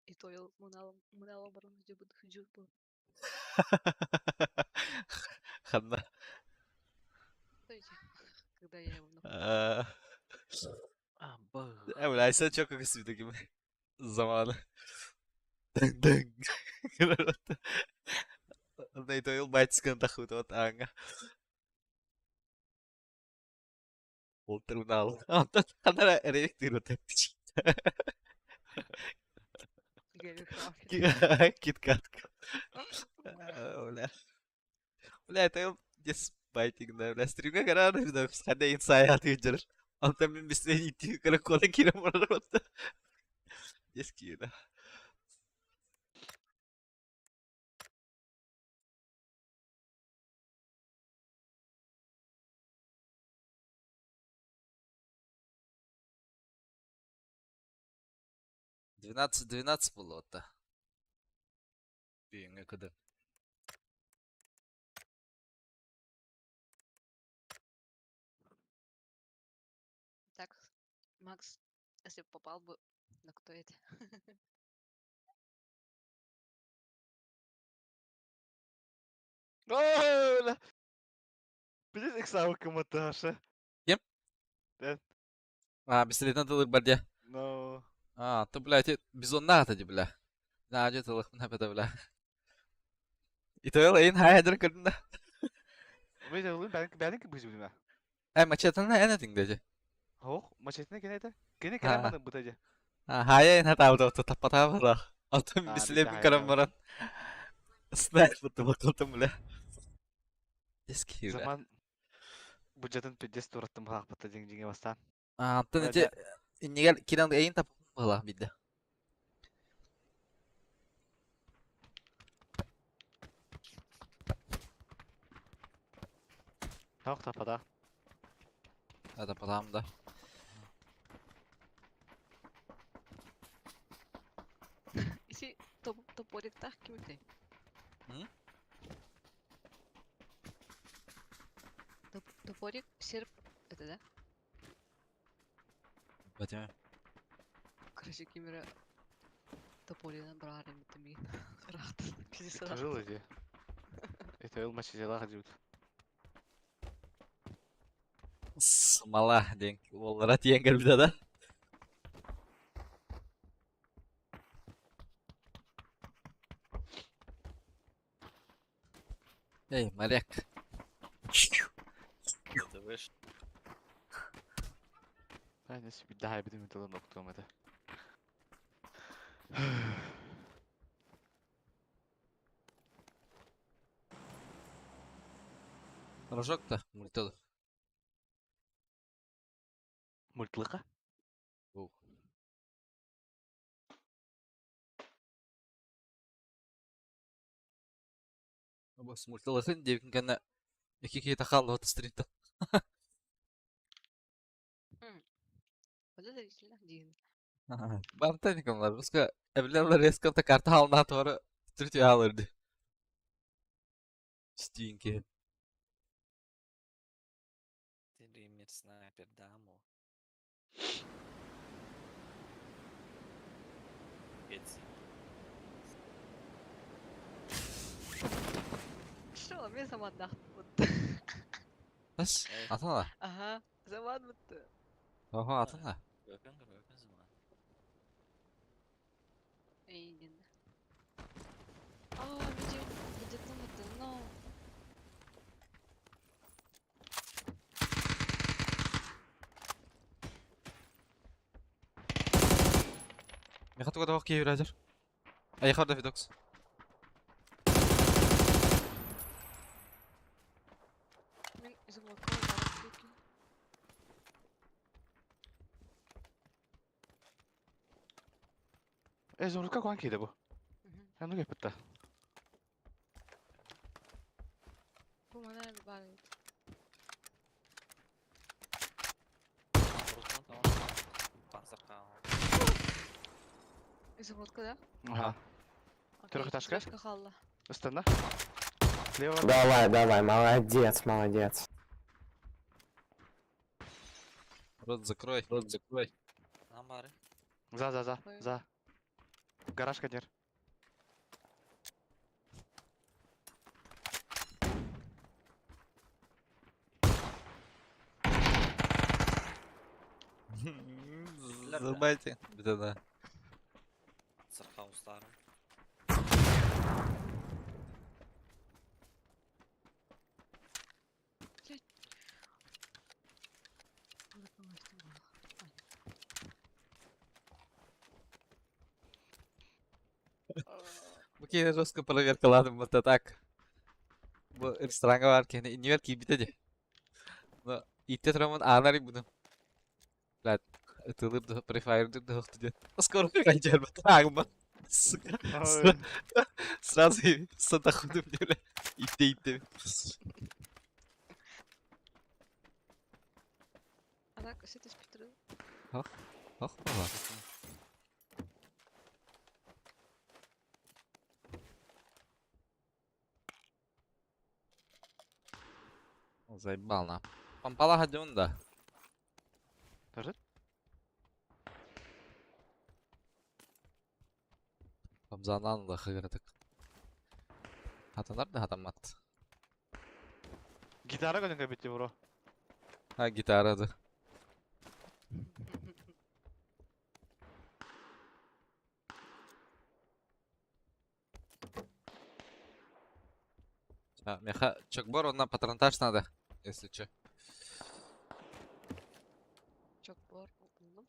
И то я мунал мунал оборону где буду хджу был. Ханна. Когда я его нахуй. А, б. Э, бля, sen çok agresif gibi. Zamanı. Dın dın. Nee, heel bijt dat goed wat aan. Ол трибунал. Антон реактивно Киткат. Бля. Бля, это just biting да. Бля, стримга карар да хада инсай хаты жер. Антон мен бисне ити кара кола кира морар. Just кира. 12-12 было-то. Бүгүҥҥү кыды. Так, Макс, если бы попал бы, на кто это? Бля. Билет иксаука маташа. Кем? Да. А, бистолетин тылык бар дии. No. А, то, бля, ти бизоннаах этэ бля. Наадьа тылык мына бля. Итойл эйн хайдыр көрдүн да. Мен олун бәлки бәлки бузым. Э, мачетаны эн этиң дежи. Хох, мачетне кене это? Кене кене маны бутажа. А, хая эн хата авто таппата бара. Алтын А, бистолетин бите карам хайа. баран. Снайпер бутым бля. Эски бля. Заман бюджетин пиздец тураттым хаакпата динг динге бастан. А, антон Бля, эти иннигер киран эйн тап бала бидде. Хох тапада. Hadi bakalım da. Isi топ топориктах кимите? М? Топ топорик серп это да? Батя. Короче, кимера топорина брали митами. Рахт. Пиздец. Тяжело иди. Это ил мачете лаха дьют. Смола диэн уоллара тиийэн кэлбитэ да. Эй, моряк. Это выш. Ben de bir daha bir de müdahale noktam hadi. Рожок-то мультил. Мультлыка? Ух. Бос мультилыхын диэбитин кэннэ икки киһи хаалла стримтан. Вот это действительно диин. Бартан никомлар. Буска эбилер резко карта хаална туора түртү хаалырды. Стиин киһи. Стример, снайпер, дамо. Петь. Что, мен заман бутты. Бас Эй. атана. Ага, заман бутты. Ого атана. Gökhan Gökhan zaman. Эй, А, видео, где-то бутты, но... Меха туга да киһи бирәдер. Ай харда фидокс. Мен изумлака барып кеткен. E zorlukka koan kiydi bu. Мгм. Ben de bitti. Бу мана бар. Tamam tamam. Panzer Изумрудка, да? Ага. Окей, Трехэтажка? Трешка халла. Üstünde. Лево. Давай, давай, молодец, молодец. Рот закрой. Рот закрой. Lan bari. За, за, за, Ой. за. Гараж кадер. Зарубайте. Да да. Panzer Haus'lar. Бу киһи жестко проверкаладым вот так. Бу ресторанга бар киһини иннибэр киирбитэ дии. Но итте тураммын аанар будум. Блядь, ытылыр да префайрдыр да хохту диэн. Скоро кайдербат аагыммат. Сука. Сразу сатахудум диэн. Итте итте. А так, все это спитры. Ох, бала. Заебал на. Пампала гадюн да. Держит? Памзанан да хыгырдык. Хатанар да хатамат. Gitara götün bitti bro. Ha gitara да. А, меха чокбор, он на патронтаж надо, если чё. Чокбор булдум.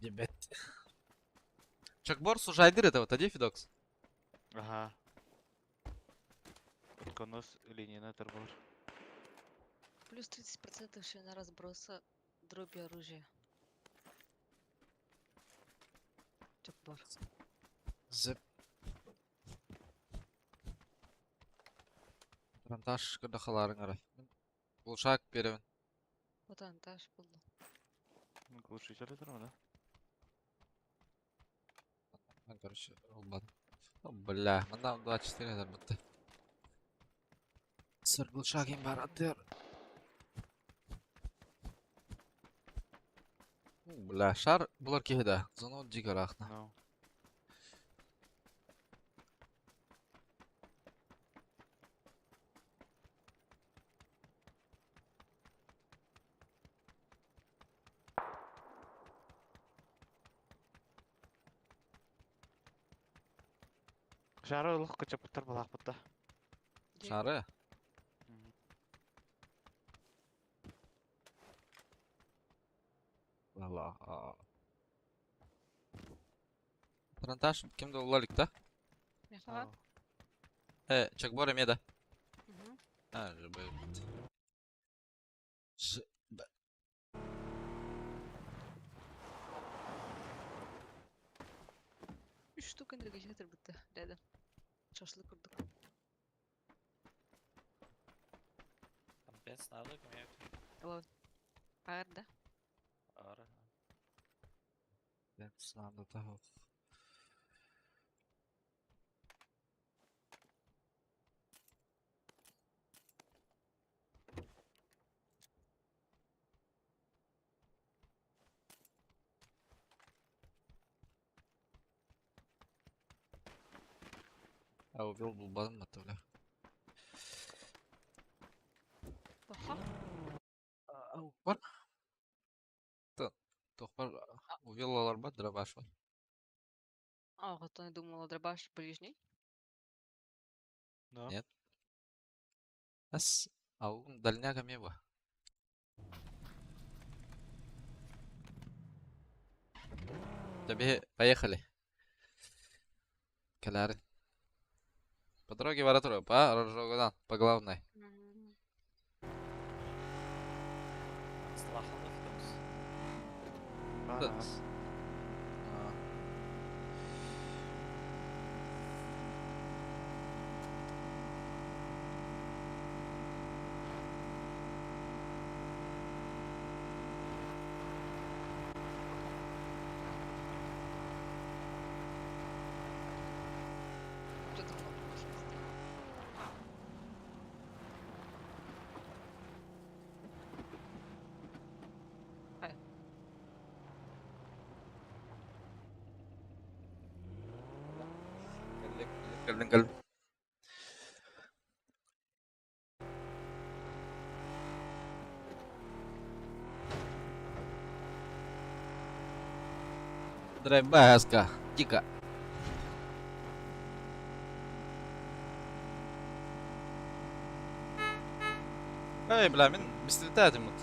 Ебать. Чокбор сужайдыр это вот, а Фидокс? Ага. Утконос линейный торбор. Плюс 30% ширина разброса дроби оружия. Чокбор. Зеп. Патронтаж кырдахаларын арай. Улшак беребин. Патронтаж булдум. Глушитель это да? А, короче, olmadı. Бля, мында 24 eder бітті. Сыр глушагин бар атыр. Бля, шар булар киһи Зону дигар ахна. No. Шары олох кычаппыттар балаахпытта. Шары. Allah. Таранташ ким да улар да? Михаил? Чакбор эмиэ да? Мгм. А, ЖБ. Ж, Б. Үч штука энергетик бутта рядом. Шашлык курдук. Компенс надо кому Ладно. Аар да. Ара. Надо того. А увел булбадым бля. Тоха. Бар. Тохпар увел бар, дробаш бар. А, вот я думала, дробаш ближний. Да. Нет. Ас, а дальняк амеба. Тебе поехали. Каляры. По дороге ворота, по Рожогадан, по главной. Да. Что-то много машин стоит. Ай. Кэллин кэллин. Драйбаска, дико. Эй, бля, мин бистилетэ этим вот.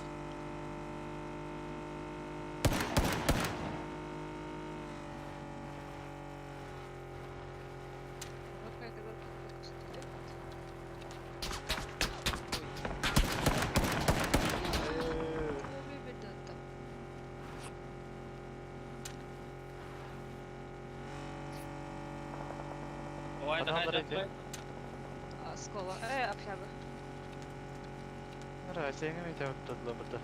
Вот какая-то горка стреляет. Ой, ребята. Ой, Адамдар эти. А, Скола. Общага. Нравится, я не видел тут лобота.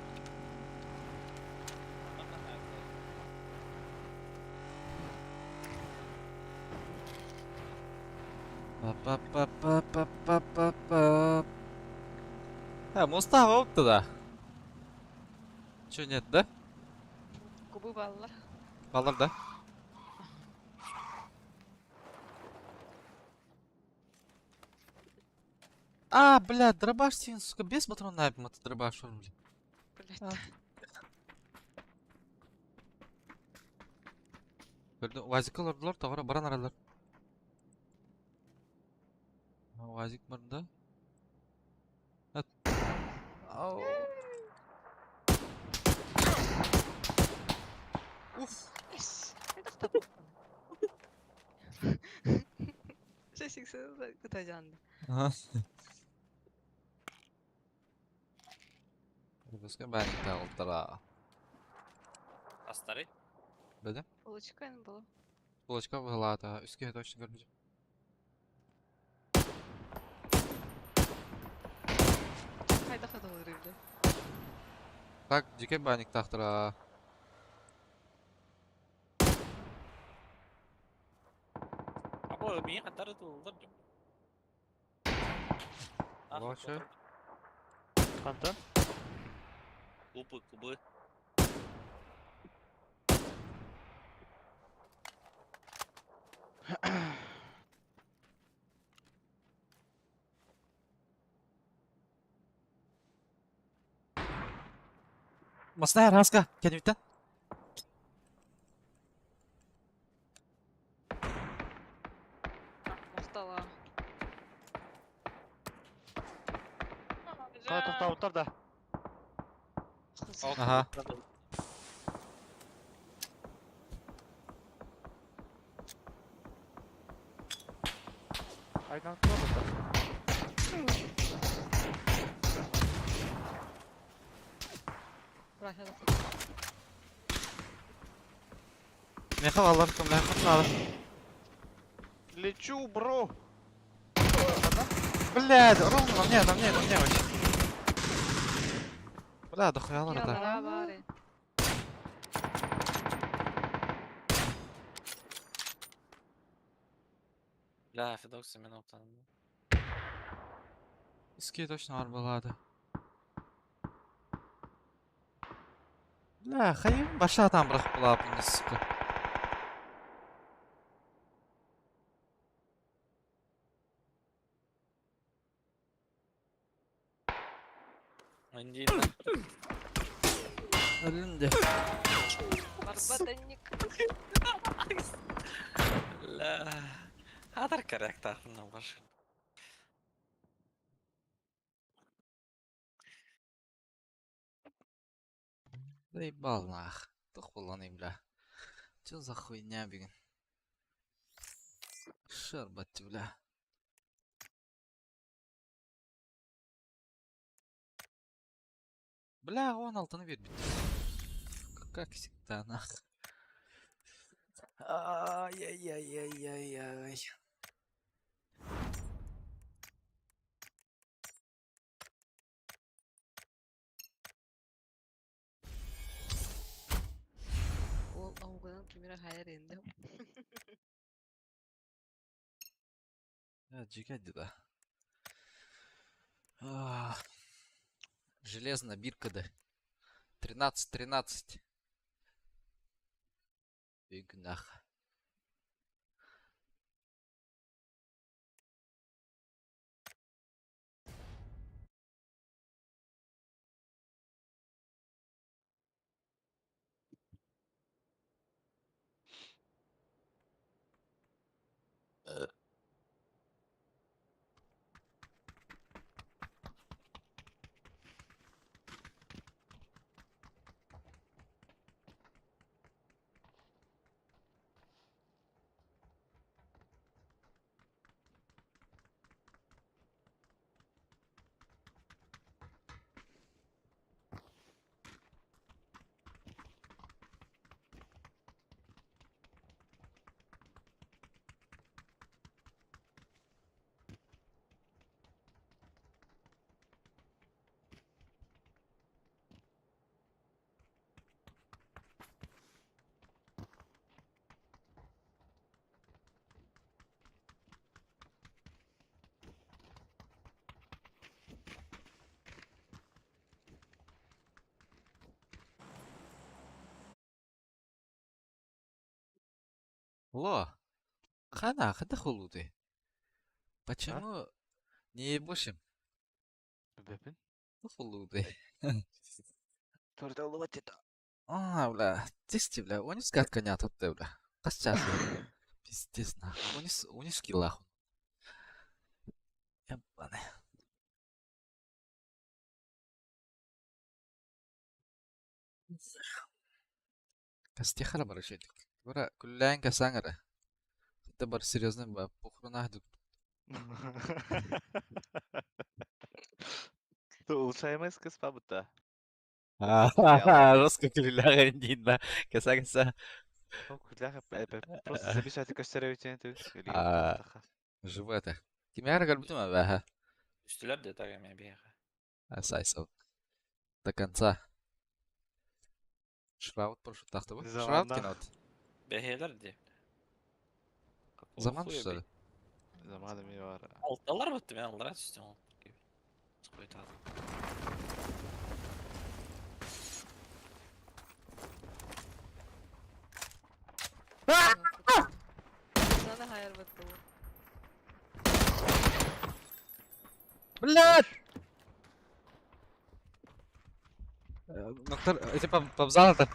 Па-па-па-па-па-па-па. А, Мустафа вот туда. Че, нет, да? Кубы баллар. Баллар, да? А, бля, дробаш син, сука, без патрон на это дробаш, блин. Блять. А. Вазикалар булар, товара баран аралар. Вазик бар да? Ау. Уф. Это кто? Куда Ага. Выпускай банк алтара. А старый? Да? Получка не было. Кулачка была, да. Үске точно көрбүтүм. Хайда хадалыр бля. Так, дикий баник тахтара. Або мин хаттары тулдар. Вообще. Қантан? Кубы, кубы. Масная раска, кенүттен. Моста. Хай тохтообуттар да. Ага. Айдан тура да. Меха алар, кымлахын алар. Лечу, бро. Блядь, ровно на мне, на мне, на мне вообще. Бля, дохуя надо. Ялара бары. Бля, Федокс мен оптан. Иски точно арбалады. Бля, хайым баша там брах была, сука. Индийно. Ölüm de. Барбатанник. Бля. Хатар корректахын баш. Заебал нах. Тух булланы, бля. Чё за хуйня, блин? Шарбат, бля. Бля, он алтыны бер бит. Как всегда, нах. Ай-яй-яй-яй-яй. Ол аугынан кимера хайар енді. Я джигать да. Ах. Железная бирка да. 13, 13. Игнах. Ло. Хана, хада хулуды. Почему не ебушим? Бэпин. Ну хулуды. Төрдө алып это. А, бля, тести, бля, он из коня тут, бля. Костяш, бля. Пиздец, нахуй. Унис, унис килаху. Ебаный. Костяхара барышетик. Бара, күллән касаңара. Это бар серьезно, ба, похру нахдук. Улучшаемый кыспа бутта. Жестко күллән дин, Каса, каса. Просто записать көстөрөбүтен А. Живо это. Кимяра горбутума, баха. Үстүлөр де так эме бияга. Асайсов. До конца. Шраут прошу тахты бу. Шраут Заманнах. кинот. Бэхэлэр де. Заман что ли? Заманы ми бар. Алталар бітті, мен алдыра түстім. Қойтады. Sana хайар баттı. Блядь! Доктор, типа, побзал-то?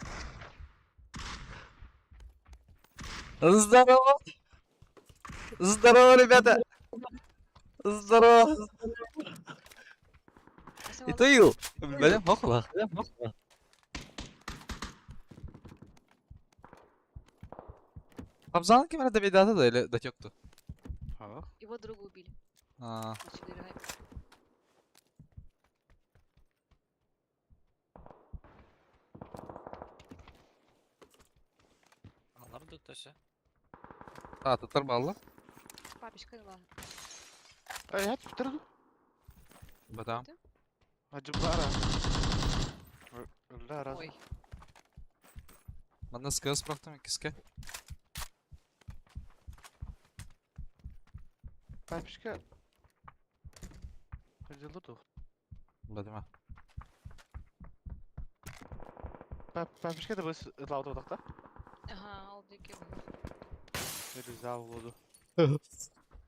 Здорово! Здорово, ребята! Здорово! Итоил! Бэлэм хохлах. Хамзаның ким эрэ добейдата да или дотёкту? Его друга убили. А, Начали рыгать. Алар да төсө. а, татар балла. Папочка дала. Эй, хат бүтэр ду. Бадам. Хажыбара. Өллө раз. Ой. Манна скылс прохтам киске. Папишка. Хажылы ду. Бадама. Папишка да быс ытлауды отақта. Ага, ол дике был. Или заводу.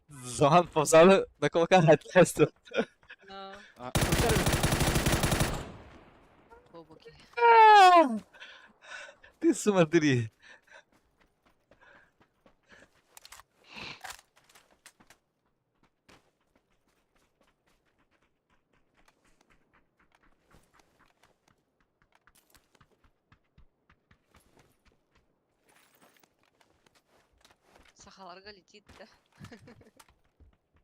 Заман повзалы на кулака хатлясту. Да, А, бүтэр глубокий. Ты смотри. Сахаларга летит, да?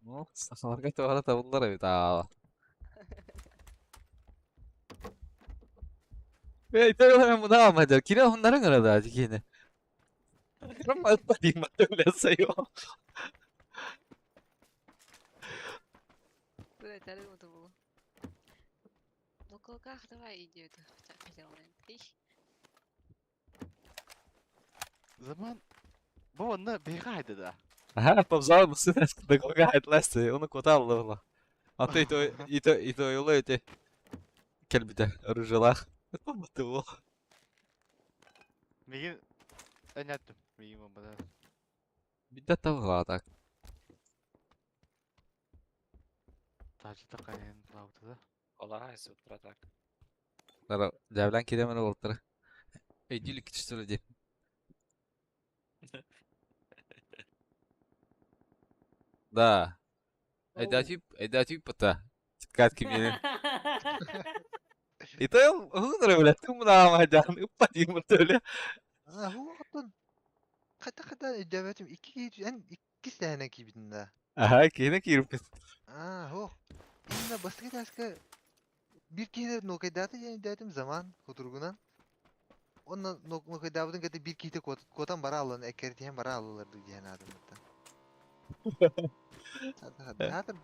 Ну, сахаларга туара табыллар эбит аа. Эй, төгөлө мен муна алмадыр. Кире хуннарын арада дикини. Рама дейм төгөлө сайо. Бля, это это было. Ну, кулаках давай иди это. Хотя, хотел, наверное. Ih, Zaman bu onda бега айды да. Аха, повзал мусына дагога хатласты. Оны кота алды. Аты ито ито ито йолы эти. Келбите оружелах. Бу бу. Мигин әнәттім. Мигин бомбада. Бидде табыла так. Тажы тақайын лауды да. Олар хайсы утра так. Дара, жабылан кире мене болтыр. Өйдүлүк кичтүрү деп. Да. Айдатип пата. Кат кимени. Ито хунра бля, тумна амадан, уппа дим төлө. А, хуотон. Хата хата өйдөбөтүм икки эн икки стэһэнэн киирбитин да. Аха, кине киирбит. А, хо. Именно бастакы таска бир киһини нокайдаата диэн өйдөөтүм заман хотуругунан. Онно нокайдаабытын кытта биир киһитэ куотан бара аллан эккирэтиһэн бара аллалар дуу диэн аатым Хата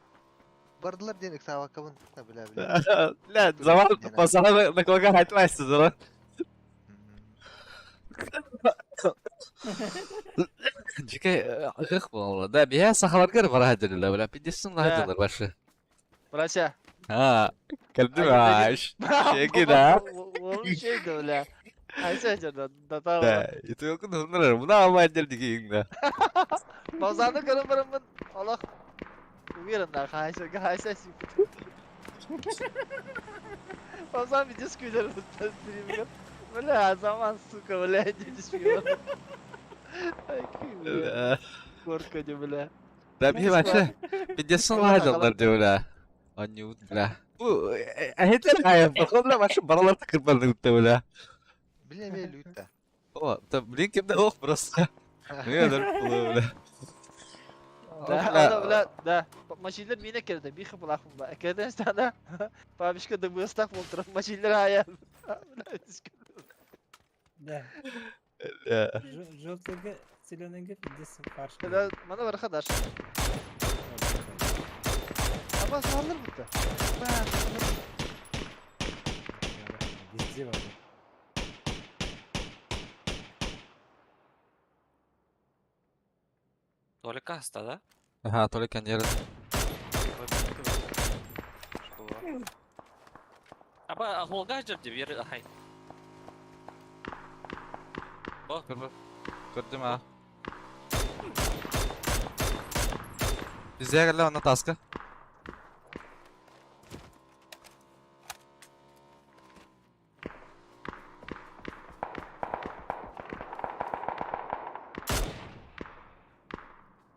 бардылар диэн ыксаабаккабын бля бля. Ля, заман басана наколга хайтмайсыз, да? Жеке ых болла. Да, бия сахаларгар бара хадылар, бля, пидесин хадылар башы. Братья. А, кэлдим ааш. Шеги да. Ол şey de бля. Айса да да Да, ито yok хуннар, муна алма дел дигин да. Базарны көрөн барамын. Аллах. Уверен да, хайса, хайса сипит. Базар видео скүйлер стримге. Бля, заман, сука, бля, не шпион. Ай, бля. Горка не, бля. Да, би башы. Пидесин хадылар бля. Анют, бля. Бу әһетлер хайа, бахонла башы баралар тыкырбанды бля. Биле бе лютта. О, та блин кимде ох просто. Не дар бля. Да, да, бля, да. Машинелер мине келди, би хыпылахым ба. Экеден стана. Бабишка да быстак болтур. Машинелер ая. Бля, Да. Желтыйга, зеленыйга пиздец фарш. Да, мана бар хадаш. Аба салыр бутта. Везде бар. Толик аста да? Ага, только не Школа. Аба ахолга жеп деп ер ахай. Бо. Көрдүм а. Бизге келе ана таска.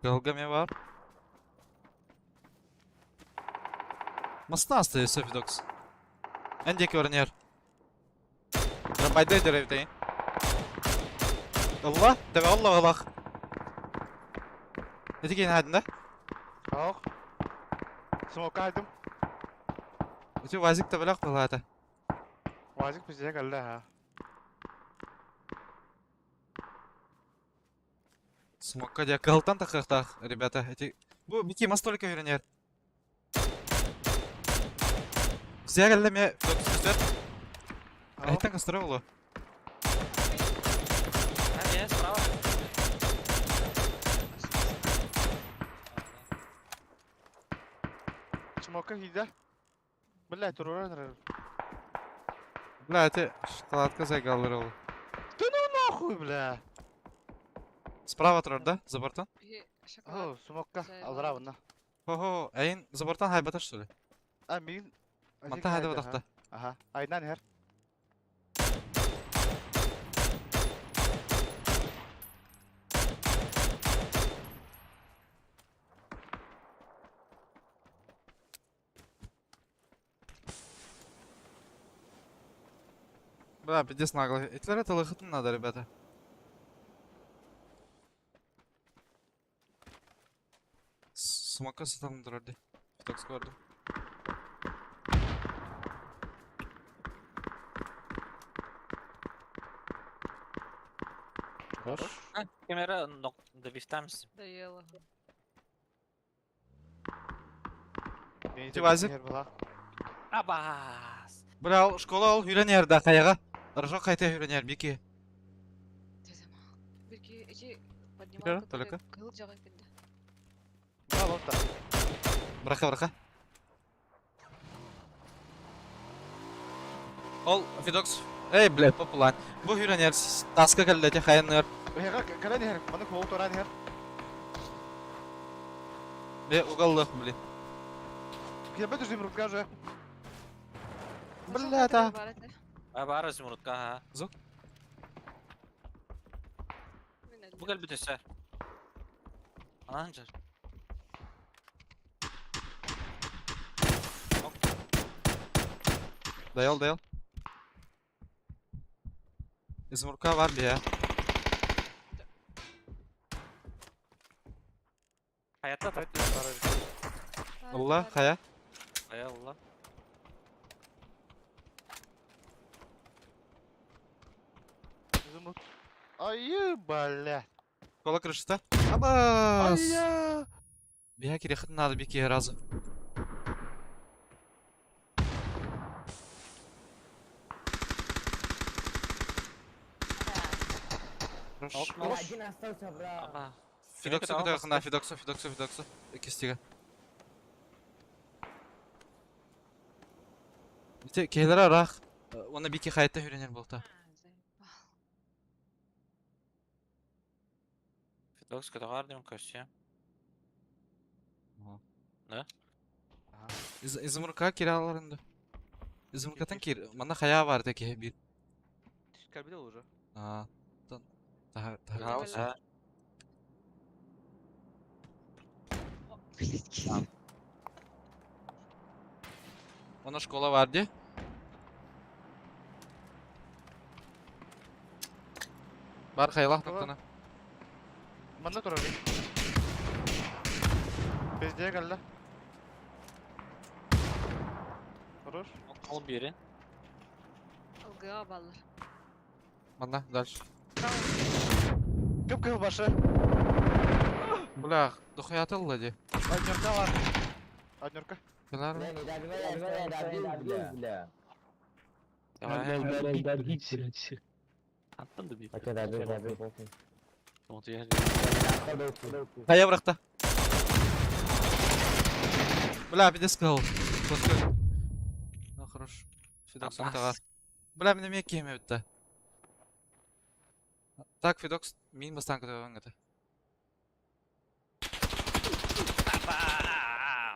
Кылга ме бар? Масна остается Фидокс. Эн диэки баран Трамвайда дөрөбүтэ. Алла, тебе алла аллах. Эти киин хайдын да? Ох. Смока айдым. Эти вазик табалак балата. Вазик бизге келди ха. Смокка дия кылтан тахыахтаах, ребята. Эти бу бики мас только үйренер. Бизге келди ме көстөр. Айттан көстөрө болу. А, не, справа. Смока кийде. Бля, туруран. Бля, эти шоколадка зайгаллар ол. Да ну нахуй, бля. Справа турар да, за бортон? Шоколад. О, смокка. Зайгаллар. Алра бұна. Хо-хо, әйин за бортон хайбата что ли? А, мигин. Манта хайда бодақта. Аха. Айнан хер. Бля, пиздец нагло. Итлер это лохотун надо, ребята. Смока сатам дұрарды. Так скорды. Хорош. Камера, но довифтамс. Доела. Ти вазик? Абас. Бля, ол школа ол үйренер да қаяға. Рожок қайта үйренер, бики. Бирки эти Бера, поднималка только. кыл жагы кирди. Браха, браха. Ол, Фидокс. Эй, блядь, популан. Бу үйренер, таска кәлләте хайыннар. Калан хер. Маны кол туран хер. Бе, угаллых, блин. Я бету изумрудка же. Бля, та. А, бар изумрудка, ага. Звук. Бу кел бүтөсө. Анан жар. Даял, даял. Изумрудка бар бия. Хаятта та. Алла, хая. Ай Алла. Изумруд. Ай, бля. Кола крышта. Абас. Ай, Бия кирехит надо бики разу. Хорош. Один остался, брат. Аба. Фидоксу куда Фидоксу, Фидоксу, Фидоксу. Кистига. Бите кейлер арах. Оны бики хаятта үйренер болта. Фидокс катагар көсө. Да? Изумрудка кире алар инде. Изумрудкатан кир. Манда хая бар теке бир. Кәлбиде уже. А, тон. Та та. Она школа бар ди. Бар хайлах ноктаны. Манда турар. Бездeye geldi. Хорош. Ол бери. Ылгыга баллар. Манда дальше. Кып кып башы. Бля, дохуя атылды ди. Однерка бар. Однерка. Кенар. Бля, не добивай, добил, бля. Давай. Добил, Аттан да бит. Окей, добил, добил, похуй. Вот я. Хая быракта. Бля, пиздец сказал. Ну хорош. Фидокс Абас. Бля, мен эме кеме битти. Так, Фидокс, мин бастан көтөгөн гата.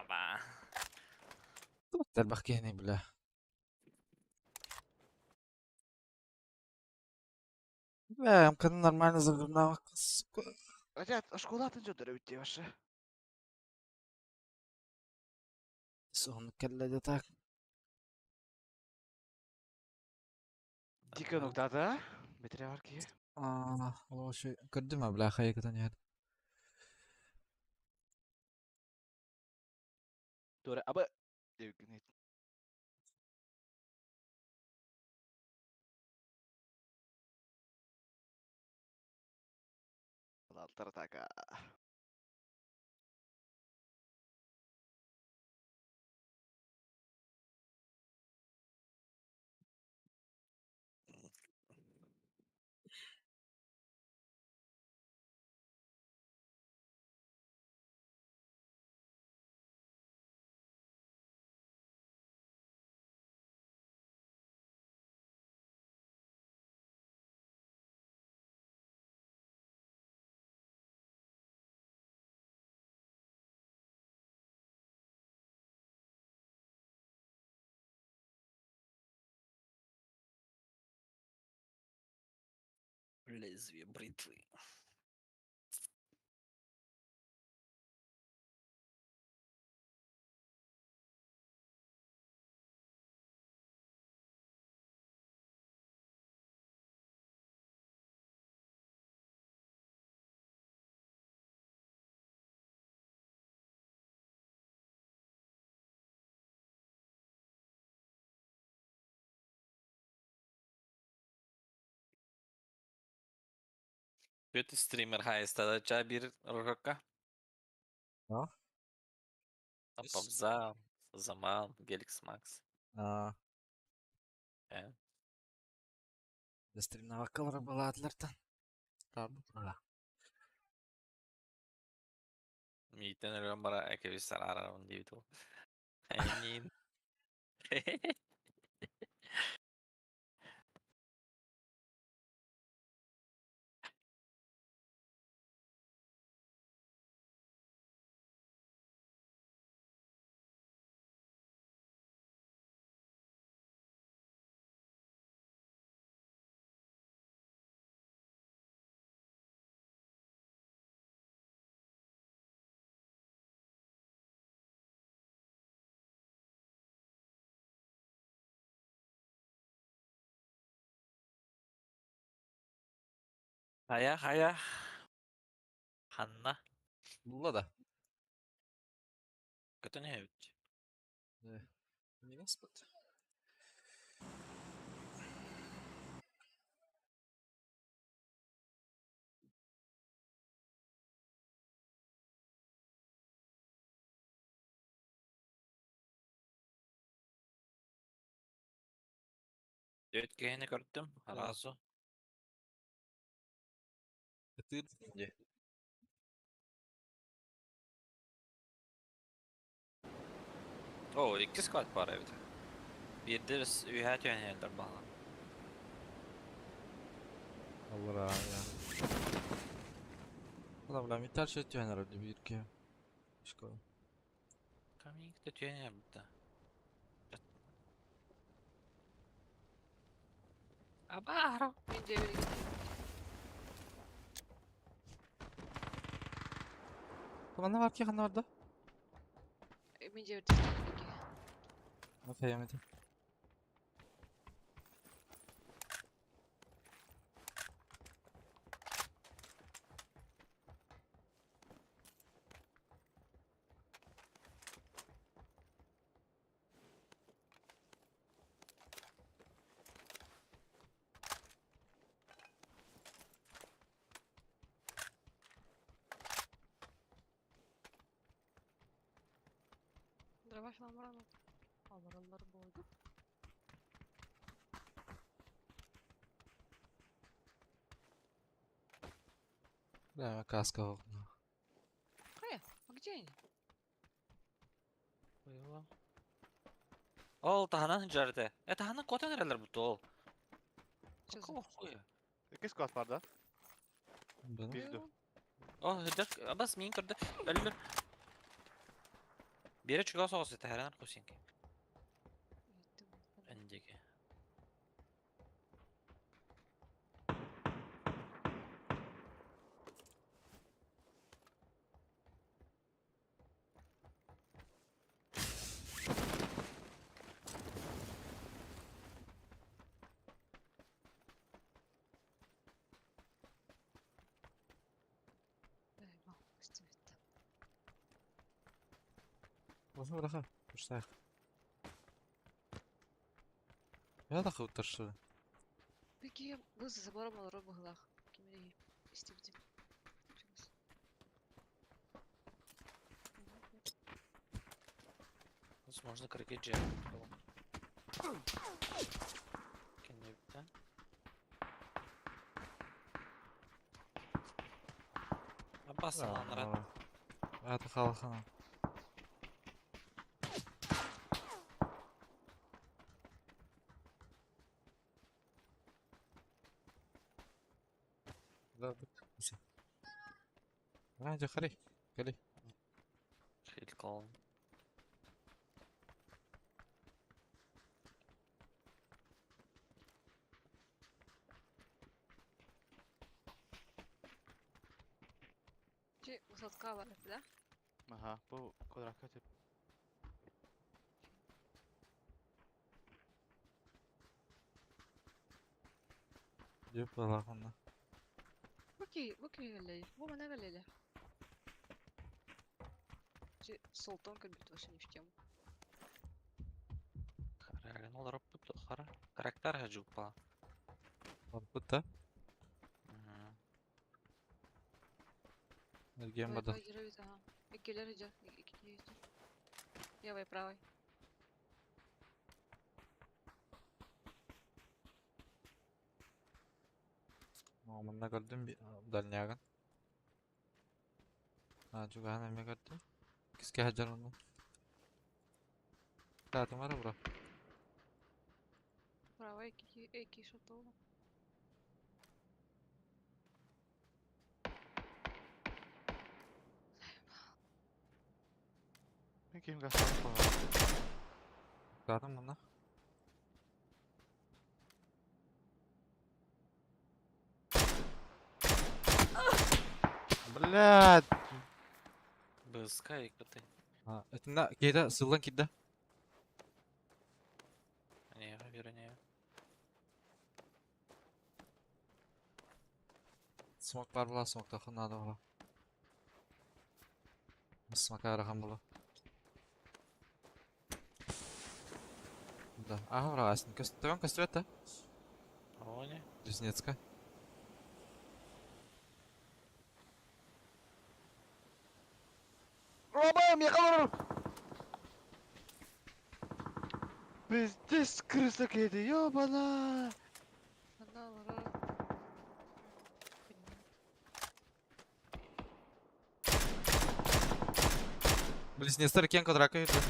Аба. Тарбах кене, бля. Бля, мканы нормально загребнал, сука. Хотя школа ты что дөрөбүттей башы. Сон келледе так. Дико нуктата. Бетре бар ки. Аа, ол көрдүм а бля хайыкытан яр. Тура аба. Девгинет. Алтар така. Лезвие бритвы. Kötü streamer haysta da bir roka. А? Пабза, Заман, Геликс Макс. Аа. Э. Стримнаваккалар балаатылартан. Рабы. Мийтен өлөн бара экебис арарам дейт ол. Әнин. Хая, хая. Ханна. Була да. Көтөн хэвт. Не спот. Өткені көрдүм. Разу. Ты О, икки склад бар эбит. Бирде үйә түйәнелдер бала. Allah ya. Ulan бля, металл şey tüyenler öldü bir ki. Şkola. Камик те түйәнел битте. Абаро. Мен де берген. Tamam ne var ki hani orada? Мен де берген. Nasıl yemedi? Дробаш ламран. Аларалар болды. Бля, каска var. Кая? А где они? Ол таханан жарты. Э таханан котан эрелер бут ол. Чё за- Какого хуя? Икки склад бар да. Да. Пизду. О, хыдак, абас мин көрдө. Өллөр. Бире чуга соғысы таханан кусинки. Эндеге. Баха быраха. Курсаах. Я да хыттаршы. Пеки бу за забором олорор быһыылаах. Ким эрэ истибитим. Возможно, кыргы дьиэ Кэннибиттэн. Аббас аланара. Ата халахана. Да, А, дьэ, Кали. Хилкол. Чи высотка бар да? Ага, бу квадратка тип. Дьэ, балахана. Бу ки гэллей. Бу мана гэллейлер. Чи Султан кэлбит вообще не в тему. Хараган олоруппут хара. Характер хажупа. Барбыт да? Эрген бада. Ага. Иккилер иде. Икки Левый, правый. Манна көрдүм дальнягын. А, чугахан эме көрдүм. Киске хаджар онну. Таатым ара бура. Правый икки икки шотол. Мен ким гасап ба. Таатым манна. Блядь. Быска икоты. А, это кейда сыллан кидда. Не, вернее. Смок бар була, смок тахын надо була. Смок арахан була. Да. Ага, бра, асин. Көстөн көстөт да? Оне. Близнецка. Робай, мне халар. Пиздец, крыса кеди, ёбана. Ана олорор. Близнецтер кен квадратка юрдө.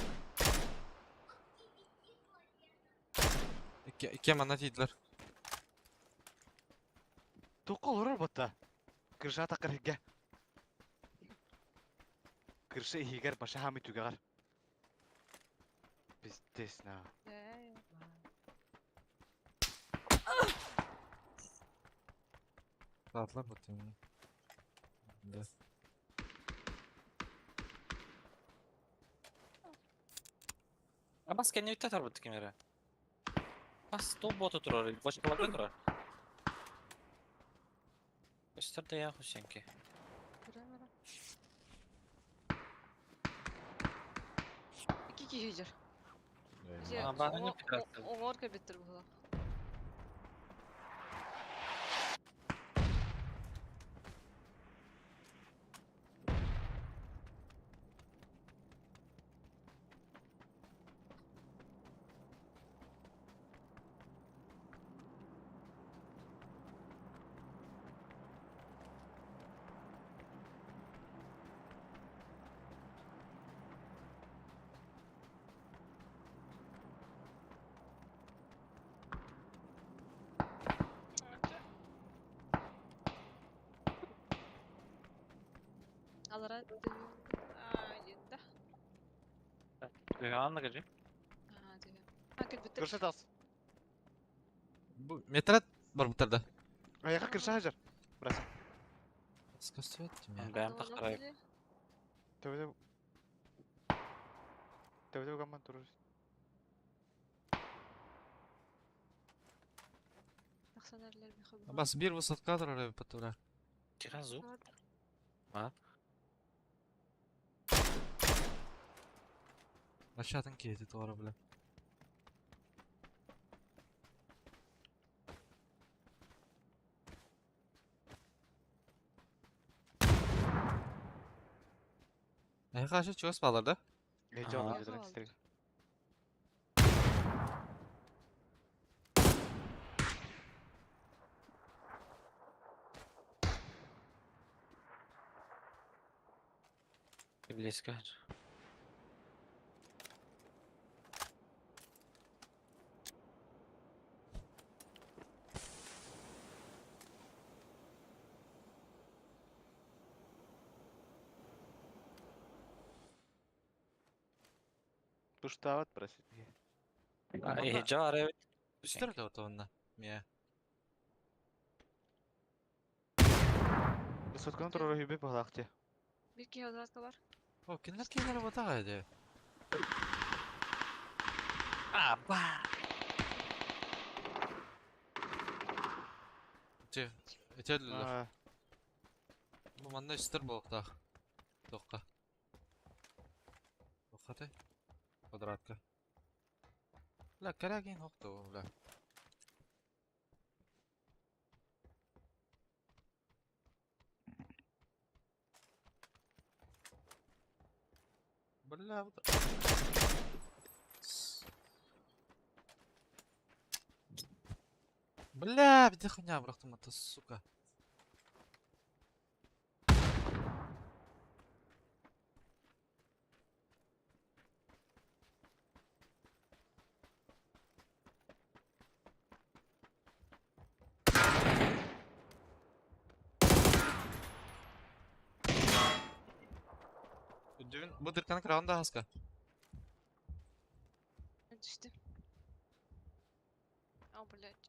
Икки манна тиийдилер. Тоққа олорор батта. Крыша тақыр хигге. Крыша ихигер баша хами түгәгәр. Пиздец, на. Таатылар бут. Да. Абас кэннибиттэн тарбыт кемере. Бас тол бота турар, бочкаларда турар. Көстөр да я хусенки. Икки киһи иһэр. А, баҕаны прекрасно. Оҥор кэлбиттэр буолла. Алара А, да. Анна кажи. А, деген. А, кэлбиттэр. Крыша тас. Бу метрат бар буттар да. Аяққа крыша хажар. Браса. Көстөт тиме. Бэм тахтарай. Төбөдө. Төбөдө гамман турur. Бас бир высотка турар эбит тура. Тихан звук. А? Aşağıdan киһити тоҕо бля. Эһиэхэ аша чугас бааллар да? Эдьон Ага. дедер истер. Близко. Туштават просит. Э, жар эбит. Үстер да отонна. Мия. Сотканы турар хүбе балакты. Бир киһи квадратка бар. О, кинилэр кинилэр батаға ди. А, ба. Те, этеллер. Бу манна үстер болуктаах. Тоққа. Тоққа те. Квадратка. Бля, кәрәген хоқты ол, бля. Бля, вот. Бля, где хуйня бырахтым это, сука. Дүн бу дырканы кырагын да хаска. Түстүм. О, блядь.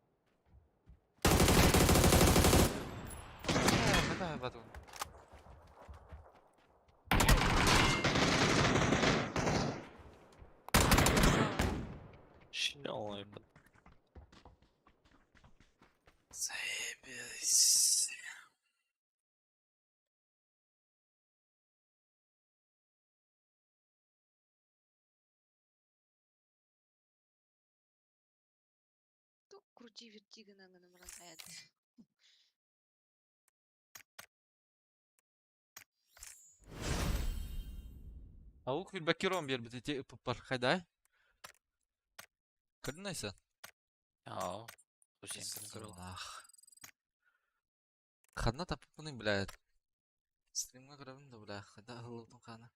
Қайда батын? Шилой. Заебись. Ту крути верти гына гына муран аят. Аук бакирон бер бит эти пар хайдай. Көрдүнайса? Аа. Хусин көрө. Ах. Ханна таппыны, блядь. Стримга көрөбүн да, бля, хайда ыллыбытын хана.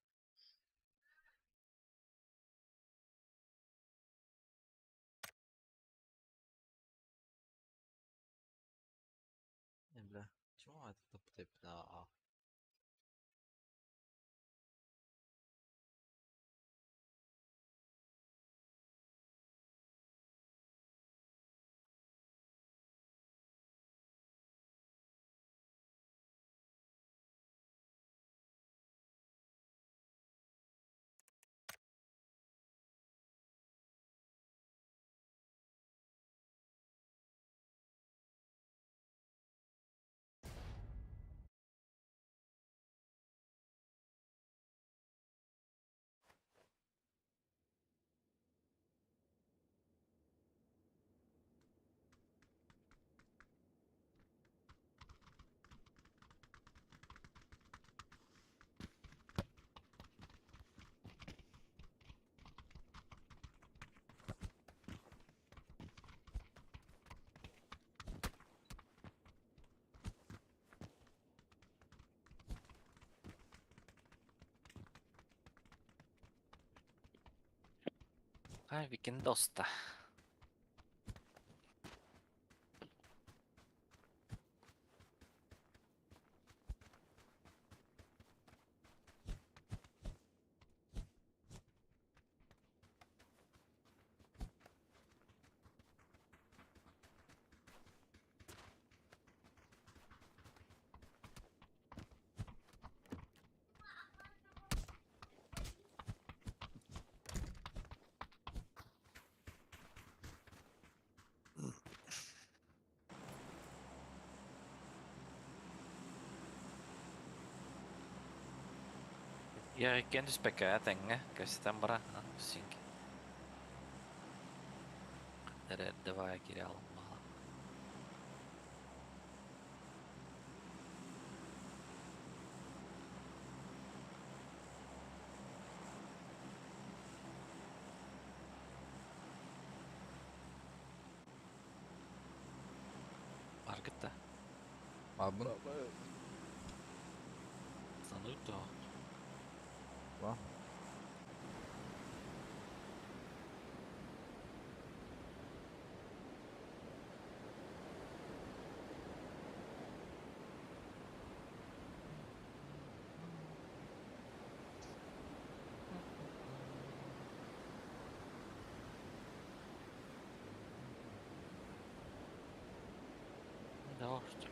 Э, бля, чего это тапты, бля? Ay, vilken dosta. Я иккиэн түспэккэ тэҥҥэ кэпсэтэн баран синк. Эрэ давай киирэ алым. Баргыт да. Абын. Саныыр да. Ва. Да, что?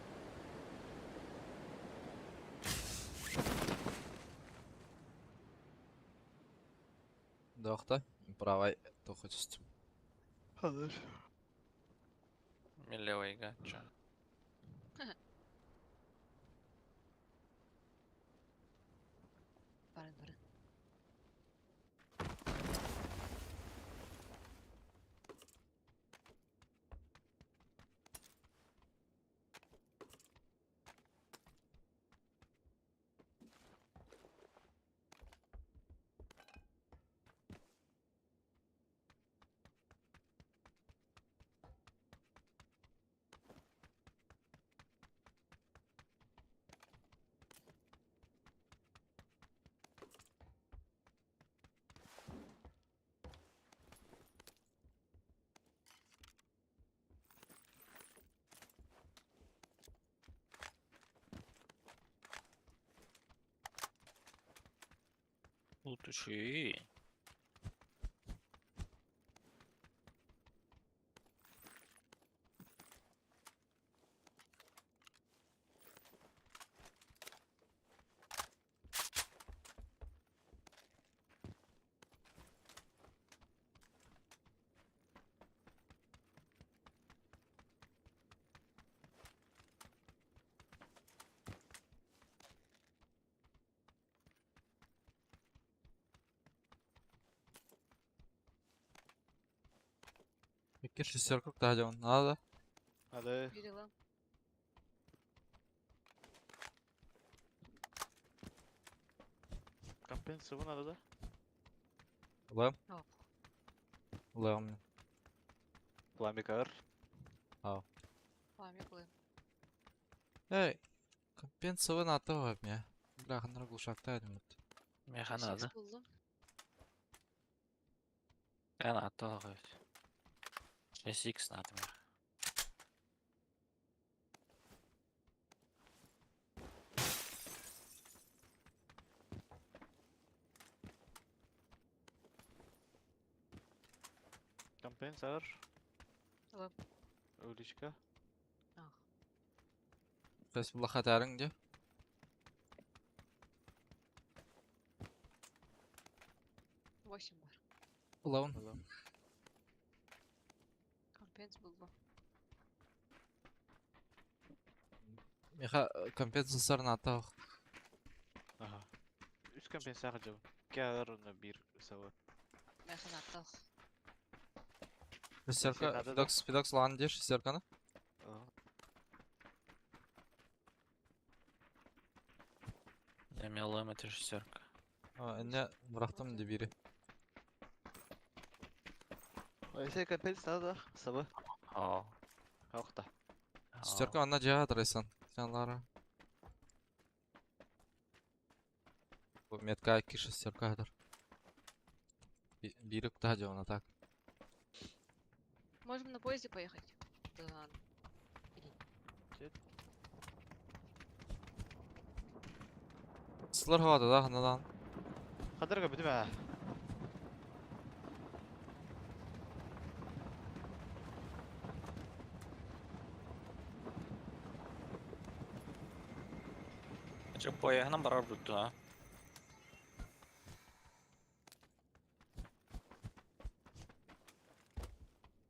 Доқта. Правай тоқы түстім. Hazır. Левый чё? Баран баран. Лутуши. Икки шестерка тахадьон. Надо. Hadi. Biri lan. Кампен сывын надо да? Лэм. Ох. Лэм. Пламик ар. Пламя плым. Эй, компенсовый на то мне. Бля, ханар глушакта один. Меха Секс надо. булдум. Я на то. 6х надо мне. Кампен сар. Лэм. Уличка. Ах. Сейчас блахатарың где? 8 бар. Лаун. Компенс булдум. Меха компенсатор на то. Ага. Үс компен сар жабы. Кәр на бир савы. Меха натах. Шестерка, надо, да? Фидокс, Фидокс лан где шестерка на? Ага. Я мелом это шестерка. А, не, бұрақтым де бири. Айсе компен надо савы. О. Хақта. Шестерка анна жа адресен. Жанлары. Бу метка икки шестерка адар. Бири куда жауна так. Можем на поезде поехать. Да. Сылар хавада да ханадан. Хадырга бүтүмә. Че поехали барар бутту, а?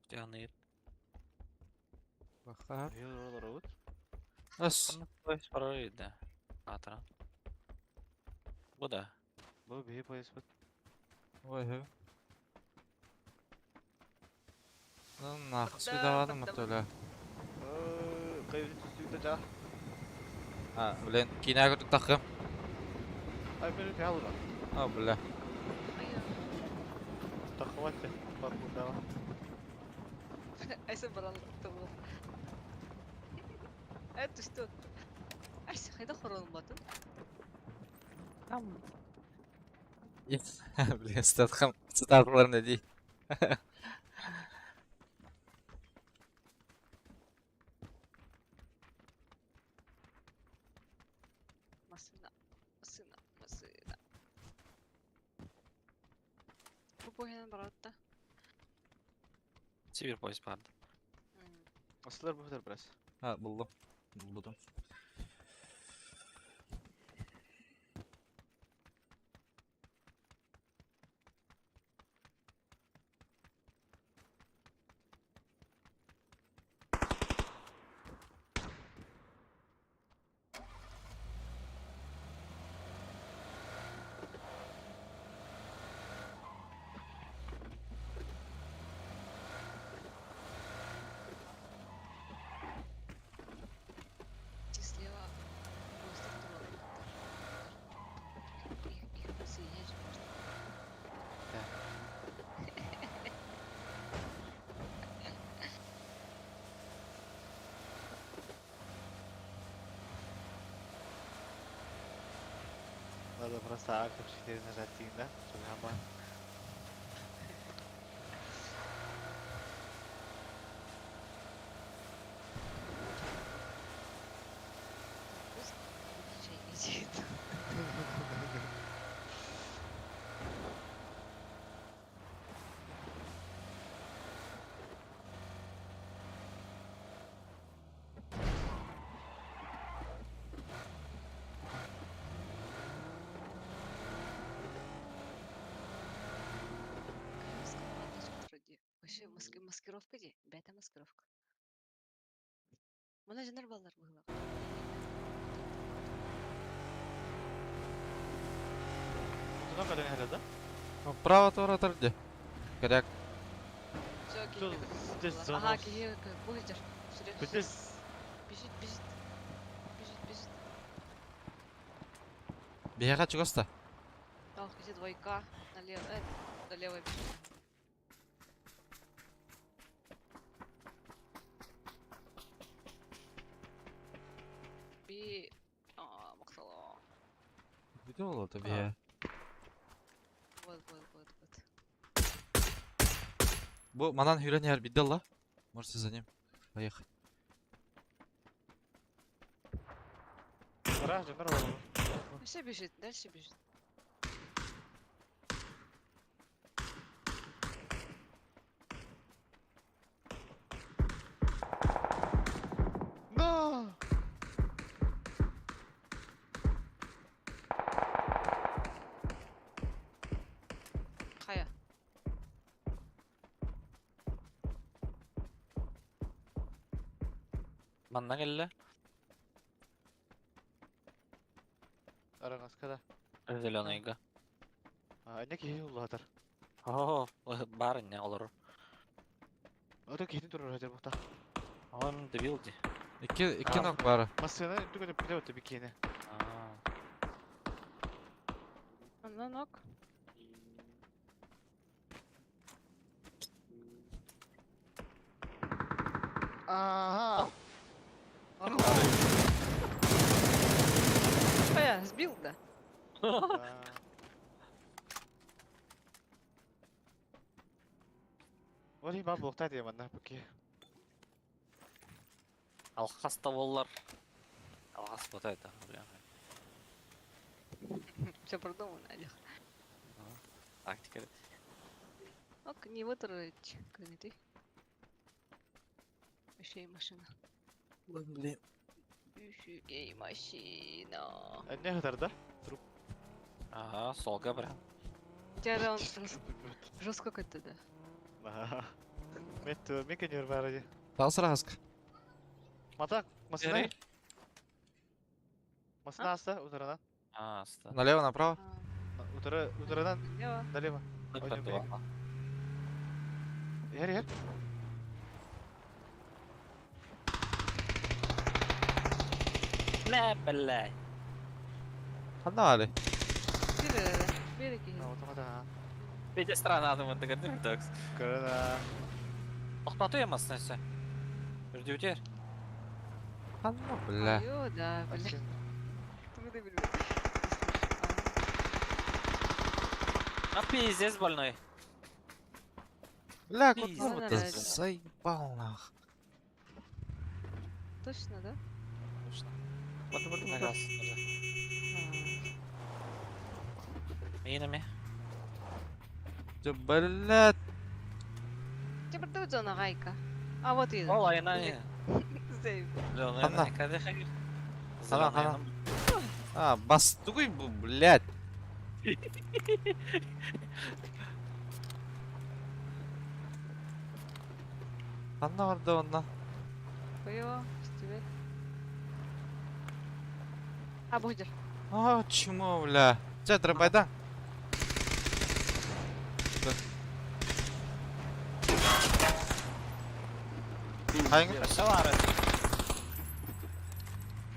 Тяны. Бахар. Йоллар Ас. Поезд барар иде. Атра. Бу да. Бу биһи поездпыт. Ой, хэ. Ну нахуй сюда мотоля. Кайы түстүк да. А, блин, кинәгә көтүк тахым. Ай, мен өтө алыра. А, бля. Тахыватты. Бар бу. Айсы баран тобыл. Это что? Айсы хайда хоролматын? Там Блин, статхам, цитаталар ди. Машина, машина, машина. Бу поһынан баратта. Сибирь поезд барды. Асылар бу biraz. Ha, buldum. Buldum. Ти слева просто туралар. Их присоединять же можно. Да. Надо просто Alt F4 нажать да? Чтобы гамма. Пусть чай идет. Вообще маскировка де? Бета маскировка. Мына жанар баллар было. Туда когда да? Право тура где? Коряк. Здесь Ага, киһи бу. Здесь. Бежит, бежит. Бежит, бежит. Бега чугаста. Ах, где двойка. Налево, налево бежит. Би... А, мактала. Где было то бега? Вот, вот, вот, вот. Бу манан хүрен яр бидде. Можете за ним поехать. Дальше бежит, дальше бежит. Но! Хая. Манна келле. Арагаскада. Зеленыйга. А, не киһи уллатар. О, бар не олор. Ото киһини турар хажар бухта. Он дебил ди. Икки нок бары. Машина түгөнө биле өтө бикини. Анна нок. Ага. Хая, сбил, да? Ори ба бухта дия манна буки. Алхас боллар. Алхас вот это, бля. Все продумано, Олег. Тактика. Ок, не вытравить, ты. Еще и машина. Блин. Еще и машина. Не хатар да? Ага, солга, бля. Тебя он жестко как-то, да. Ага. Мет меке нөр бар. Талсыра хаска. Мата, машина. Машина аста, узарана. А, ста. Налево, направо. Утары, утарынан, налево. Ой, Иһэр, иһэр. Бля, бля. Ханна баарый? Bir эрэ, bir киһи. Петя странно адам это көрдүм такс. Көрөн. Тоқтату ямасын өсө. Үрдүтер. Ханна, бля. Ё, да, бля. Тугу да билбэт. А пиздец больной. Бля, Пиздец. куда ты заебал нах. Точно, да? Точно. Вот, вот, вот. Мейнами. Да, блядь. Тебе зона гайка. А вот и. Ол айна не. Ханна. Хана, хана. А, бастуй, блядь. Ханна барда онна. Быйо, стивет. А, будешь. А, чмо, бля. Че, дробайда?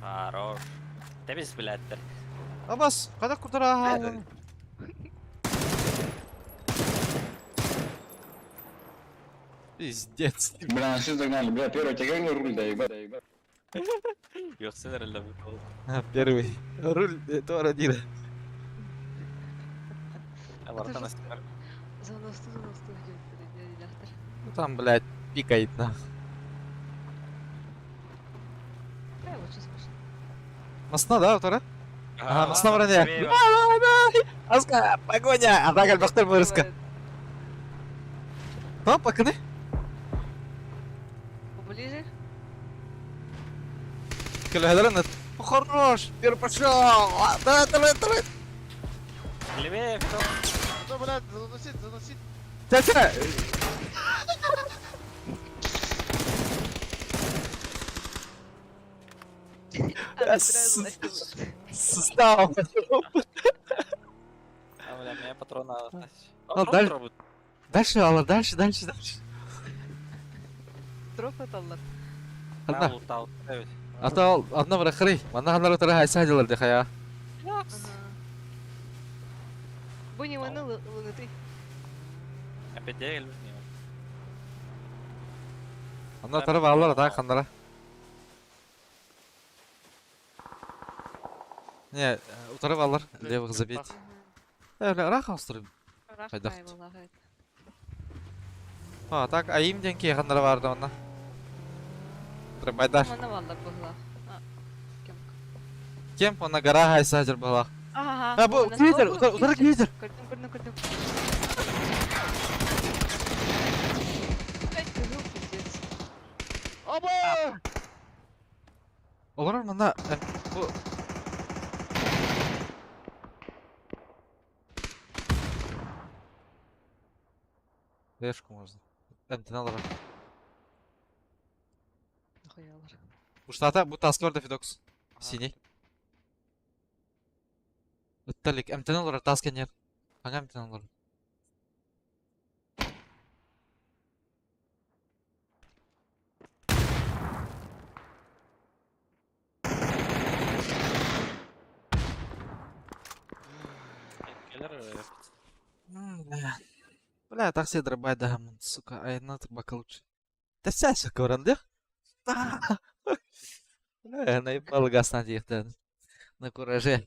Хорош. Тебис, блядь. Абас, када кутара. Пиздец. Бля, нас все загнали, бля, первый тягай руль, да ебать, да ебать. Первый. Руль, это родила. Ну там, блядь, пикает нах. Масна, да, вторая? Ага, масна броня. Аска, погоня! Атака бахтар вырска. Топ, акны? Поближе. Хорош! Первый пошел! Давай, давай, давай! Левее, Что, блядь, заносить, заносить. Тя-тя! Сустав. А, бля, меня патрона. А, дальше. Дальше, Алла, дальше, дальше, дальше. Дроп аталлар. Одна. А то одна брахри. Манна ханнар утара хайса дилар дехая. Бу не ваны луны Опять я или Анна тарап аллар ата ханнара. Не, утарып аллар, левых забить. Э, рах астырып. Хайдах. А, так, айым ден ки ханнара барды онна. Трабайдар. Манна валлар бугла. Кем онна гора хайса жыр бугла. Ага. А, бу квизер, утар квизер. Көрдүм, көрдүм, көрдүм. Блять, кызыл пиздец. Оба! Олар манна бу Решку можно. Антеналара. Нахуялар. Уштата бу таскор да Фидокс. Синий. Ытталик антеналара таскенер. Ага антеналара. Бля, так себе дробай да, сука, а я табака лучше. Да вся сука, врандых. Бля, наебал газ на да. На кураже.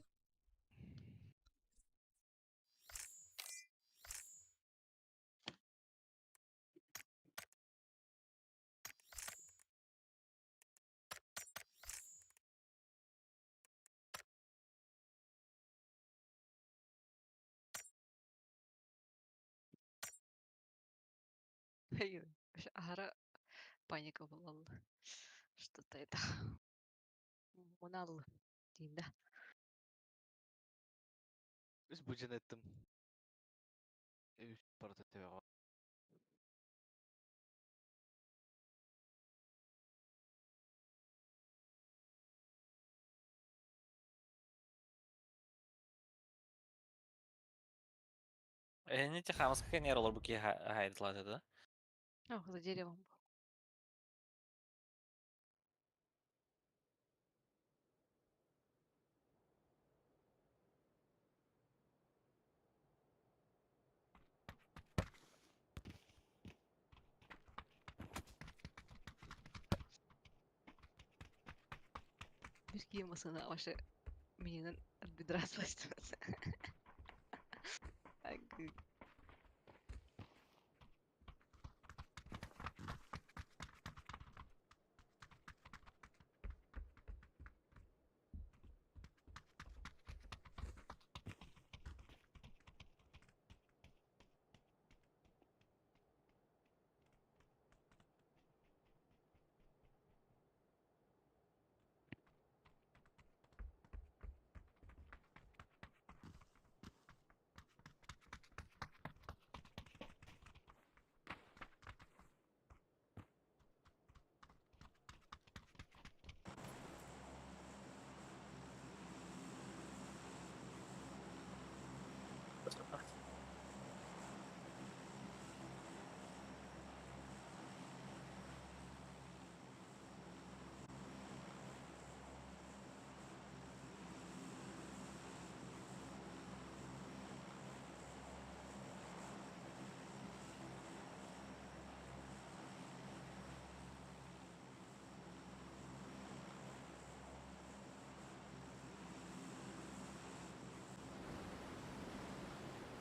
Ара паника была. Что-то это. Мунал. Да. Үс бужан еттим. Үс барда тебе. Не те хамас как не роллер буки хайдлат, да? Ох, за деревом был. Бирки масана вообще минен от бедра сластится.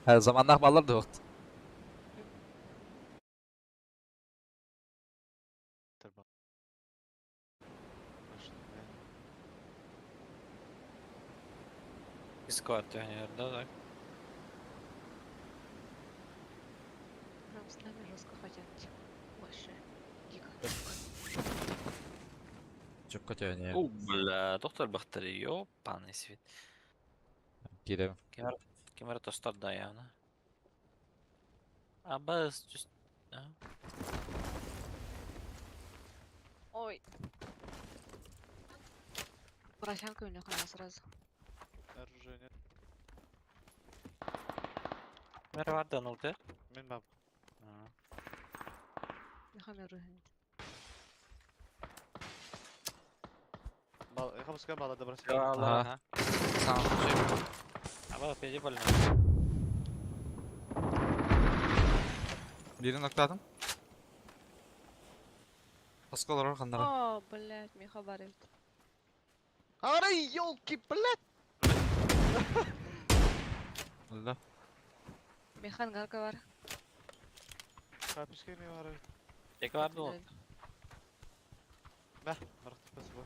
Заманнах баллар да вакыт. Искат да, так? Прям с нами жестко хотят. Вообще. Дико. Çok kötü oynuyor. О, бля, доктор Бахтари, ёбаный свет. Кирем. Кемер тостар да явно. Абас, Ой. Поросянка у него сразу. Оружие нет. Кемер бар да нулты? Мен баб. Мехами оружие нет. Бал, я пускай бала добросил. Ага. Сам Аба, педи больно. Birini nokladım. Paskolar orkanlara. О, блядь, меха бар эбит. Арай, елки, блядь! Öldü. Механ гарка бар. Капишка ми бар. Эки бар да Бә, барып бас бу.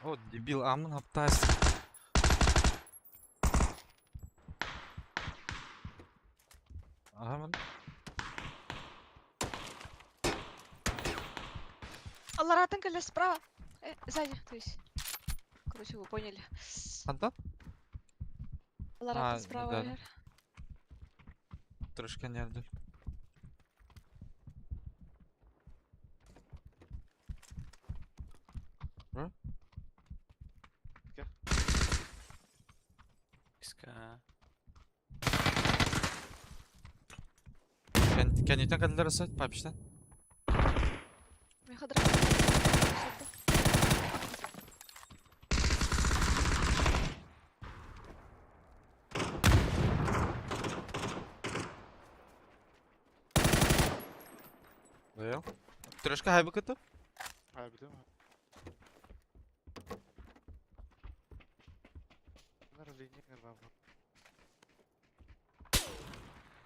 О, дебил, амын хаптайсың. Ага, мен. Алларатын кэлэ справа. Сзади, то есть. Короче, вы поняли. Антон? Алларатын А, справа, да. Вер. Трошка нердер. Иска. Кеннитен кадылар асат, папиштан. Меха драк. Yok. Трошка хайбы кытып? Ай, билем. Нар линия баб.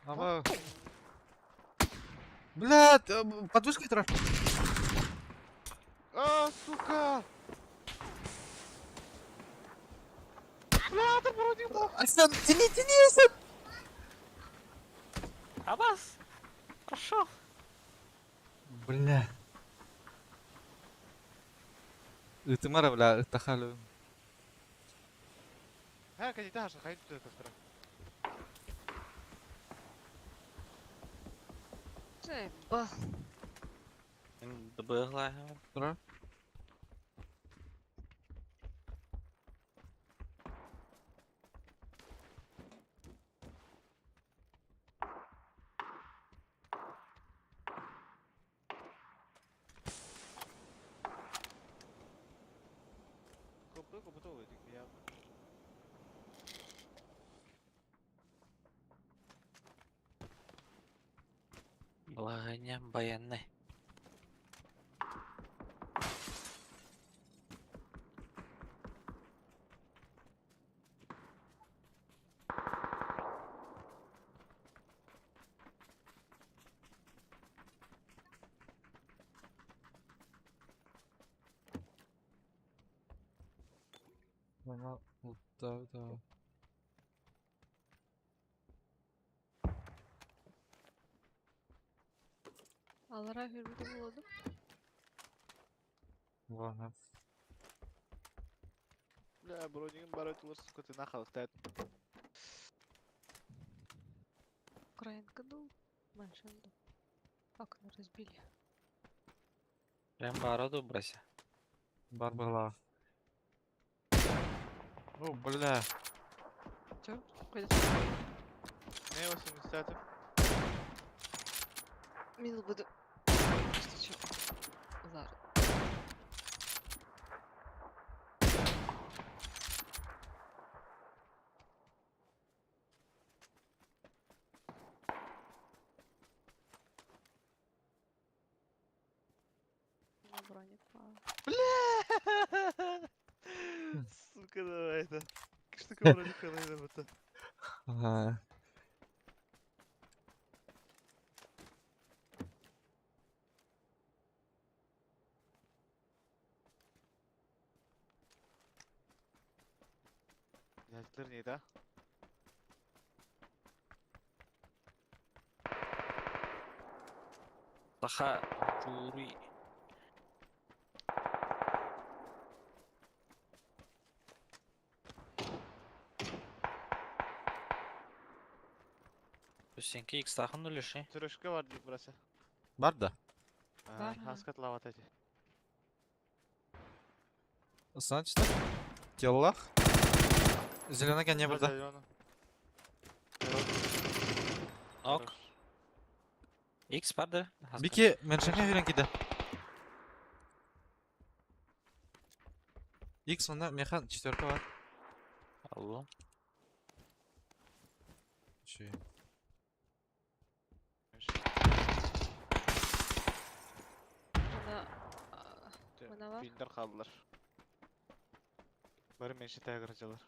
Ага. Блядь, подвышка трош. А, сука! Бля, ты вроде был. Асан, тяни, тяни, Асан. Абас! Прошел! Бля. Ытымара, бля, ытахалю. Ха, кандидат, хайд это второй. Ба. Дбыгла. Тора. Копытол эдик я. Балаһыанньам байыаннай. Bana да да. Аллара хүрбүтэ буолду. Ладно. Бля, бронигин бар өтүлөр, сука, ты нахалыктайт. Украинка дул, машину. Окно разбили. Прям баара дуу, Брася? Бар была. О, бля. Чё? Куда? Не 80. Минус буду. Что чё? Лар. На броник мало. Бля! Сука, давай это. Что такое броник это? Ага. Ядер не, да? Саха Жури. Сенки X тахын үлеші. Түрөшкө бар дейт, брася. Бар да. Бар, ага. Хаскат лават эти. Значит, телах. Зеленый не burada. Ок. X бар да. Бики, меншене хүрен киде. X онда механ четверка бар. Алло. Че? Мына Мына бар. Биндер калдылар. Бары менши тагырчылар.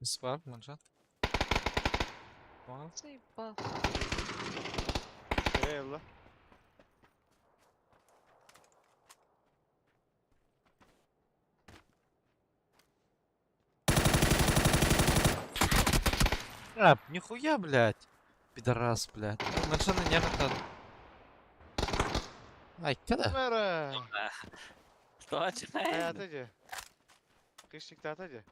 С бар, маншат. Понял? Заебал. Эй, А, нихуя, блядь. Пидорас, блядь. Маншаны не надо. Ай, когда? Мэра! Точно. Атаде. Хищник атаде.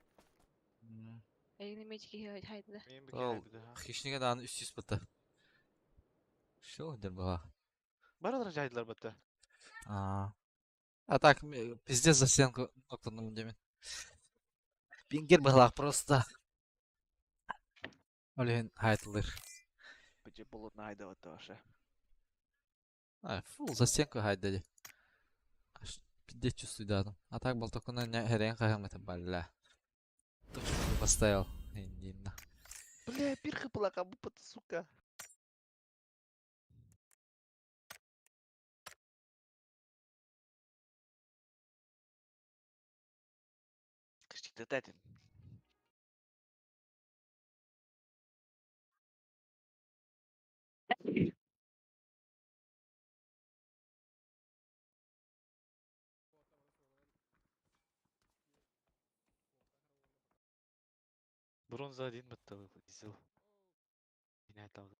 Эйни мечки хайда. Мен Ол, бики. Хищниге дан үст жүз бітті. Что дер была? Баралар жайдылар бітті. А. А так, пиздец за стенку ноктанным демен. Пингер была просто. Олен хайтылыр. Бічі болотна айда бітті вообще. А, фул за стенку хайдали. Аж пиздец чувствую да. А так был только на херен хахам это бля. Точку поставил. Индина. Бля, пирха была, как будто, сука. Хищник татин. Бронза один бітті, дизел. Yine айталды.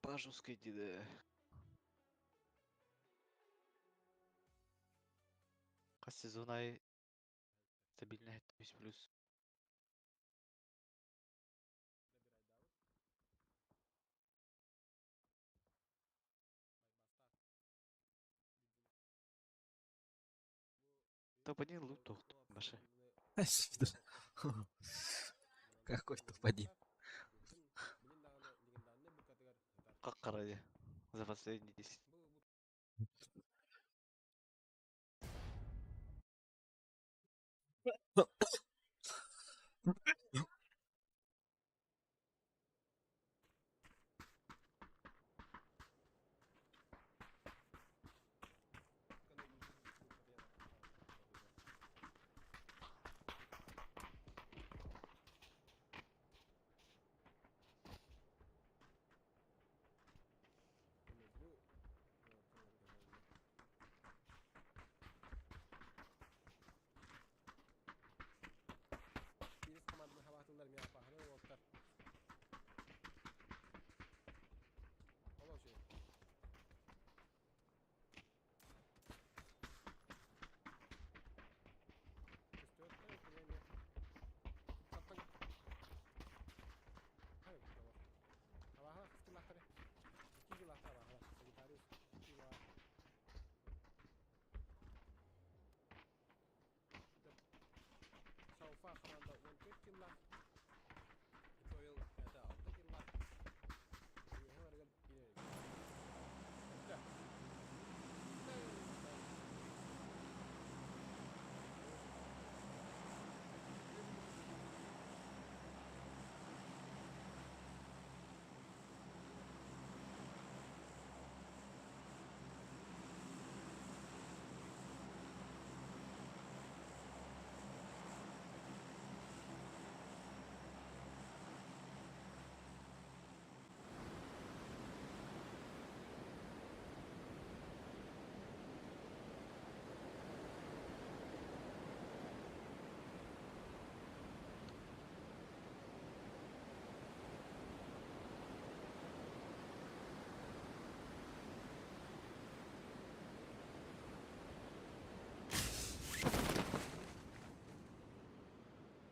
Бажовский дейді. Қас сезон ай стабильно 5 плюс. Топ-1 лут тохт. Баша. Какой топ-1? Как каради. За последние 10.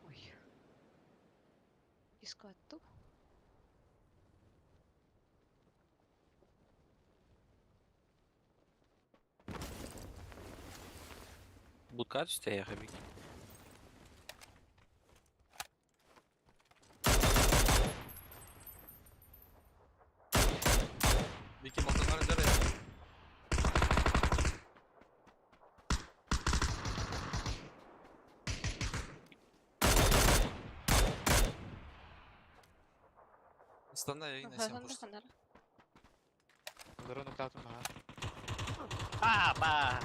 Ой. Искать ту. Будка түстэ я хабик. Вики балконнар дәрі. Стана я на сем пушт. Здорово, нокаутом, ага.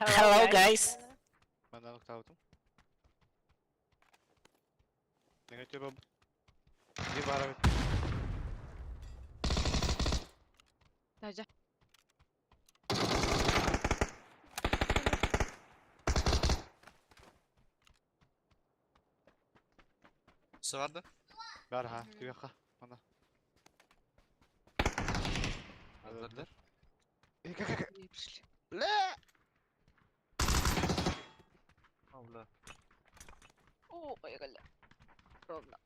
Hello guys. Мана нокаутом. Негатив. Bir var Даже. Все барды? Бар ha, tüyaka. Мана. Öldürdüler. Не пришли. Бля! Бля. О, поехали. Ровно.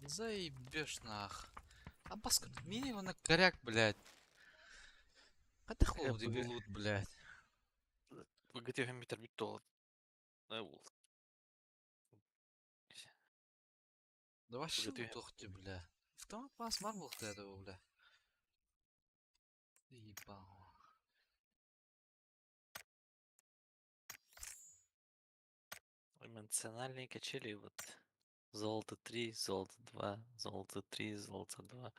Заебешь нах. А баска, мини на коряк, блядь. Ката холоди булут, блядь. Быгытыһын метр бит толот. Ол. Да вообще Быгытыһын. тухти, бля. Автомат пас марбл этого, бля. Ебал. Эмоциональные качели вот. Золото 3, золото 2, золото 3, золото 2.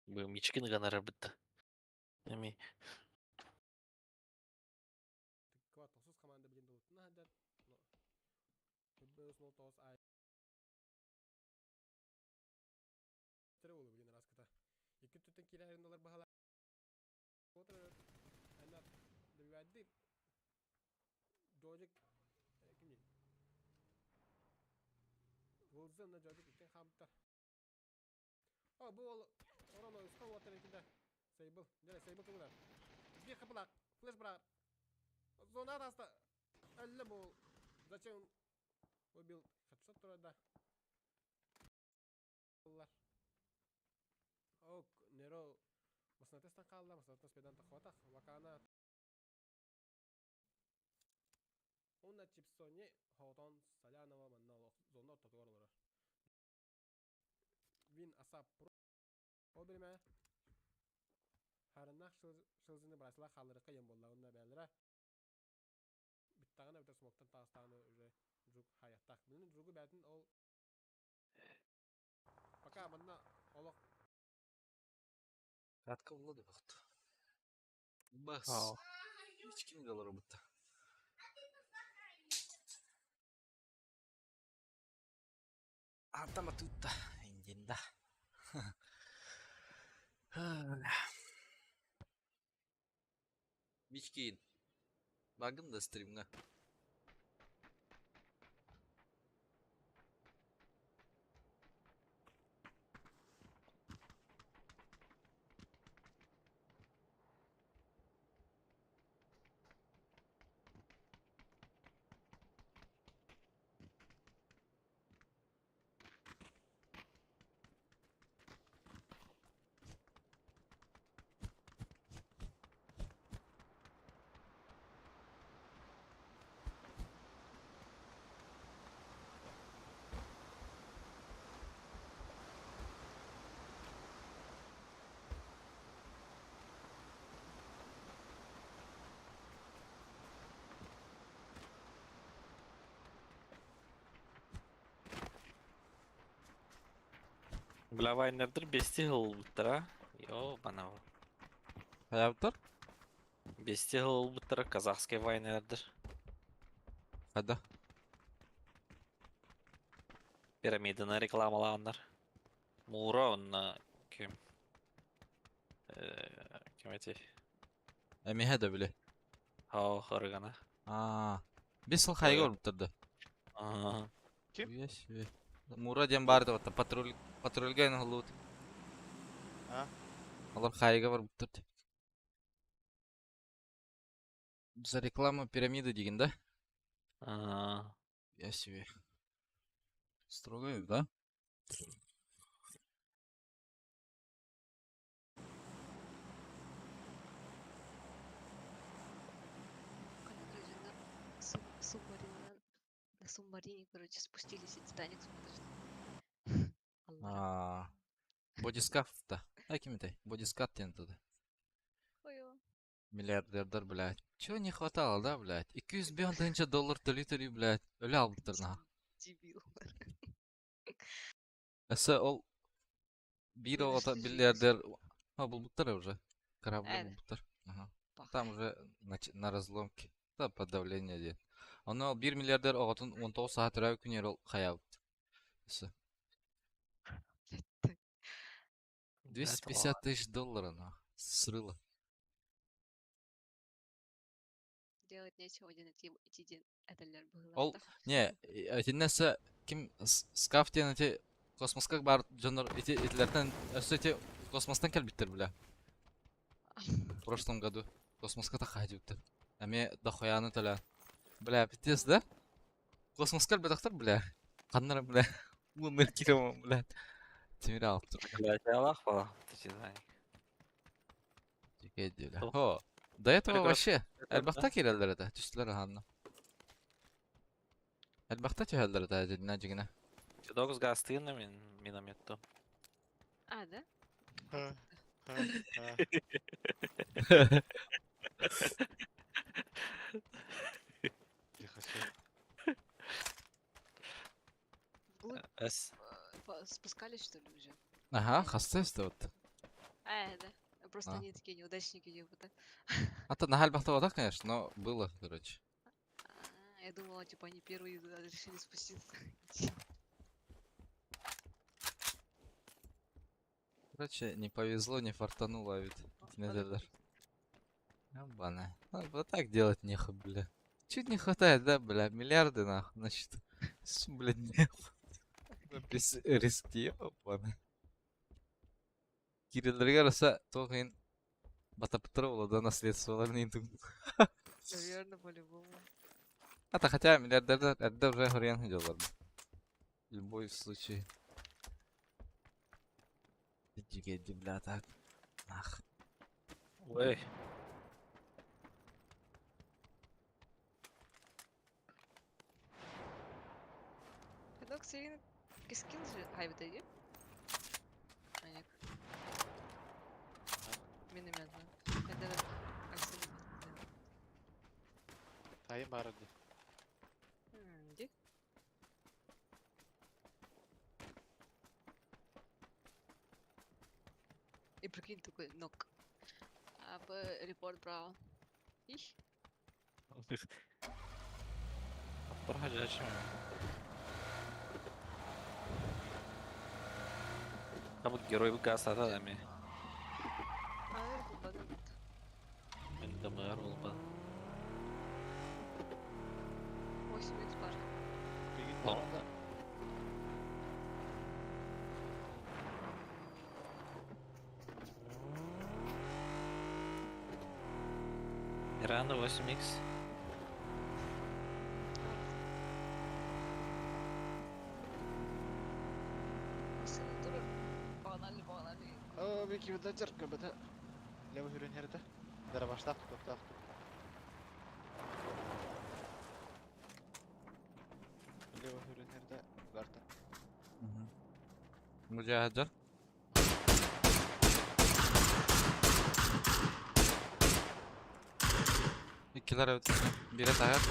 Бу мичкин гана бітті. Эми Зона таста. Әлле бұл. Зачем убил хедшот турада? Ок, Неро маснатестан қалды, маснатестан спедан тахватах, вакана. Уна Чипсони хотон Солянова манна зона ортотугар олорор. Вин Асап Про ол бириме Харыннах шылзыны бырасыла халырыкка ем болла онна бәліра. Бүттағына бітер смоктан тағыстағыны уже жук хаяттақ. Білін жугу бәтін ол пока манна олох Катка булды бакыт. Бас. Hiç kim dolar robotта. Атама тутта. Индинда. Мичкин. Багым да стримга. Бля, вайнердер бести ылбыттара. Йо, банау. Хаябыттар? Бести ылбыттара казахский вайнердер. Хада. Пирамиданы рекламалааннар. Мура онна ким? Ким эти? Эмиһэ да биле. Хау хоргана. Аа. Бес сыл хайга олбуттар Ага. Ким? Уясь, Мура диэн баар да патруль патрульга эн холлубут. А? Олар хайга барбыттар деп. За рекламу пирамиды деген да? Ага. Я себе. Строго, да? Короче, на субмарина, на субмарине, короче, спустились и Титаник смотрят. Аллара. А, Бодискаф-то. А ким это? Бодискат диэн туда. Ой, Миллиардердер, блядь. Чего не хватало, да, блядь? 200 тысяча доллар төлі-төлі, блядь. Өлі албыттар, на. Дебил. Эсэ ол биир Ой, оҕото что же миллиардер... А, булбуттар уже. Корабль Э, булбуттар. Ага. Пах. Там уже на, на разломке. Да, под давление диэн. Ону ол биир миллиардер оҕотун 19 саат өрөө күнүгэр ол хайаабыт. Эсэ. Блядь, 250 тысяч долларов, нах. Срыло. Делать нечего, один идти, идти ден этеллер Ол, быһыылаахтар. не, итиннэсэ ким скаф диэн ити космоска бар дьоннор ити итилэртэн өссө ити космостан кэлбиттэр бля. В прошлом году космоска тахаадьыбыттар. Эмиэ дохуяны төлөөн. Бля, пиздец, да? Космоска элбэтахтар, бля. Ханнара, бля. Уонна кирэм, бля. Тимир алып Бля, Аллах бала. Титаник. Дикэй бля. Туох. Хо. До этого Прекрасно. вообще элбэхтэ киирэллэр этэ, түстүлэр аһаанна. Элбэхтэ түһэллэр этэ дьиннэ дьигинэ. Догс гастыына мин минометту. А, да? Ха, ха, ха. Тихо, всё. Вглубь Эс. спускались, что ли, уже? Ага, хаста вот. А, да. Просто А. они такие неудачники, типа, да. А то на элбэхтэ вот конечно, но было, короче. А, я думала, типа, они первые туда решили спуститься. Короче, не повезло, не фартануло ведь. Ладно. Ебана. Ну, вот так делать нехуй, бля. Чуть не хватает, да, бля, миллиарды нахуй, значит. Блядь, не. Без риски, ебана. Кириллерге араса тоғын батаптыр болады наследстволарын интуг. Наверное, по-любому. А хотя миллиардердар эрдэ уже хоруйан сылдьаллар. Любой случай. Дьигэйди, бля, так. Нах. Ой. Ходок сирин кискин же хайбыта дии. Аняк. Мин эмиэ Хайдах Айсен Тайым баар дии. Ди. И прикинь, такой нок. А б репорт брал. Их. Проходящим. Там вот герой газ ата эми. Аыр булбадым. Мен да мэр болбан. 8 х бар. О. Миранда 8х. Сені турар. Погнали, погнали. Оо, бики выдатер, көбөтө. Левый хүрен херде. Дара баштак, токтак. Левый хүрен херде. Гарта. Мужаһаджар. Иккилэр эбит. Бире таһар.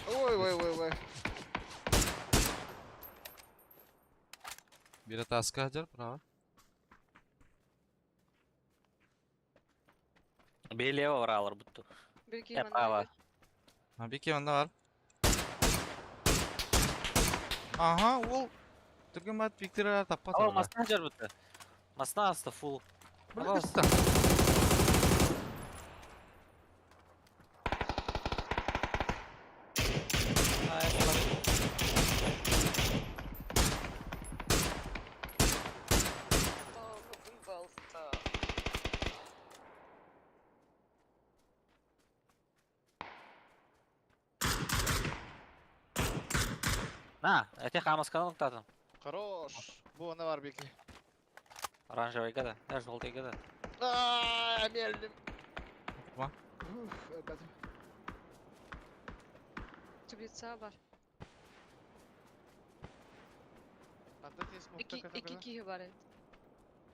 Ой, ой, ой, ой. Бире таска хаджар, право. Бей лево вралар бутту. Бики Я права. А бики онда бар. Ага, ол түрген бат Виктория таппат. Ало, масна жар бутты. Масна аста фул. Пожалуйста. Пожалуйста. На, я хамас канал татым. Хорош. Бу она бар бики. Оранжевый гада, я желтый гада. Аа, мелдим. Ма? Уф, өлбөтүм. Теплица бар. Анда тез мукта Ики ики киһи бар эбит.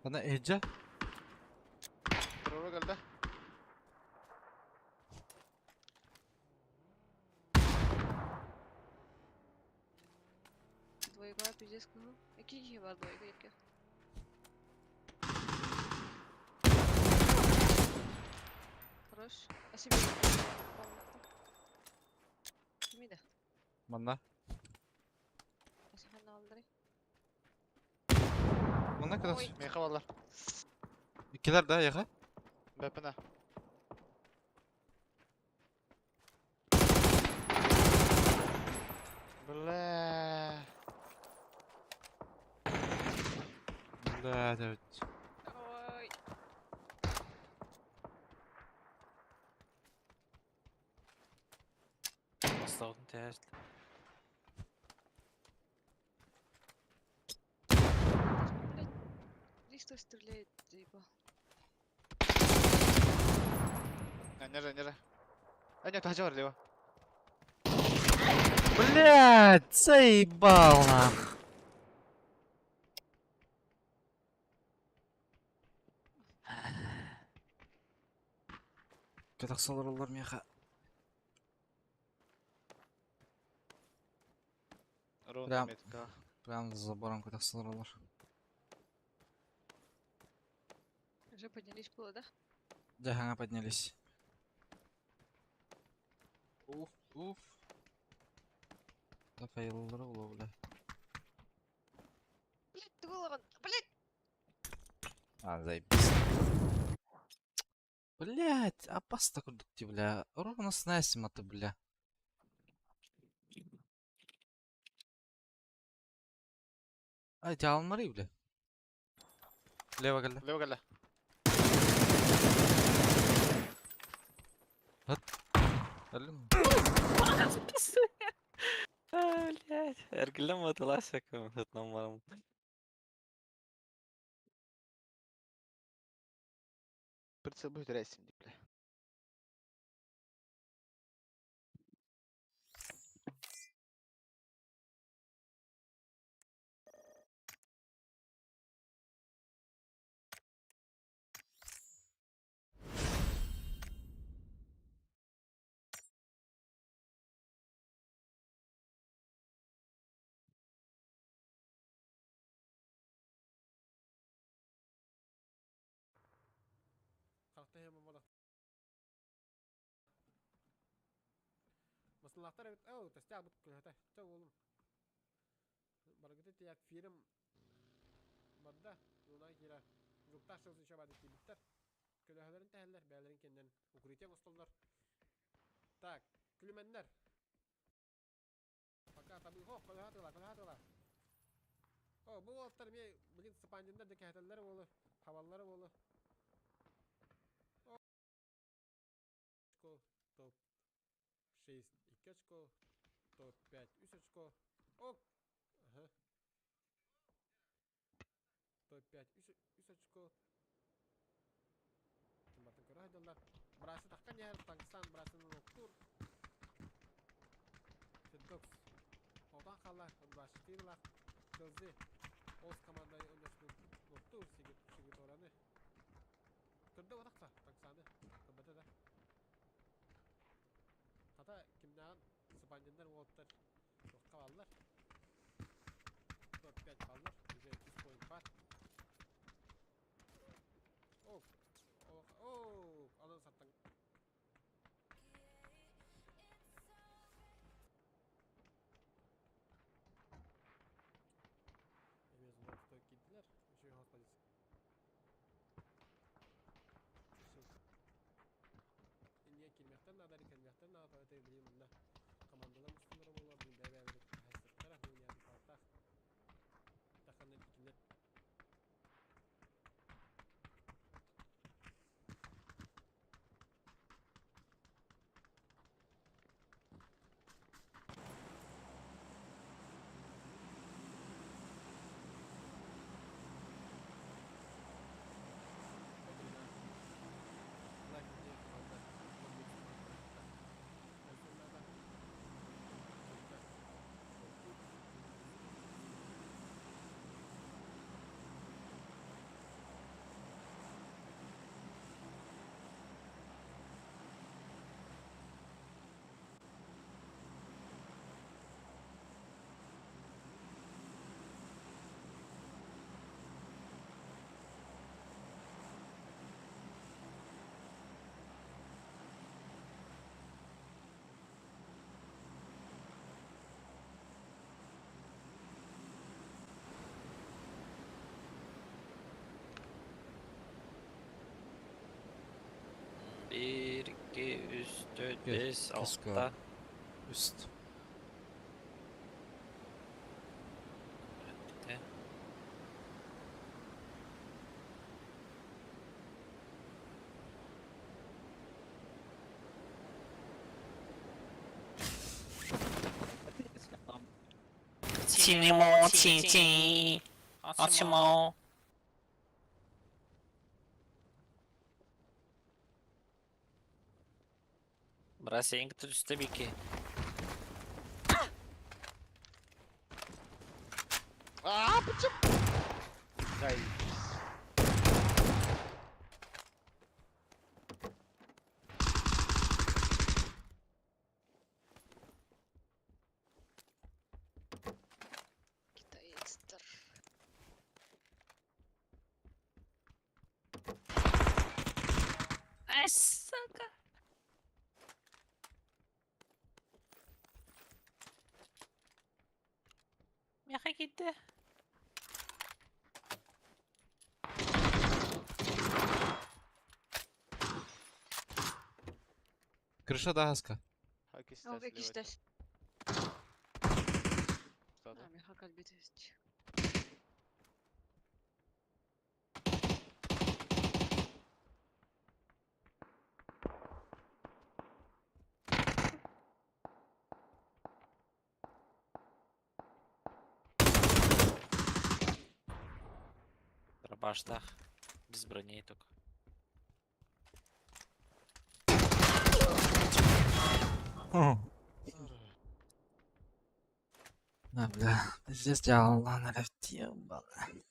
Ана эджа. Трору келді. Двойга пиздец кыһыл. Ики киһи бар двойга ики. Хорош. А себе. Кимиде? Манна. Асаханна алдырай. Манна кадас. Ой. Меха балар. Иккилэр да, яха. Бәпіна. Бля. Бля, evet. Ой. Бастаудын тәжді. Блять. Здесь кто стреляет, заебал. А, нежа, нежа. А, нет, хажа бар лево. Блять, заебал нах. Катаксалар олар меха. Ровно Прям. метка. Прям за забором катаксалар олар. Уже поднялись было, да? Да, поднялись. Уф, уф. Так, айыллары ола, бля. Блять, ты голован. Блять! А, заебись. Блять, опасно курдукти, бля. Ровно с Насима-то, бля. Ай, алмары, бля. Лево келді. Лево келді. Хат. Өлүм. Блять. Эргиллэн батылаасакым сытынан барам. Прицел будет рейсим, бля. Маслахтар эбит, оо, тестя бут күлөтө. Чэ олум. Баргыты тияк фирм барда, юна кира. Жукташ шылсын шабады кибиттер. Көлөһөлөрүн тэһэллэр, бээлэрин кэннен укрытие оҥостоллор. Так, күлүмэннэр. Пока табы хо, көлөһө тыла, көлөһө тыла. О, бу уолаттар эмиэ, блин, сапандиннар да кэһэтэллэр буолу, хабаллара буолу. О, очко, топ 6, 2 очко, топ 5, 3 очко. Ок. Ага. Топ 5, 3 очко. Батын көрө хайдаллар. Брасы таххан яһар, Таҥсан брасының октур. Феддокс. Отан хала, 24 лах. Челзи. Ос команда ойношну октур, сигит, сигит ораны. Көрдө отақса, Таҥсаны. Көрбөтө да. Хата кимнәгән Сапандиннар уолаттар туохха бааллар. Топ 5 бааллар. Уже 3 point бар. О, о, о, анан саттан. Эмиэ зона стой киирдилэр. Үчүгэй хос позиция. Инниэ киирмэхтэн наада, кэлмэхтэн наада, это билим манна командалар мустулара буолар, билим бэйэ-бэйэлэрин хаһыстыктара, хуйня палтах. Таханна икиннер. 1, 2, 3, 4, 5, Кыска. 6. Үст. Те. Cinemo, cici, Açmo. Брася üstte bir iki. Аа, почему? Заебись. Китаецтар. Ай, сука. Меха gitti. Крыша да хаска. Ол иккистэс. Что А, меха калбит. Дробаштаах. Без броней только. Да, бля, пиздец, дьааллаан эрэ ебаный.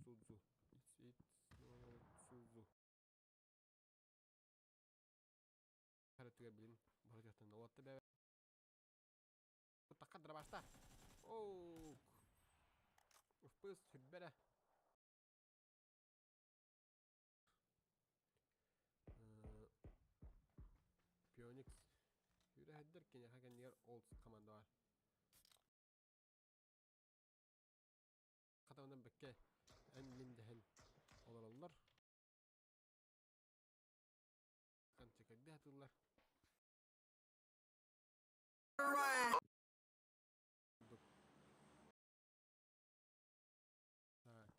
Судзу. Судзу. Харытыгар билин барытыттан олатты бэ. Такка дробашта. Оу. Уфпыс сүрбәрә. Пионикс. Юрәһәддер кинәхә кәннигәр Олдс команда бар. Хатамдан бәккә ән мин дәһен олороллар. Канча кәдде хатыллар. Так.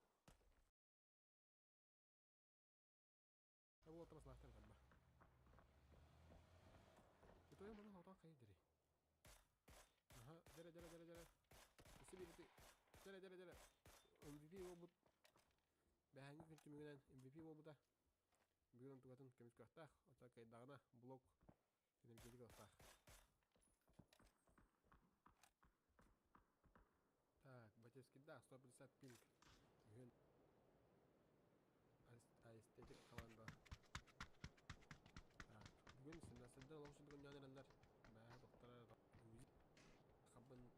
Абу отамас лахтар табба. Итоя маны хатан кайдыри. Аха, дәрә дәрә дәрә дәрә. Үсі бирити. Дәрә дәрә дәрә. MVP болбут. Бәһәңге күн түмүгүнэн MVP болбута. Бүгүн тугатын көмүс көхтах. Ота кайдагына блок энергетик алстах. Так, Батевский да, 150 пинг. Бүгүн аэстетик команда. Так, бүгүн 17 олоқшудугун нянерелер. Бәһә доктора хабын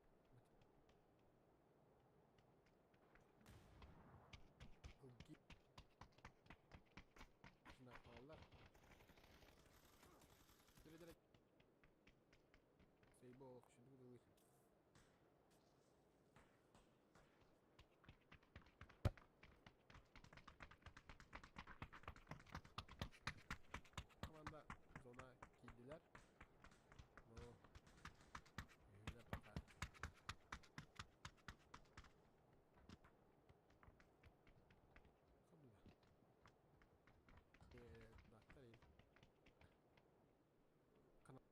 Ылги. Шунда қалалар. Дәрә дәрә. Сейбо олоқшудугун ылыр. Команда зона кийдилер. Но үйүлөр пока. Кабылла. Дактар Канал.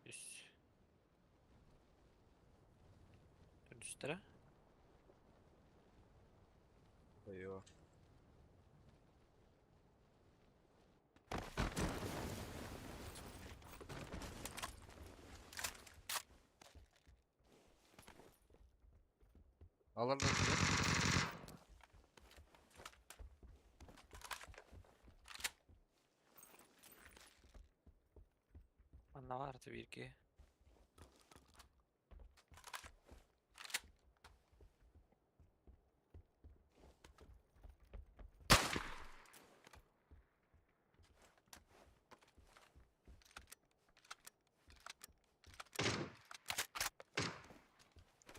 Үс. Үстері. Ой-ой. Алар да Манна бар бирге.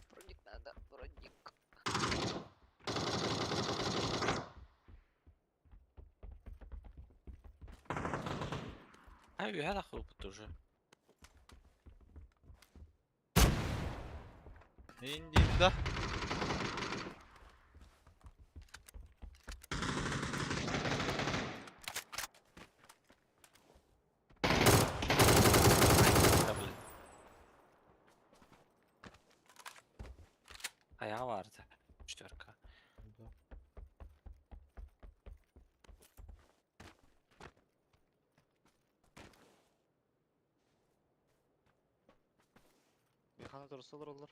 Броник надо, броник. А үйе да хылбыт уже. Индим да. Ayağı vardı. Четверка. Да. Механа тұрысы олар олар.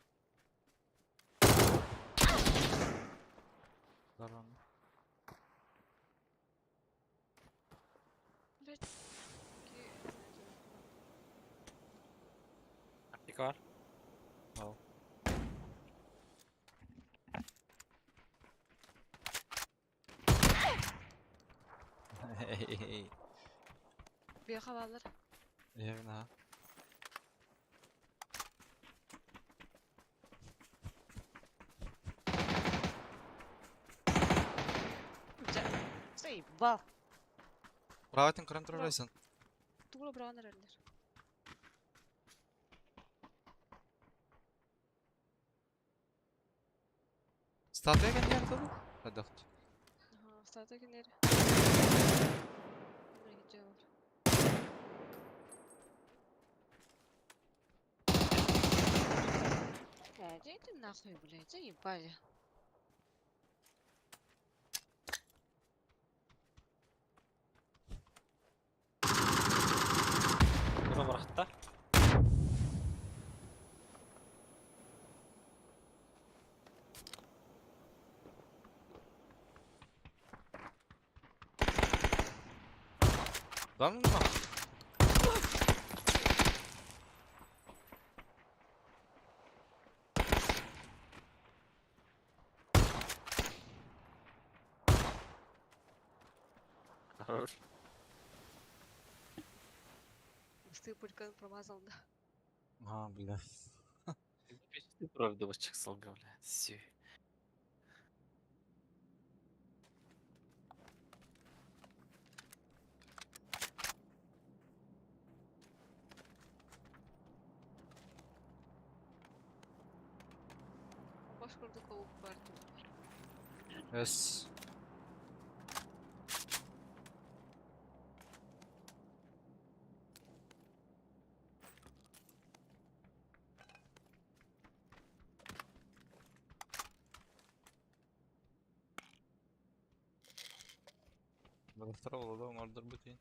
Здорово. Блять. Аптека var. Вау. Бияха балар. Явно. Заебал. Праватын көрөн турарайсың. Тула браунер эллер. Статуя кеннер туру? Хадахт. Ага, статуя кеннер. Gidiyor. Блядь, иди нахуй, блядь, заебали. Bura bıraktı. Да ну нахуй. Хорош. Ты пулькан промазал, да. А, бля. Правда, чыксалга, бля. Сүй. Баш курдук оуп барды. Эс. Второго да, может быть.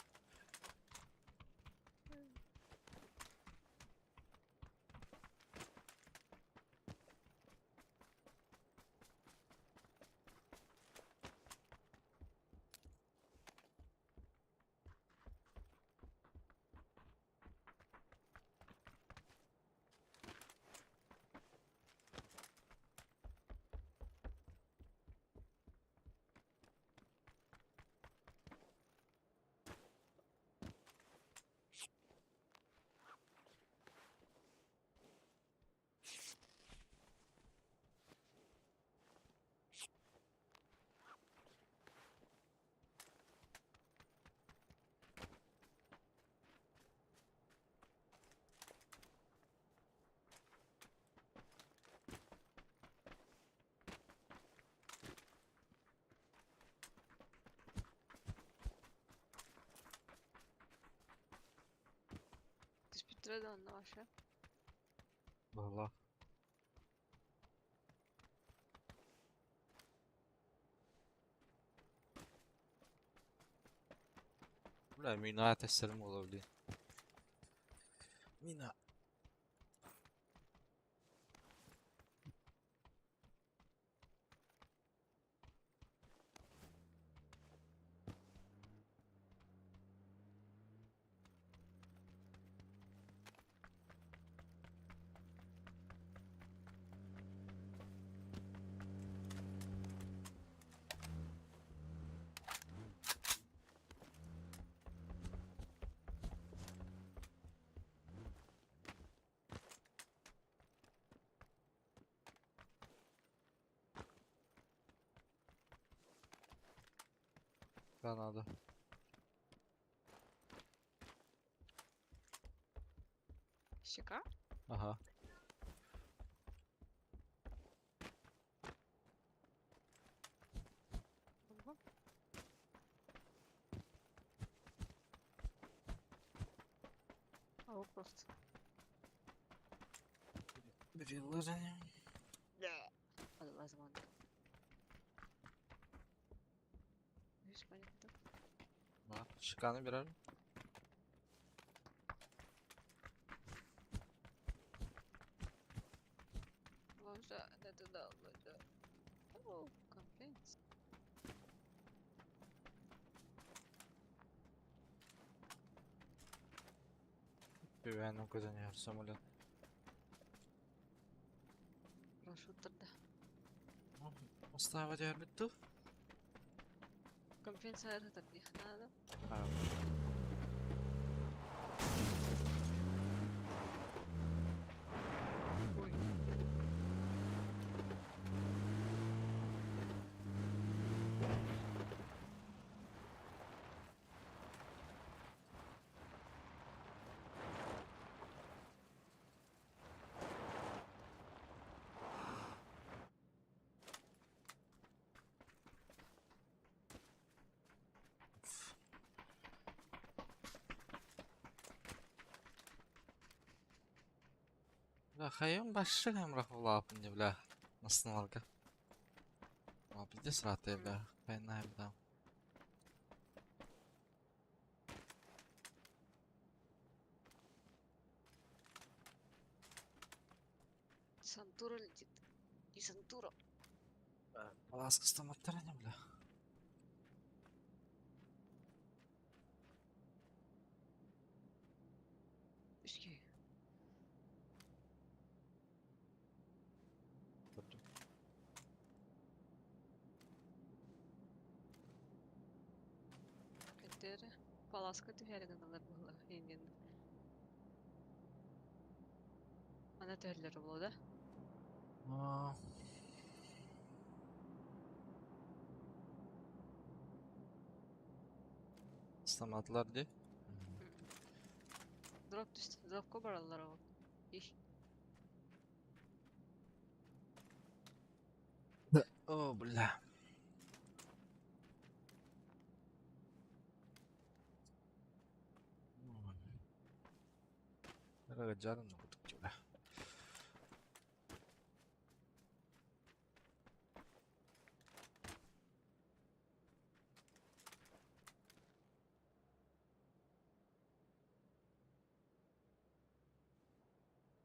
Түспүттүрэ да онно вообще. Балла. Бля, мина тестерим olabilir. Mina. Да, надо. Щека? Ага. Ого. О, просто. Приложение. Надо. Шиканы берер. Боже, не туда, боже. О, компенс. Güvenli көтөн самолет. Парашюттарда. Оставать бітті. Компенсация надо. Ой. Бля, хайым башы хэмрах улаапын не бля. Насыналга. А пиздец раты, бля. Хайна, бля. Сантура летит. И Сантура. Ласка стоматтара не бля. Үске. Кеттері. Паласка түһәрігін алар бұла. Енден. Ана түһәрлері болады. Стоматлар ди. Дроп түсті. Дропқа баралар ол. Их. О, бля. Жарым бля.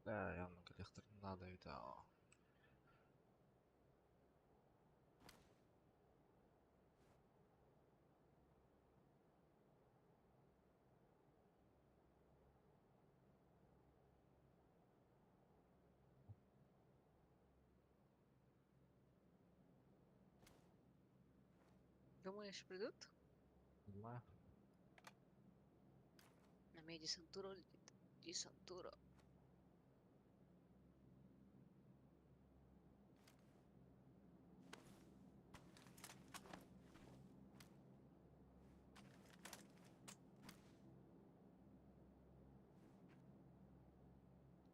Да, явно коллектор надо это. Думаешь, придут? Понимаю. На меня десантура летит. Десантура.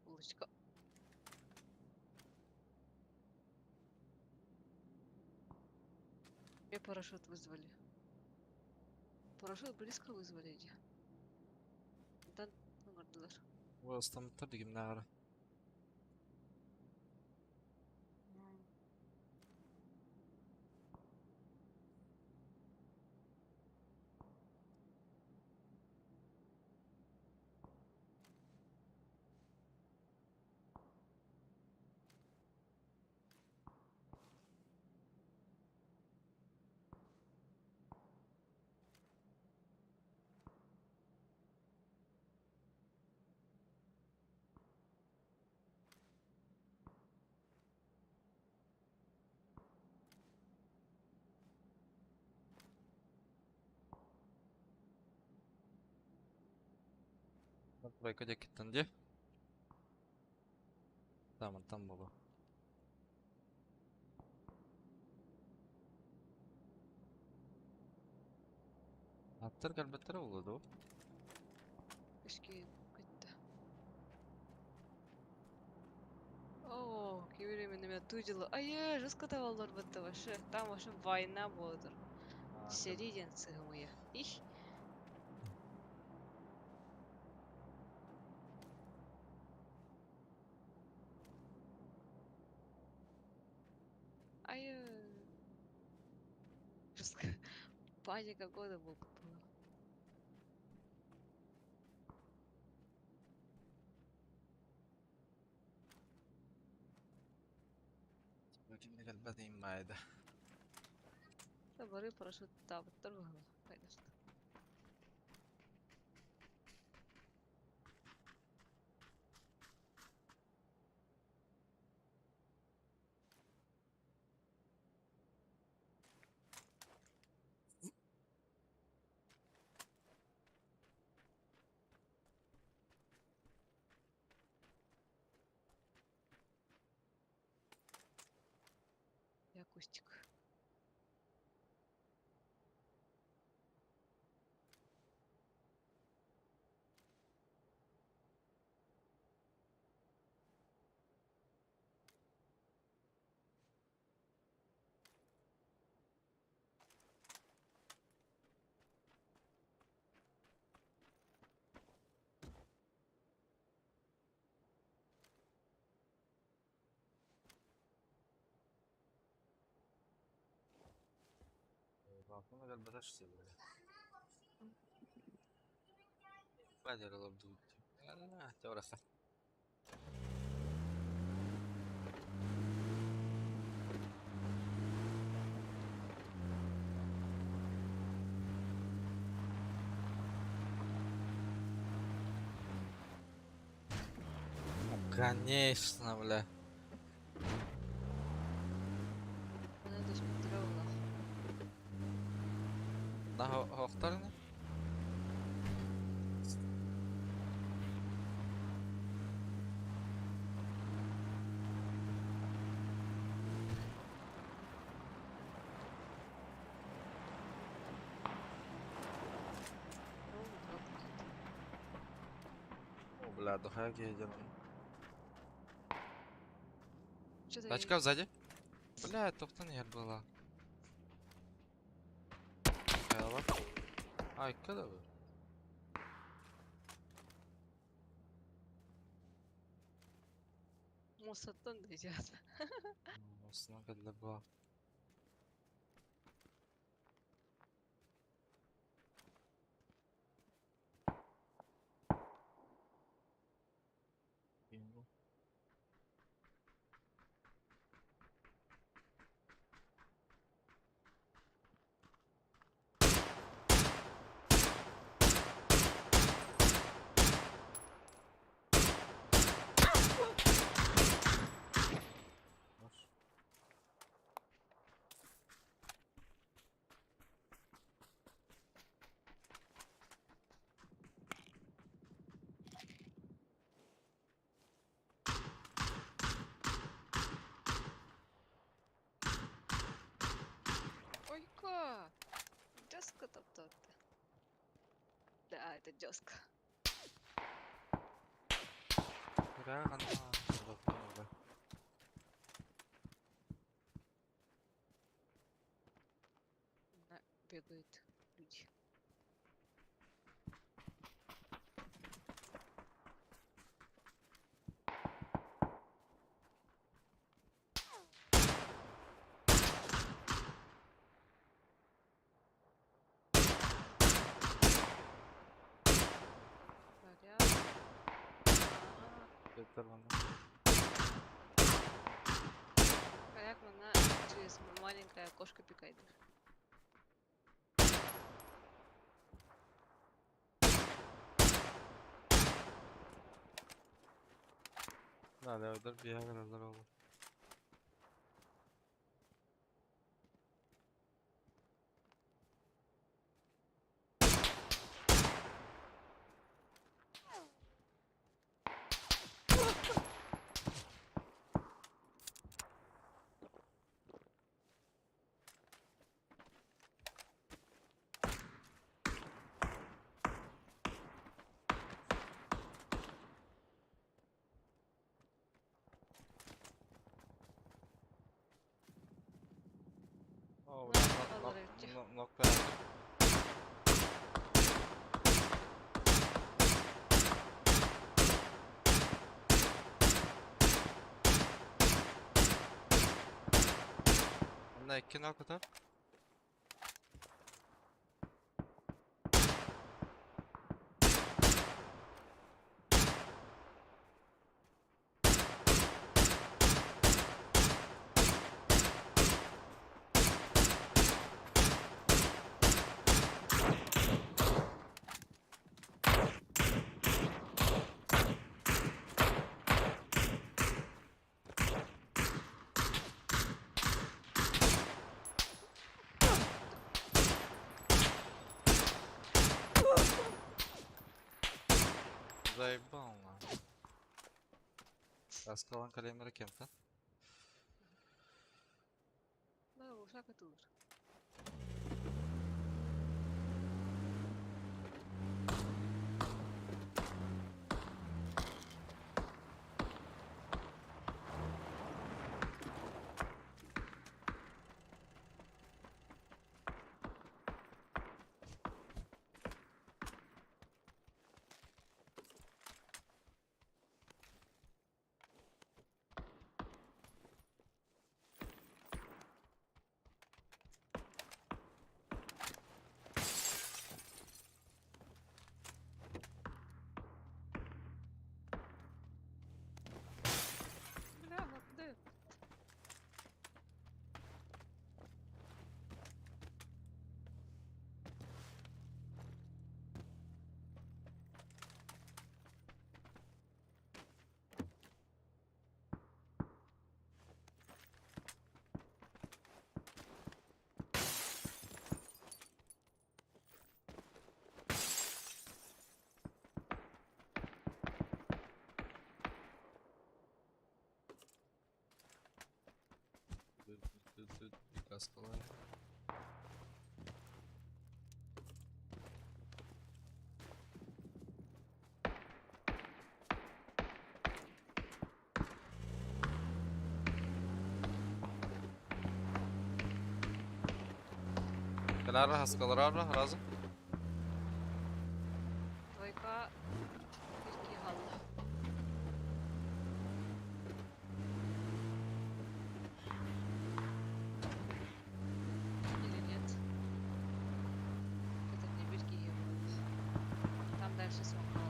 Улочка. Мне парашют вызвали. Парашют близко вызвали. Иди. Там оңырдылар. Ой, стоматтар деген нағары. Тройка декеттен де. Там, там было. Аттар кәлбәттер болады о. Үшке кетті. О, кейбір мен тудилы. Ай, жестко табалар бітті вообще. Там вообще война болады. Середин цигмыя. Их. Ай, жестко. Паника года был. Кимде кэлбэт иин баайда. Бары парашюттаабыттар быһыылаах конечно. Я кустик. Балконга кэлбэтэх бля. Бадер олордубут. Теораса. Ну, конечно, бля. Она досмотрела. На хохтарны? О, бля, дохуя где я делаю. Что-то Тачка сзади. Бля, тоқтан ер была. Хайала. Ай, когда вы? Мусаттан дойдет. Осына когда была. Ойка! Жестко топтат. Да, это жестко. Бля, она. На, бегают люди. Порядок. Ага. Это она. Как она через маленькое окошко пикает. Да, да, удар бегал, здорово. О, бля, Ну, нок, аларыччы. нок, нок, нок, Онна икки нок утар. Заебал, на. Раскалан калемера кем-то. Да, ушака тут. Бля, вот да. Раскалан. Калара, хаскалара, разом. Двойка. Ирки галла. Или нет? Это не Бирки был. Там дальше смогла.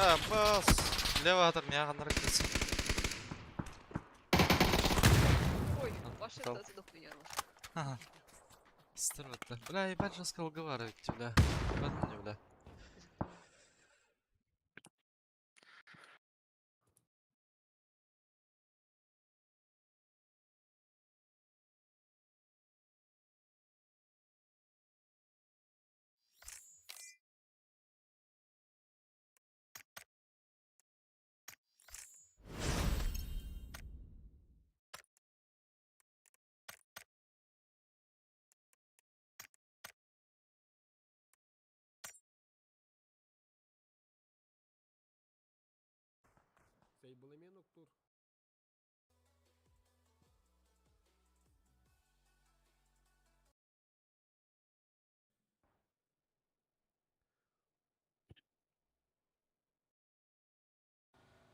А, бас. Лево атар, меня наркотик. Ой, ваше Дал. это дохуя. Ага. Странно. Бля, ебать жестко уговаривать тебя. Ебать мне, бля.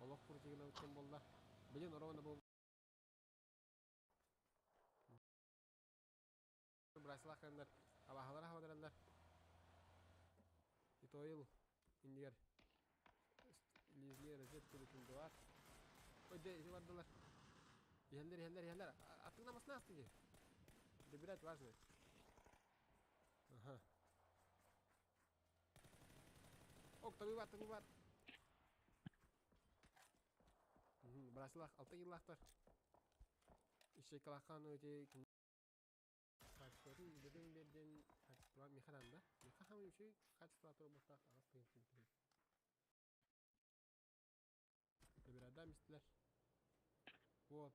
Олох курдигина өткен болла. Блин, ровно был. Брасила ханнар, абахалар хавадаралар. Итоил индигер. Лизли розет куликин дуар. Ой, де, бардылар. Ихеллер, ихеллер, ихеллер. Аттың намасына асты. Добирать важно. Ага. Ок, табы бар, табы бар. Брасилах, алты еллахтар. Ишекалахан өте качествотун берден берден качество механан да. Меха хам үшүй качество турбуттак агас тыгын. Добирада мистилер. Вот.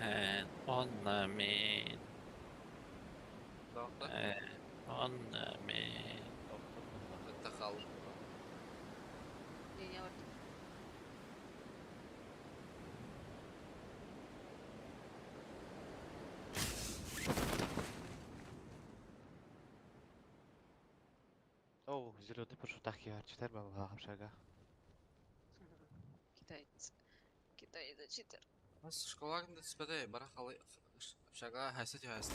Эн онно мин. Тоқта. Эн онно мин. Бітті қалды. Не, не, вот. Оу, зеленый пошутах я читер бабла общага. Китаец. Китаец читер. Школа кімді түспеді, бара қалы общага хәсі түйәсі.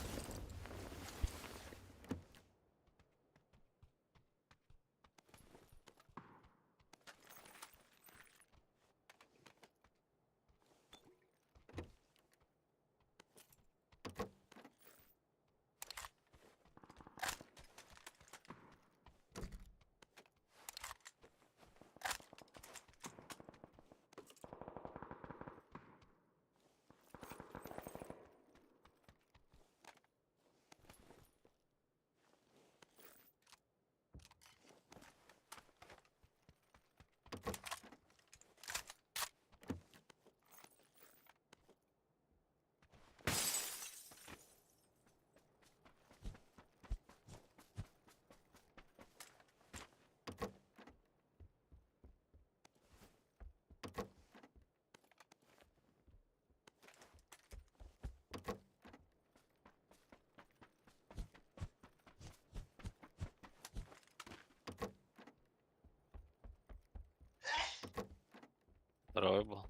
Здоровый был.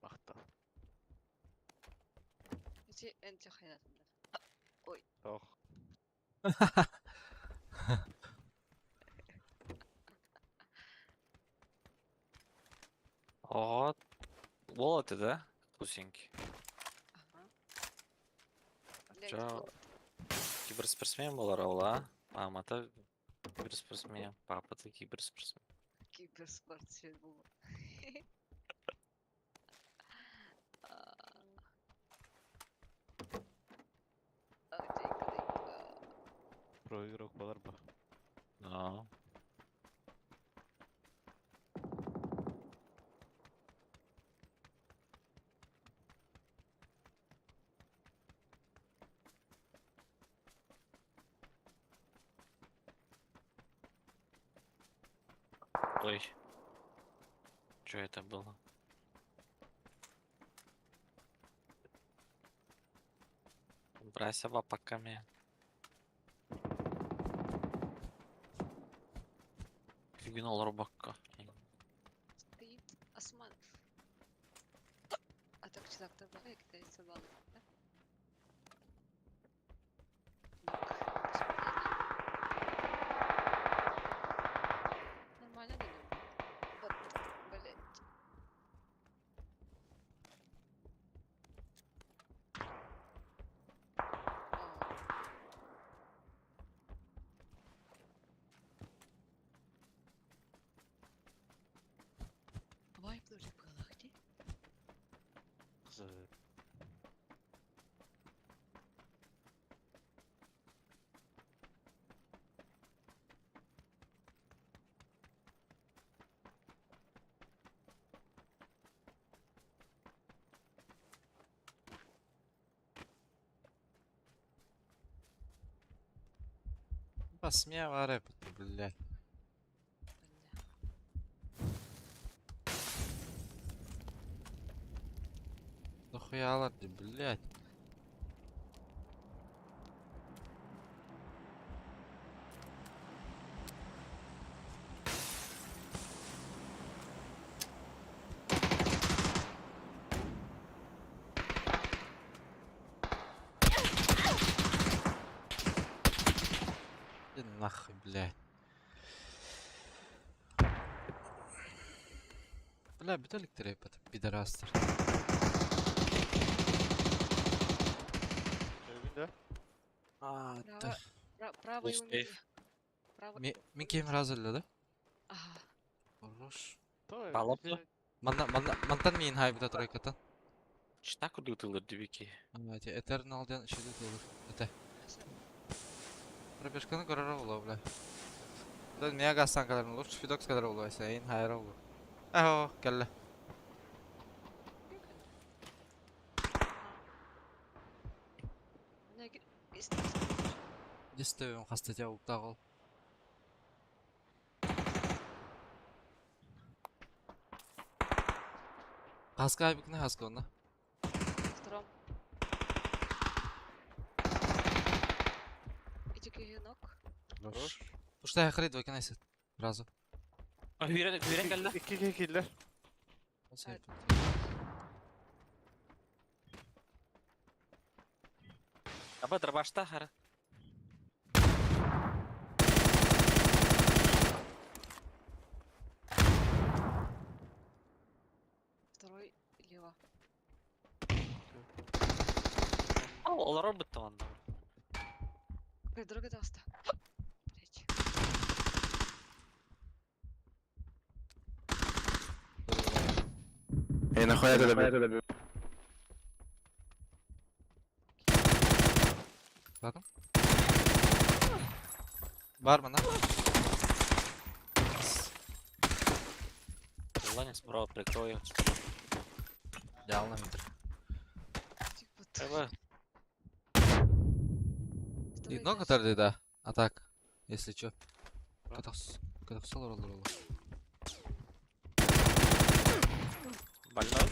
Мақта. Эти энти хайнатындар. Тоқ. Ого. Бол это, да? Вкусненький. Ага. Блядь, Чё? вот. Киберспортсмен был Раула. Мама-то киберспортсмен. Папа-то киберспортсмен. Киберспортсмен был. Про игрок болар ба. Но. Ой. Что это было? Брайся лапаками. Фигнул рубака. Стоит осман. А так читак-то бывает, китайцы баллы, да? Нормально не Вот, блять. Вай, плюс галахти. Қызы. Посмея рэп, блядь. Нахуя ладно, блядь. Иди нахуй, блядь. Бля, бітелік трепет, підарастер. Жүргін А, Право, правый у меня. Правый. Мен кем разылды да? Ага. Хорош. Балапты. Манна, манна, мантан мейін хайбыта тройкатан. Читак удутылыр дибики. А, те Eternal ден шеде толыр. Эте. Пробежканы көрөр ола, бля. Дөн мега асан калар, лучше Фидокс калар ола, сайын хайр ола. Ахо, келле. Десте хаста уктаах ол. Хаска айбыкны хаска онно. Втором. Эти киһинок. Хорош. Пуштай хрид двойка найсет. Сразу. Hүйрен hүйрен келді. Икки киһи киирдилэр. Аба дробашта хара. Второй лево. Ал олар бітті онда. Коридорга таҕыста. Блять. Эй, нахуя ты добил? Ладно. Бармен, а? Ланец бро, прикрою. Идеально метр. Давай. И много тогда, да. А так, если чё. Катахсал ролл ролл. Больной.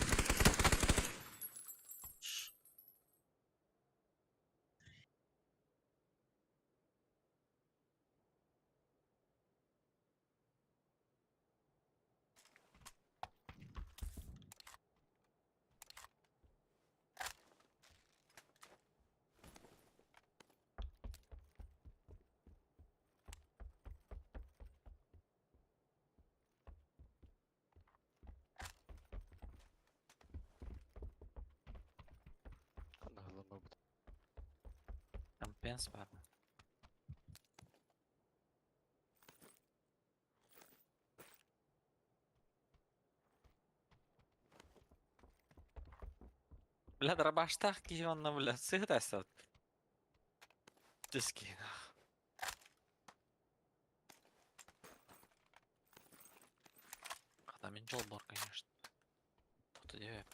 Компенс бар. Бля, дробаштах киһи бля, сыгытасат. Диски. Когда мен жол бар, конечно. Тут деве.